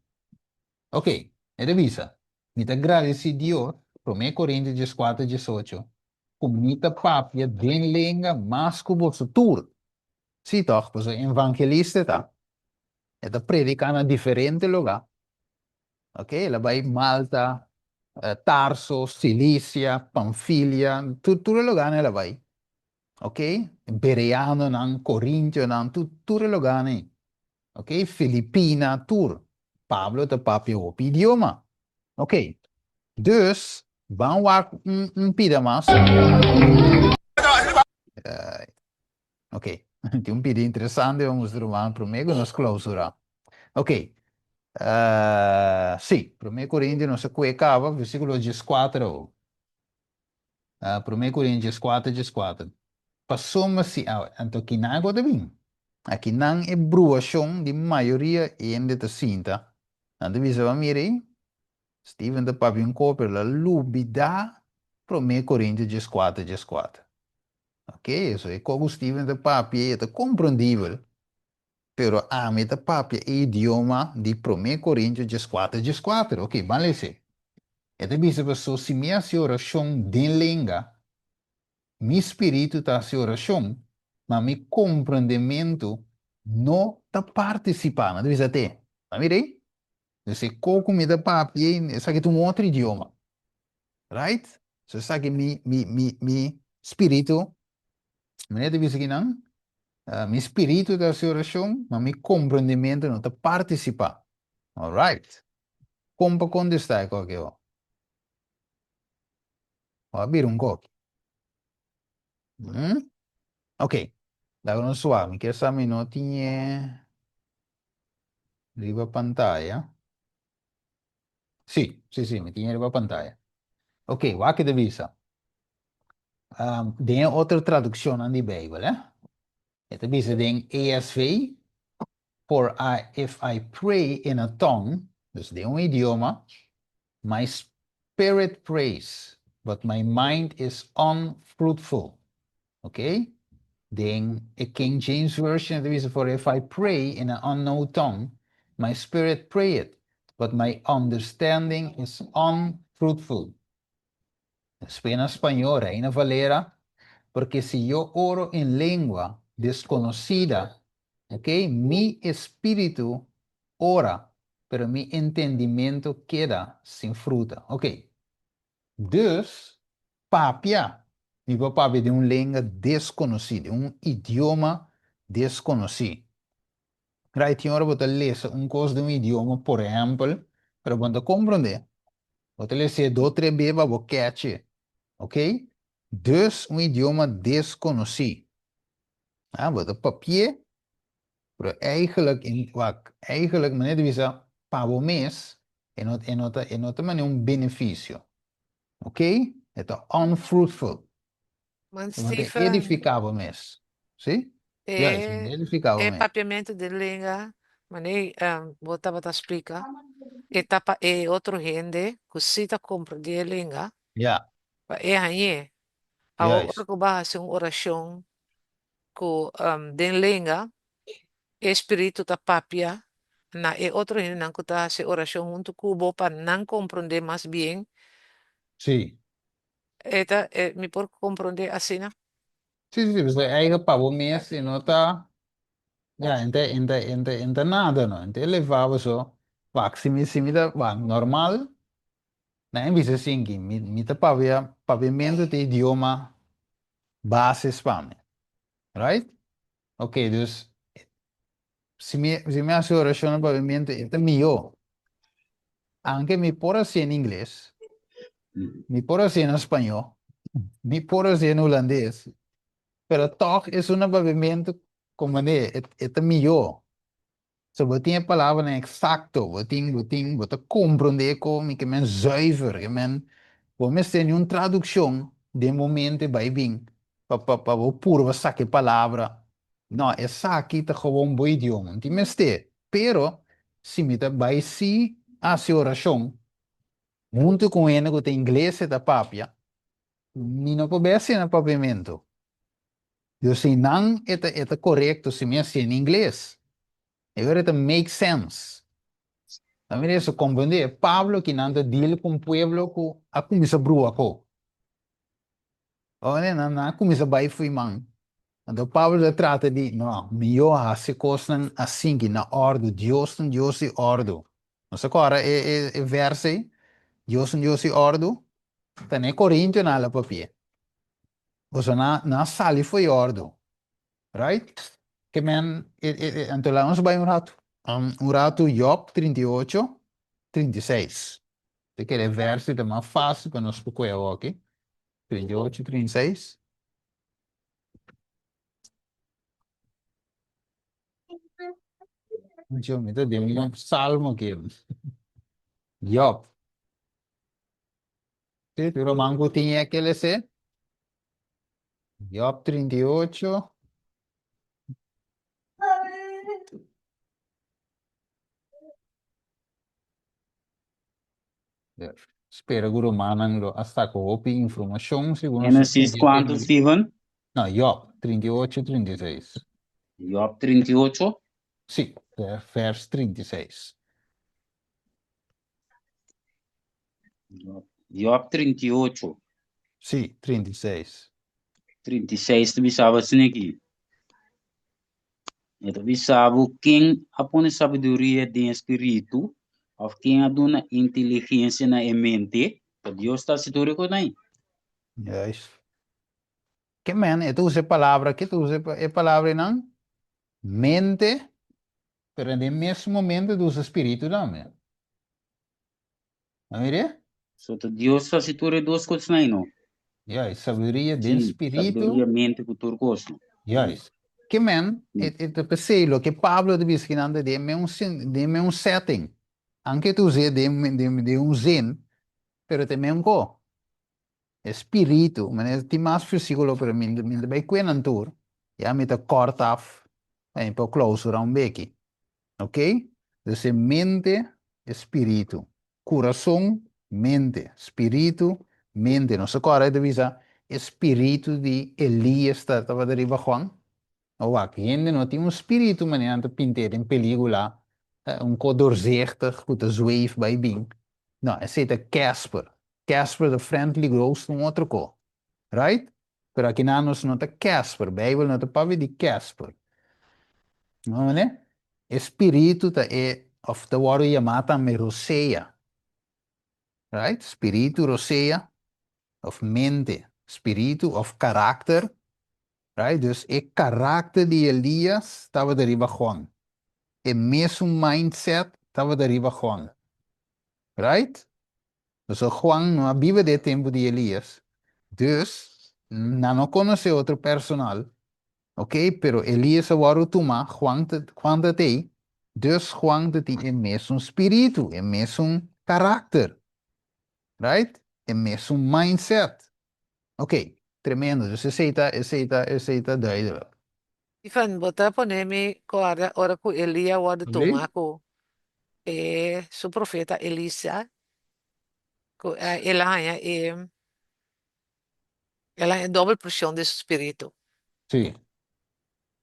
S1: Ok, e ta bisa, Mi ta gradisí Dios, Promé Korintio 14, 18, ku mi ta papia den lenga mas ku boso tur. Sí tòg, pasobra evangelista e ta. E ta prediká na diferente lugá. Ok, el a bai Malta, Tarso, Silisia, Panfilia, tur tur e lugánan el a bai. Ok, Bereanonan, Korintionan, tur tur e lugánan ei. Ok, Filipina, tur. Pablo ta papia hopi idioma. Ok, dus ban wak un un pida mas. Ok, tin un pida interesante pa mustra ruman promé ku nos klausurá. Ok, sí, Promé Korintio nos a kue kaba, versíkulo 14 awor. Promé Korintio 14, 14. Pasobra si, anto kinan ku ta bin? Akinan e bruashon di mayoria hende ta sinta. Nan ta bisa, Ban mira ei, Steven ta papia un kos, pero el a lubidá Promé Korintio 14, 14. Ok, eso e kos ku Steven ta papia ei e ta komprendibel, pero ami ta papia e idioma di Promé Korintio 14, 14. Ok, ban lese. E ta bisa paso si mi hasi orashon den lenga, mi spiritu ta hasi orashon, ma mi komprendementu no ta partisipá. Nan ta bisa te. Nan mira ei? Dus e kos ku mi ta papia ei, esaki ta un otro idioma. Right? So esaki mi, mi, mi, mi spiritu, manera ta bisa kinan, mi spiritu ta hasi orashon, ma mi komprendementu no ta partisipá. Alright. Kon pa kontestá e koki awor? Bo a bira un koki. Hmm? Ok. Laga nos wak. Mi kier sa mi no tin e riba pantaya. Sí, sí, sí, mi tin e riba pantaya. Ok, wak ke ta bisa. Um, den e otro tradukshonnan di Beibel, eh? E ta bisa den ESV, For I, if I pray in a tongue, dus den un idioma, my spirit prays, but my mind is unfruitful. Ok? Den e King James Version e ta bisa, For if I pray in an unknown tongue, my spirit prayeth, but my understanding is unfruitful. Despues na spañó, Reina Valera, Porque si yo oro en lengua desconocida, ok, mi espíritu ora, pero mi entendimiento keda sin fruta. Ok. Dus, papia, mi por papia den un lenga deskonosí, den un idioma deskonosí. Right, tin ora bo ta lesa un kos den un idioma, por ehèmpel, pero bo no ta komprondé. Bo ta les'é do tre be pa bo kèch'e. Ok? Dus un idioma deskonosí. Ah, bo ta papi'é, pero eigenlijk, wak, eigenlijk manera di bisa pa bo mes, e no, e no ta, e no ta manera un benefisio. Ok? E ta unfruitful.
S6: Man
S1: E no ta
S6: Stephen,
S1: edifiká bo mes. Sí? Juist, e no
S6: e,
S1: ta edifiká bo
S6: e
S1: mes.
S6: papiamentu di lenga, manera bo tabata splika, e ta pa e otro hende ku sí ta komprendé e lenga,
S1: Ja,
S6: pa e hañ'é. Awor
S1: juist.
S6: ora ku bo a hasi un orashon ku den lenga, e spiritu ta papia na e otro hendenan ku ta hasi orashon huntu ku bo pa nan komprondé mas bien.
S1: Sí.
S6: E ta, e, mi por komprondé asina?
S1: Sí, sí, sí, pasobra eigen pa bo mes e no ta, ya, e ta, e ta, e ta, e ta nada no, e ta elevá bo so. Wak, si mi, si mi ta, wak, normal, nan e bisa asinki, mi, mi ta papia, papiamentu ta idioma basis pa mi, right? Ok, dus, si mi, si mi hasi orashon na papiamentu e ta mihó. Anke mi por hasié na ingles, mi por hasié na spañó, mi por hasié na hulandes, pero tòg esun na papiamentu komo manera e, e ta mihó. So bo tin e palabranan eksakto, bo tin, bo tin, bo ta komprondé kon mi ke men zuiver, ke men, bo mester niun tradukshon den bo mente bai bin pa pa pa bo purba saka e palabra. No, esaki ta gewoon bo idioma, no tin mester. Pero si mi ta bai si hasi orashon huntu ku un hende ku ta ingles e ta papia, mi no por bai hasié na papiamentu. Yo si nan e ta e ta korekto si mi hasié na ingles. E ora e ta make sense. Ta mira eso, komprendé. Pablo ki nan ta deal ku un pueblo ku a kuminsá brua ko. Ora nan nan a kuminsá bai fo'i man. Anto Pablo ta trata di, no, mihó hasi kosnan asinki, na òrdu. Dios ta un Dios di òrdu. Nos ta kòrda e e e vèrs ei? Dios ta un Dios di òrdu. Ta na e Korintionan la papia. Pasobra nan nan a sali fo'i òrdu. Right? Ke men e e e anto laga nos bai un ratu. Un ratu Jòb 38, 36. Ta kere e vèrs ei ta mas fásil pa nos por kohe awoki. 38, 36. Yo mi ta den un salmo aki. Job. Sí, pero man ku tin e ke lese. Job 38. Spera ku rumannan lo a saka hopi informashon segun nos
S4: Genesis
S1: studia
S4: kuantu,
S1: tema di.
S4: Steven?
S1: No, Job 38, 36.
S4: Job 38?
S1: Sí, vers 36.
S4: Job, Job 38.
S1: Sí, 36.
S4: 36 ta bisa bo asina aki. E ta bisa bo ken a pone sabiduria den e spiritu òf ken a duna inteligensia na e mente, ta Dios ta hasi tur e kosnan ei.
S1: Juist. Ke men, e ta usa e palabra, ke ta usa e palabra einan? Mente, pero den mes momento e ta usa spiritu tambe. A mira?
S4: So ta Dios hasi tur e dos kosnan ei, no?
S1: Juist, sabiduria den
S4: Sí,
S1: spiritu.
S4: sabiduria, mente ku tur kos, no?
S1: Juist. Ke men, e, e ta p'esei loke Pablo ta bisa kinan ta den men un sin, den men un setting. Anke ta us'é den, den, den un zin, pero ta men ko. E spiritu, manera tin mas versíkulo, pero mi, mi ta bai kue nan tur, ya mi ta kòrt af, pa mi por klousura un beki. Ok? Dus e mente, e spiritu. Kurason, mente. Spiritu, mente. Nos ta kòrda e ta bisa e spiritu di Elias ta tabata riba Juan? No wak, hende no tin un spiritu manera nan ta pint'é den pelíkula, un ko doorzichtig ku ta zweef bai bin. No, esei ta Casper. Casper the Friendly Ghost ta un otro ko. Right? Pero akinan nos no ta Casper, Bijbel no ta papia di Casper. No mane? E spiritu ta e, of ta wòrdu yamá tambe rosea. Right? Spiritu, rosea. òf mente, spiritu òf karakter, right? Dus e karakter di Elias tabata riba Juan. E mesun mindset tabata riba Juan. Right? Pasobra Juan no a biba den e tempu di Elias, dus nan no konosé otro personal, ok, pero Elias a wòrdu tumá, Juan ta Juan ta t'ei, dus Juan ta tin e mesun spiritu, e mesun karakter, right? E mesun mindset. Ok, tremendo, dus esei ta esei ta esei ta duidelijk.
S6: Stephen, bo ta pone mi kòrda ora ku Elia wòrdu tuma ku e su profeta Elisa, ku el a haña e el a haña dòbel porshon di su spiritu.
S1: Sí.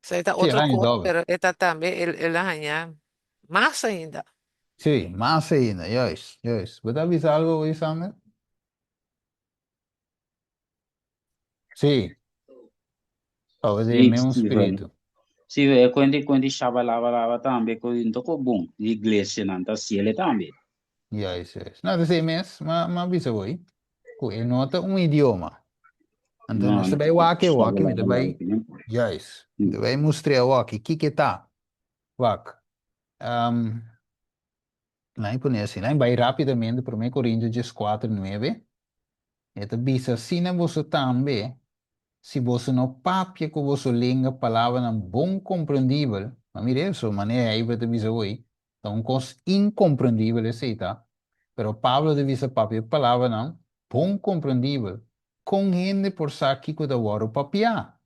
S6: Esei ta
S1: Sí, el
S6: otro
S1: a haña
S6: kos,
S1: dòbel.
S6: pero e ta tambe el el a haña mas ainda.
S1: Sí, mas ainda, juist, juist. Bo ta bisa algu, Isander? Sí. Tabata
S4: Sí,
S1: e mesun
S4: Steven.
S1: spiritu.
S4: Sí, e kuenti kuenti shabalabalaba tambe ku no ta ko bon. Di iglesianan ta hasiel tambe.
S1: Juist, juist. No, ta esei mes m'a m'a bisa bo ei, ku e no ta un idioma. Anto
S4: No,
S1: nos ta
S4: no
S1: bai
S4: ta
S1: wak e wak, mi ta
S4: shabalabalaba
S1: bai,
S4: no.
S1: juist, mi ta bai mustr'é awor kiko e ta. Wak. Um, Nan pone asina, nan bai rapidamente Promé Korintio dieskuater nuebe, e ta bisa, Asina boso tambe, si boso no papia ku boso lenga palabranan bon komprendibel, ma mira eso, manera Heber ta bisa hoy, ta un kos inkomprendibel esei ta, pero Pablo ta bisa papia palabranan bon komprendibel, kon hende por sa kiko ta wòrdu papiá?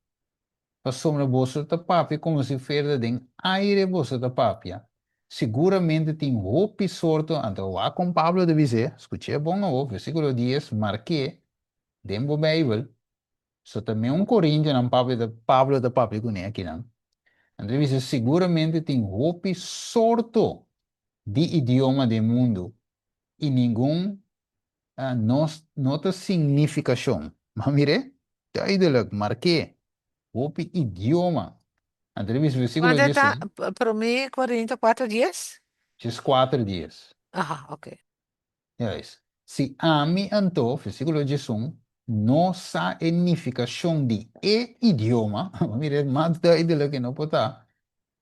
S1: Pasobra boso ta papia komo si fuera den aire boso ta papia. Siguramente tin hopi sorto, anto wak kon Pablo ta bis'é, skuch'é bon awor, versíkulo dies, mark'é den bo Beibel, so ta meun Korintionan Pablo ta Pablo ta papia kuné akinan. Anto e bisa, siguramente tin hopi sorto di idioma den mundu, i ningun no no ta sin nifikashon. Ma mir'é, duidelijk, mark'é, hopi idioma. Anto ta bisa versíkulo
S6: Kuantu ta
S1: diesun.
S6: Promé Korinto kuater dies?
S1: Dieskuater dies.
S6: Aha, ok.
S1: Juist. Si ami anto, versíkulo diesun, no sa e nifikashon di e idioma, mir'é mas duidelijk e no por ta,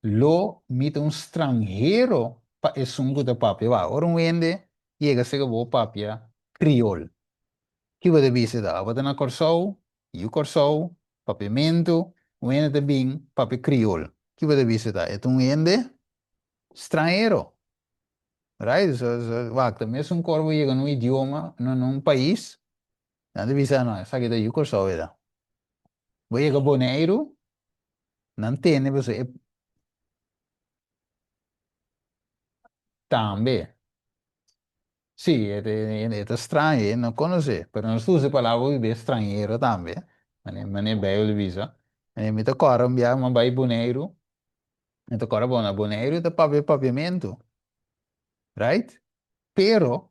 S1: Lo mi ta un stranhero pa esun ku ta papia. Wak, ora un hende yega serka bo papia kriol, ki bo ta bisa ta? Abo ta na Kòrsou, yu Kòrsou, papiamentu, un hende ta bin papia kriol, ki bo ta bisa ta? E ta un hende stranhero. Right? So, so, wak, ta mesun kor bo yega na un idioma, na un pais, nan ta bisa, no, esaki ta yu Kòrsou e ta. Bo yega Boneiru, Nan tene pasobra e tambe. Sí, e e ta straño, e no konosé, pero nos ta usa e palabra hopi bes strañero tambe, mane mane Bijbel ta bisa. Mi ta kòrda un biaha mi a bai Boneiru, mi ta kòrda bon na Boneiru ta papia papiamentu, right? Pero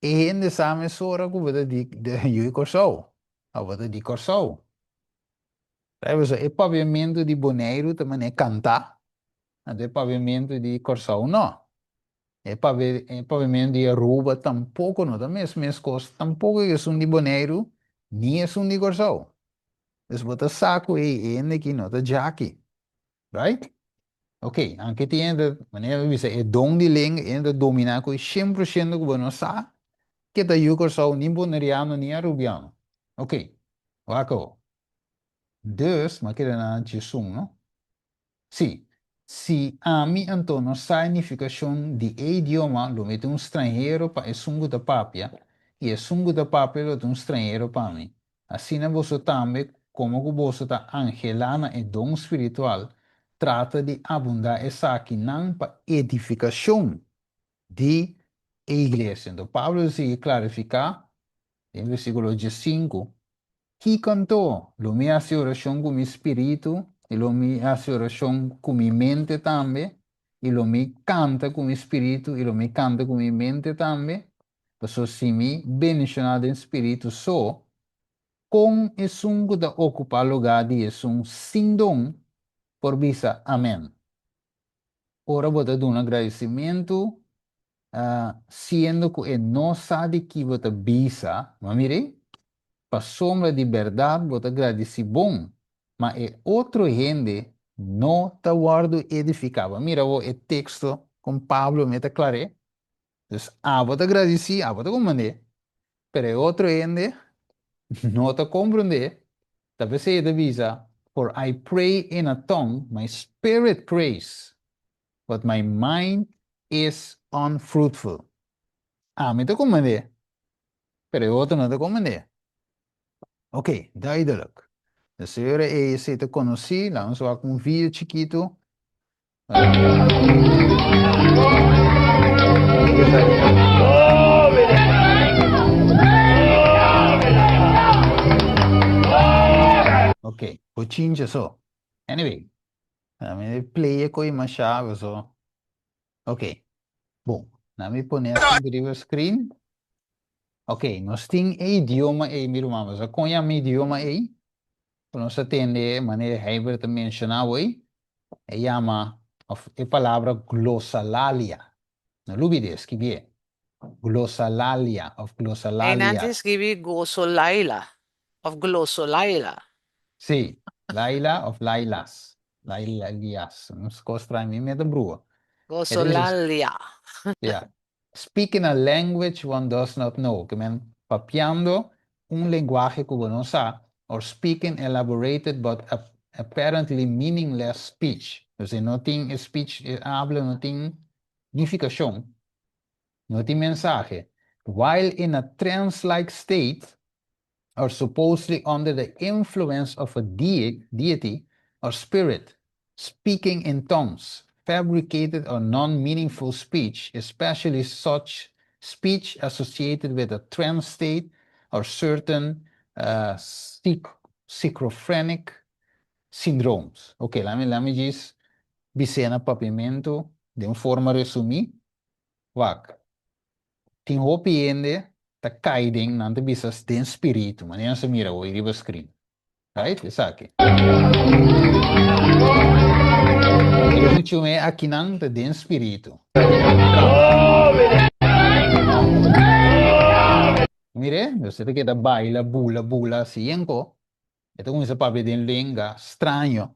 S1: e hende sa mesora ku bo ta di yu di Kòrsou, òf bo ta di Kòrsou. Sabe pasobra e papiamentu di Boneiru ta manera kantá, anto e papiamentu di Kòrsou no. E papia e papiamentu di Aruba tampoko no ta mes meskos tampoko ku esun di Boneiru ni esun di Kòrsou. Dus bo ta sa ku ei hende aki no ta djaki. Right? Ok, anke tin hende, manera mi bisa, e don di lenga, hende ta dominá ku e shen por shento ku bo no sa ke ta yu Kòrsou ni Boneriano ni Arubiano. Ok, wak awor. Dus, m'a kere na djesun, no? Sí, si ami anto no sa e nifikashon di e idioma, lo mi ta un stranhero pa esun ku ta papia, i esun ku ta papia lo ta un stranhero pa mi. Asina boso tambe, komo ku boso ta anhelá na e don spiritual, trata di abundá esakinan pa edifikashon di e iglesia. Anto Pablo ta sigui klarifiká den versíkulo diesinku, Kiko anto? Lo mi hasi orashon ku mi spiritu, i lo mi hasi orashon ku mi mente tambe, i lo mi kanta ku mi spiritu, i lo mi kanta ku mi mente tambe. Pasobra si mi bendishoná den spiritu so, kon esun ku ta okupá lugá di esun sin don por bisa Amèn? Ora bo ta duna gradisimentu, siendo ku e no sa di ki bo ta bisa, ma mira ei? Pasobra di bèrdat bo ta gradisí bon, ma e otro hende no ta wòrdu edifiká. Bo a mira awor e teksto kon Pablo meta klar'é? Dus abo ta gradisí, abo ta komprendé, pero e otro hende no ta komprendé. Ta p'esei e ta bisa, For I pray in a tongue, my spirit prays, but my mind is unfruitful. Ami ta komprendé, pero e otro no ta komprendé. Ok, duidelijk. De señora ei esei ta konosí, laga nos wak un video chikitu. Ok, bochincha so. Anyway, mi play e koi masha so. Ok, bon, na mi pone así riba screen. Ok, nos tin e idioma ei, mi ruman, bo sa kon yama e idioma ei? Ku nos a tende manera Heber ta menshoná awor, e yama, òf e palabra glosalalia. No lubid'é, skibié. Glosalalia òf
S6: Einan ta
S1: glosalalias.
S6: skibi gosolaila òf glosolaila.
S1: Sí, laila òf lailas. Lailalias. Un kos straño, mi meta brua. E ta bisa,
S6: Gosolalia.
S1: ya, Speak in a language one does not know, ke men papiando un lenguahe ku bo no sa, or speaking elaborated but apparently meaningless speech. Dus e no tin e speech, e habla no tin nifikashon, no tin mensahe. While in a trance-like state, or supposedly under the influence of a deity or spirit, speaking in tongues, fabricated or non-meaningful speech, especially such speech associated with a trance state or certain schizophrenic syndromes. Ok, laat me, laat me djis bis'é na papiamentu den un forma resumí. Wak. Tin hopi hende ta kai den nan ta bisa den spiritu, manera nos ta mira awor riba screen. Right? Esaki. E muchu me akinan ta den spiritu. Mire, nos ta keda baila, bula, bula, asi enko. E ta kuminsá papia den lenga straño.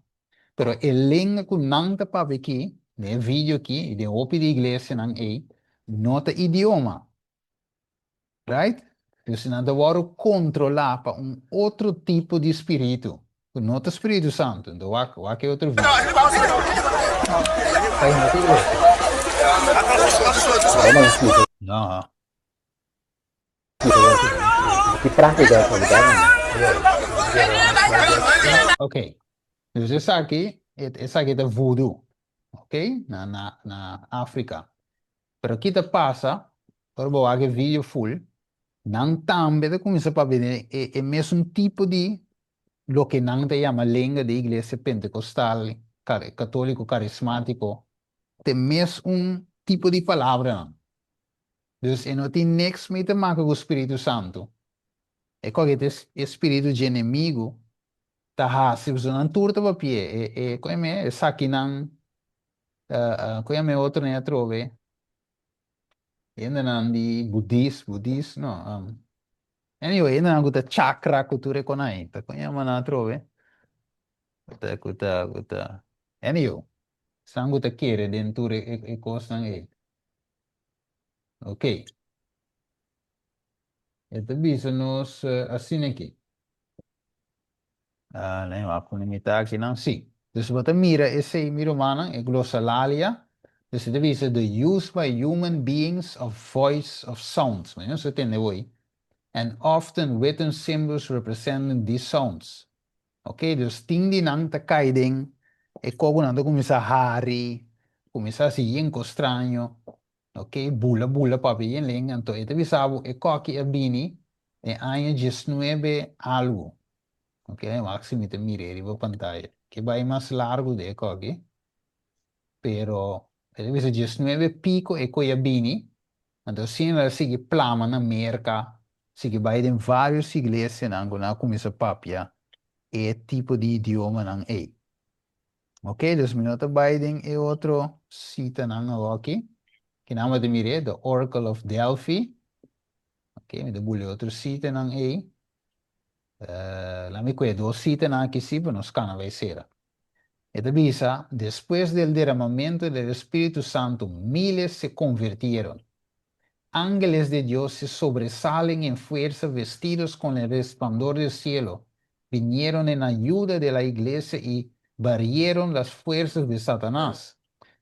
S1: Pero e lenga ku nan ta papia aki, den e video aki i den hopi di iglesianan ei, no ta idioma. Right? Dus nan ta wòrdu kontrolá pa un otro tipo di spiritu, ku no ta Spiritu Santu. Enton wak, wak e otro video. Ei no ta iglesia. No. Ok, dus esaki, esaki ta voodoo, ok, na, na, na Afrika. Pero ki ta pasa, ora bo wak e video full, nan tambe ta kuminsá papia den e, e mesun tipo di loke nan ta yama lenga di iglesia pentekostal, katoliko karismátiko, ta e mesun tipo di palabranan. Dus e no tin niks mee te maken ku Spiritu Santu. E koke ta e spiritu dje enemigu ta hasi pasobra nan tur ta papia. E e kon yama e esakinan kon yama e otronan atrobe? Hendenan di budis budis no anyway hendenan ku ta chakra ku tur e konai ta kon yama nan atrobe? Ku ta ku ta ku ta anyhow esnan ku ta kere den tur e e kosnan ei. Ok. E ta bisa nos asina aki. Ah, nee, wak pone mitad aki nan. Sí. Dus bo ta mira esei, mi rumannan, e glosalalia. Dus e ta bisa the use by human beings of voice of sounds. Mane nos ta tende hoy. And often written symbols representing these sounds. Ok, dus tin di nan ta kai den e kogo nan ta kuminsá hari, kuminsá hasi yen kos straño. Ok, bula bula papia yen lenga, anto e ta bisa bo e koki a bini den aña diesnuebe algu. Ok, wak si mi ta mir'é riba pantaya. Ke bai mas largu di e koki, pero e ta bisa diesnuebe piko e koe a bini, anto asina el a sigui plama na Merka, sigui bai den varios iglesianan ku nan a kuminsá papia e tipo di idiomanan ei. Ok, dus mi no ta bai den e otro sitanan awoki. Kinan bo ta mir'é? The Oracle of Delphi. Ok, mi ta bula e otro sitanan ei. Laat mi kue dos sitanan aki sí pa nos kana bai sera. E ta bisa, Despues del derramamento del Espíritu Santo miles se convirtieron. Ángeles de Dios se sobresalen en fuerza vestidos con el resplandor del cielo, vinieron en ayuda de la iglesia y barrieron las fuerzas de Satanás.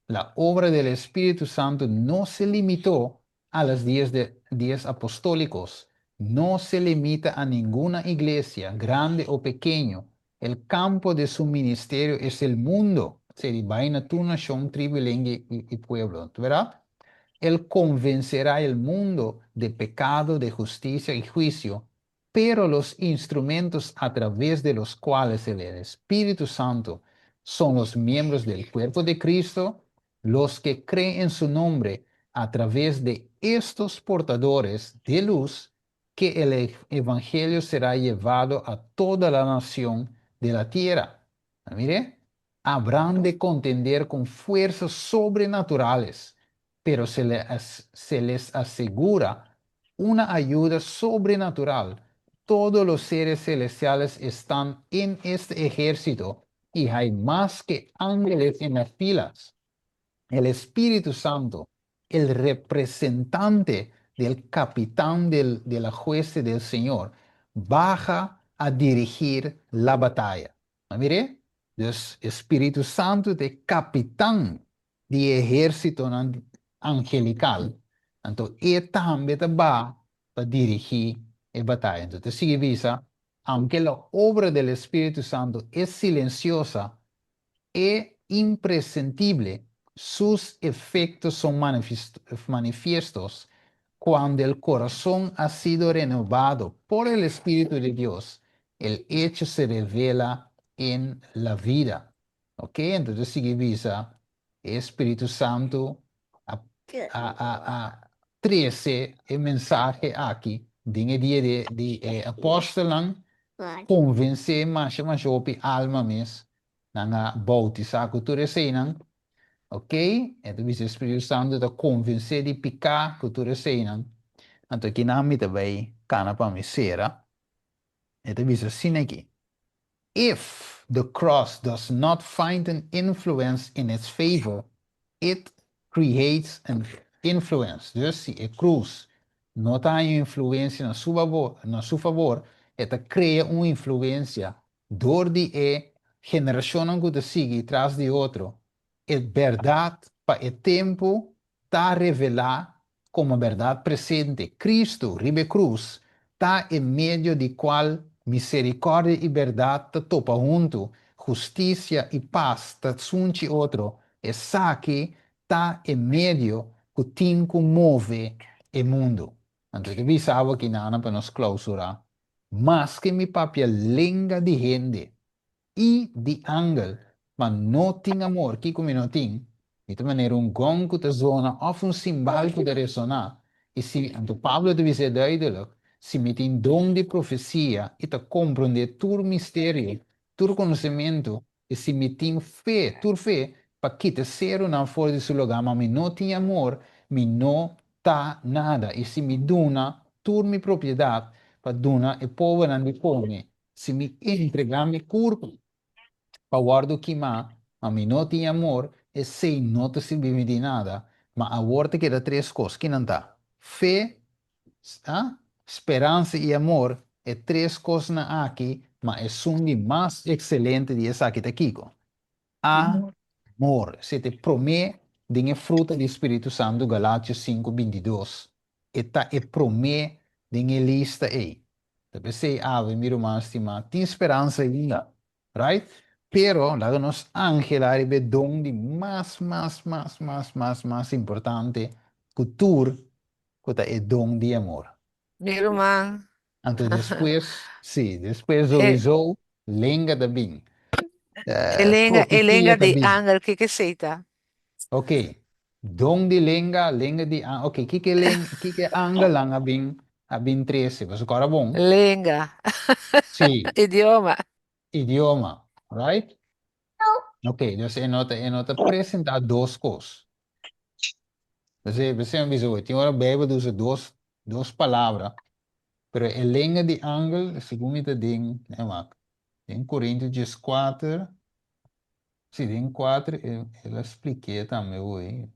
S1: La obra del Espíritu Santo no se limitó a las dies de dies apostólicos, no se limita a ninguna iglesia, grande o pequeño. El campo de su ministerio es el mundo. Seri bai na tur nashon, tribu, lenga i pueblo. Verá? Él convencerá el mundo de pecado, de justicia y juicio, pero los instrumentos a través de los cuales el Espíritu Santo son los miembros del cuerpo de Cristo, los que creen en su nombre, a través de estos portadores de luz, que el Evangelio será llevado a toda la nación de la tierra. Mire, habrán de contender con fuerzas sobrenaturales, pero se les, se les asegura una ayuda sobrenatural. Todos los seres celestiales están en este ejército y hay más que ángeles en las filas. El Espíritu Santo, el representante del capitán del, de la hueste del Señor, baja a dirigir la batalla. Mire, dus Spiritu Santu ta e kapitan di ehérsitonan angelikal. Anto e tambe ta baha pa dirigí e bataya. Anto ta sigui bisa, Aunke la obra del Espíritu Santo es silenciosa e impresentible, sus efectos son manifiestos cuando el corazón ha sido renovado por el Espíritu de Dios, el hecho se revela en la vida. Ok, anto ta sigui bisa, e Spiritu Santu a a a a trese e mensahe aki den e dia di di e apòstelnan, konvensé masha masha hopi alma mes, nan a boutisá ku tur eseinan. Ok, e ta bisa e Spiritu Santu ta konvensé di piká ku tur eseinan. Anto kinan mi ta bai kana pa mi sera. E ta bisa asina aki, If the cross does not find an influence in its favor, it creates an influence. Dus si e krus no ta haña un influensia na su babor, na su favor, e ta krea un influensia dor di e generashonnan ku ta sigui tras di otro. E bèrdat pa e tempu ta revelá komo bèrdat presente. Kristu riba e krus ta e medio di kual miserikòrdia i bèrdat ta topa huntu, hustisia i pas ta sunchi otro. Esaki ta e medio ku tin ku move e mundu. Anto e ta bisa awe kinan pa nos klousurá, Maske mi papia lenga di hende i di angel, ma no tin amor, kiko mi no tin? Mi ta manera un gong ku ta zona òf un simbal ku ta resoná. I si, anto Pablo ta bis'é duidelik, si mi tin don di profesia i ta komprondé tur misterio, tur konosementu, i si mi tin fe, tur fe, pa kita serunan for di su lugá, ma mi no tin amor, mi no ta nada. I si mi duna tur mi propiedat pa duna e pobernan di kome, Si mi entregá mi kurpa pa wòrdu kimá, ma mi no tin amor, esei no ta sirbi mi di nada. Ma awor ta keda tres kos. Kinan ta? Fe, speransa i amor, e tres kosnan aki, ma esun di mas ekselente di esaki ta kiko? Amor. Esei ta e promé den e fruta di spiritu santu, Galatio sinku bintidos. E ta e promé den e lista ei. Ta p'esei awe, mi ruman stimá, tin speransa ainda, right? Pero laga nos anhelá riba e don di mas, mas, mas, mas, mas, mas importante ku tur, ku ta e don di amor.
S6: Mi ruman.
S1: Anto despues, sí, despues souiso lenga ta bin.
S6: E lenga, e
S1: Profesia
S6: lenga
S1: ta
S6: di
S1: bin.
S6: angel, kiko esei ta?
S1: Ok, don di lenga, lenga di angel, ok, kiko e len, kiko e angelnan a bin, a bin trese? Pasobra ora bon.
S6: Lenga.
S1: Sí.
S6: Idioma.
S1: Idioma, right? Ok, dus e no ta, e no ta presentá dos kos. P'esei, p'esei mi bisa, tin ora Beibel ta usa dos, dos palabra. Pero e lenga di angel, segun mi ta den, e wak, den Korintio 14, si, den 4, el a splik'é tambe hoy.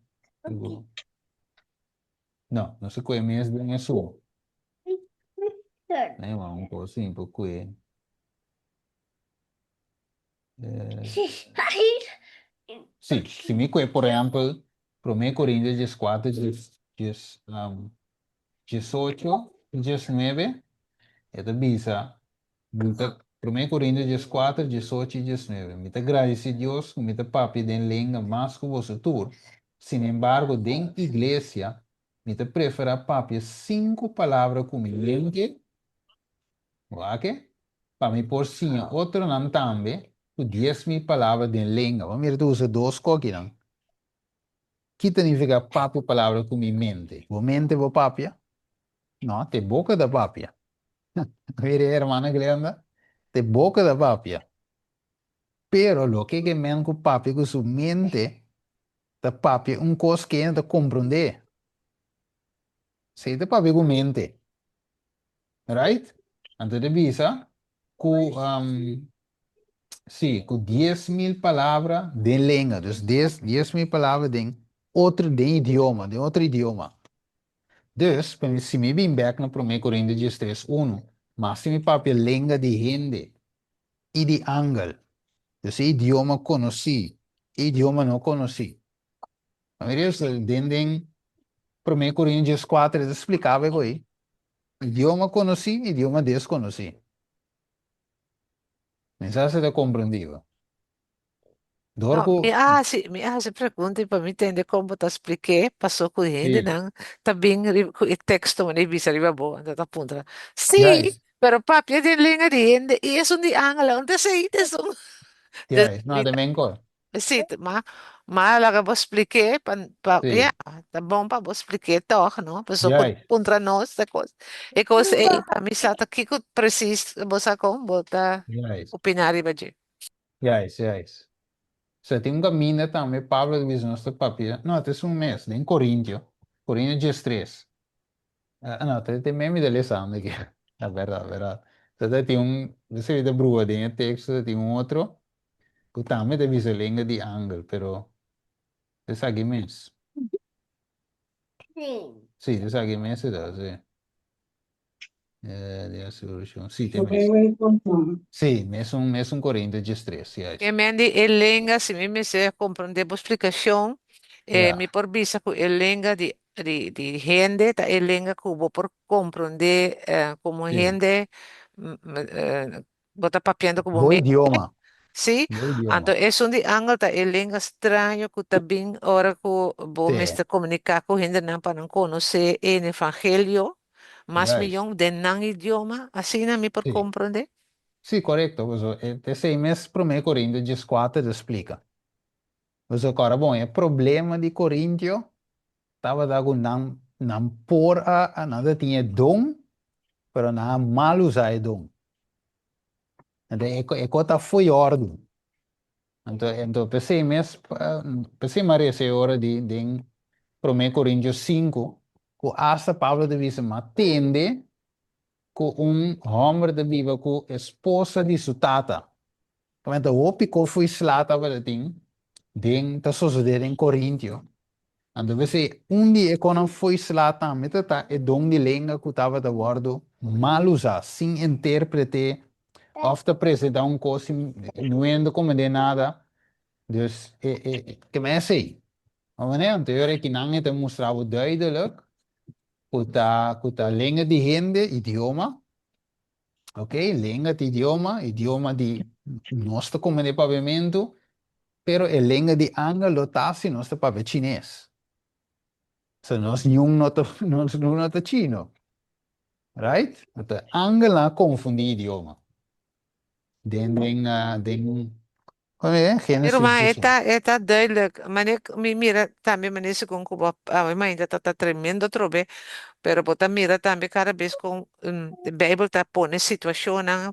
S1: No, no se kue mes den esun. Nee, maar un kos simpel kue. Sí, si mi kue, por ehèmpel, Promé Korintio 14, dies, 18 i 19, e ta bisa, Mi ta, Promé Korintio 14, 18 i 19, Mi ta gradisí Dios ku mi ta papia den lenga mas ku boso tur, sinembargo den iglesia mi ta preferá papia sinku palabra ku mi mente, wak, pa mi por siña otronan tambe ku 10,000 palabra den lenga. Bo mira ta usa dos kokinan. Ki ta nifiká papia palabra ku mi mente? Bo mente bo papia? No, te boka ta papia. Mira e hermana Glenda, te boka ta papia. Pero loke ke men ku papia ku su mente ta papia un kos ke e no ta komprondé. Esei ta papia ku mente. Right? Anto ta bisa ku sí, ku 10,000 palabra den lenga, dus 10,000 palabra den otro, den idioma, den otro idioma. Dus, pa mi, si mi bin bek na Promé Korintio 13, unu, mas si mi papia lenga di hende i di angel, dus e idioma konosí, e idioma no konosí. Mira eso, den den Promé Korintio 14 e ta spliká bo ei, idioma konosí, idioma deskonosí. Mi sa si ta komprendí bo. Dor
S6: No,
S1: ku.
S6: mi a hasi, mi a hasi pregunta i pa mi tende kon bo ta splik'é, pasó ku
S1: Sí.
S6: hendenan ta bin riba ku e teksto manera i bisa riba bo, anto ta puntra, Sí,
S1: Juist.
S6: pero papia den lenga di hende i esun di angel, unda esei ta esun? Dus
S1: Juist. No,
S6: mi
S1: ta
S6: ta,
S1: menkor.
S6: sí, ma, ma laga bo splik'é pa, pa,
S1: Sí.
S6: ya, ta bon pa bo splik'é tòg, no? Pasó ku
S1: Juist.
S6: puntra nos e kos, e kos ei, pa mi sa ta kiko presis bo sa kon bo ta
S1: Juist.
S6: opiná riba dje.
S1: Juist, juist. Sa tin un kaminda tambe Pablo ta bisa nos ta papia, no, ta esun mes, den Korintio, Korintio 13. No, ta te meme ta lesando aki. Ta bèrdat, bèrdat. Sa ta tin un, esei ta bruha den e teksto, ta tin un otro ku tambe ta bisa lenga di angel, pero ta esaki mes. Sí, ta esaki mes e ta, sí. Eh, di aseguracion. Sí, te mes. Sí, mesun, mesun Corintio 13, juist.
S6: Ke men di e lenga, si mi mester comprende bo splicacion, eh,
S1: Ja.
S6: mi por bisa cu e lenga di, di, di hende ta e lenga cu bo por comprende eh, como
S1: Sí.
S6: hende, mm, eh, bo ta papiando cu bo
S1: Bo
S6: mente.
S1: idioma.
S6: Sí,
S1: Bo idioma.
S6: anto esun di angel ta e lenga straño cu ta bin ora cu bo
S1: Sí.
S6: mester comunica cu hendenan pa nan conoce e evangelio mas
S1: Juist.
S6: miyon den nan idioma, asina mi por
S1: Sí.
S6: comprende?
S1: Sí, corecto. Paso e esei mes Promé Corintio 14 ta splica. Paso kòrda bon, e problema di Corintio tabata ku nan nan por a nan ta tin e don, pero nan a mal usa e don. Anto e e kos ta fo'i òrdu. Anto anto p'esei mes p'esei mi a resa e ora di den Promé Corintio 5 ku asta Pablo ta bisa ma tende ku un hòmber ta biba ku esposa di su tata. Pasobra hopi kos fo'i sla tabata tin den ta sosodé den Corintio. Anto p'esei un di e konan fo'i sla tambe ta ta e don di lenga ku tabata wòrdu mal usá, sin intérprete òf ta presentá un kos sin no hende komprendé nada. Dus e e ke men esei. Manera anto e ora kinan e ta mustra bo duidelik ku ta ku ta lenga di hende, idioma, Ok, lenga ta idioma, idioma di nos ta komprendé papiamentu, pero e lenga di angel lo ta si nos ta papia chines. So nos niun no ta, nos niun no ta chino. Right? Anto angelnan a konfundí idioma. Den, den, den
S6: Mi ruman, e ta, e ta duidelijk. Mane mi mira tambe mane segun ku bo awe mainta ta ta tremendo atrobe, pero bo ta mira tambe kada bes kon e Bijbel ta pone situashonnan,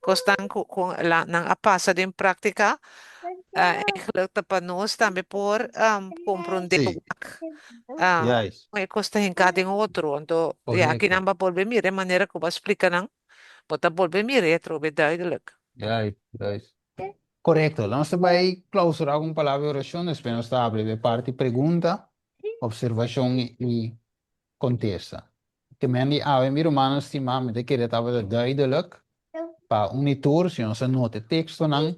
S6: kosnan ku ku nan a pasa den práktika. Eigenlijk ta pa nos tambe por komprondé wak kon e kos ta hinká den otro. Anto ya aki nan bo a bolbe mira e manera ku bo a splika nan, bo ta bolbe mira e atrobe duidelijk.
S1: Juist, juist. Korekto. Nos ta bai klausurá ku un palabra di orashon, despues nos ta habri e parti pregunta, opservashon i kontesta. Ke men di awe, mi rumannan stimá, mi ta kere tabata duidelijk pa un i tur. Si nos a nota e tekstonan,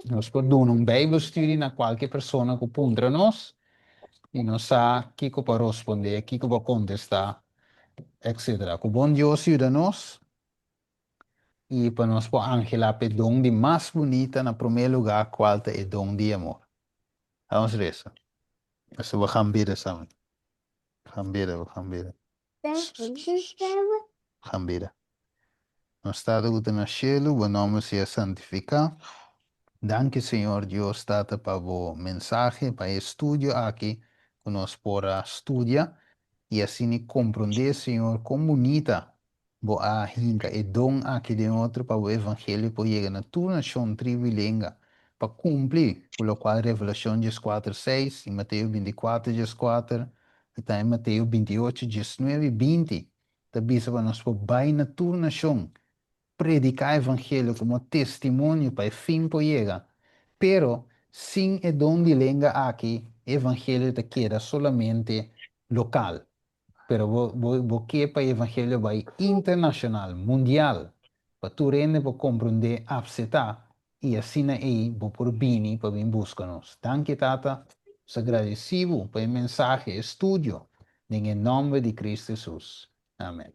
S1: nos por duna un Bijbelstudie na kualke persona ku puntra nos i nos sa kiko pa rospondé, kiko pa kontestá, etcetera. Ku bon Dios yuda nos i pa nos por anhelá p'e don di mas bunita na promé lugá, kual ta e don di amor. Vamos resa. Pasobra we gaan bidden samen. We gaan bidden, we gaan bidden. We gaan bidden. Nos Tata ku ta na shelu, bo nòmber sea santifiká. Danki Señor Dios Tata pa bo mensahe, pa e estudio aki ku nos por a studia i asina komprondé Señor kon bunita Bo a hinka e don aki den otro pa bo evangelio por yega na tur nashon, tribu i lenga, pa kumpli ku lokual Revelashon dieskuater seis i Mateo bintikuater dieskuater i tambe Mateo bintiocho diesnuebe i binti ta bisa pa nos por bai na tur nashon, prediká evangelio komo testimonio pa e fin por yega. Pero, sin e don di lenga aki, e evangelio ta keda solamente lokal. Pero bo, bo, bo ke pa e evangelio bai internashonal, mundial, pa tur hende por komprondé, apsetá, i asina ei bo por bini pa bin buska nos. Danki, Tata. Nos ta gradisí bo pa e mensahe, e studio, den e nòmber di Kristu Hesus. Amen.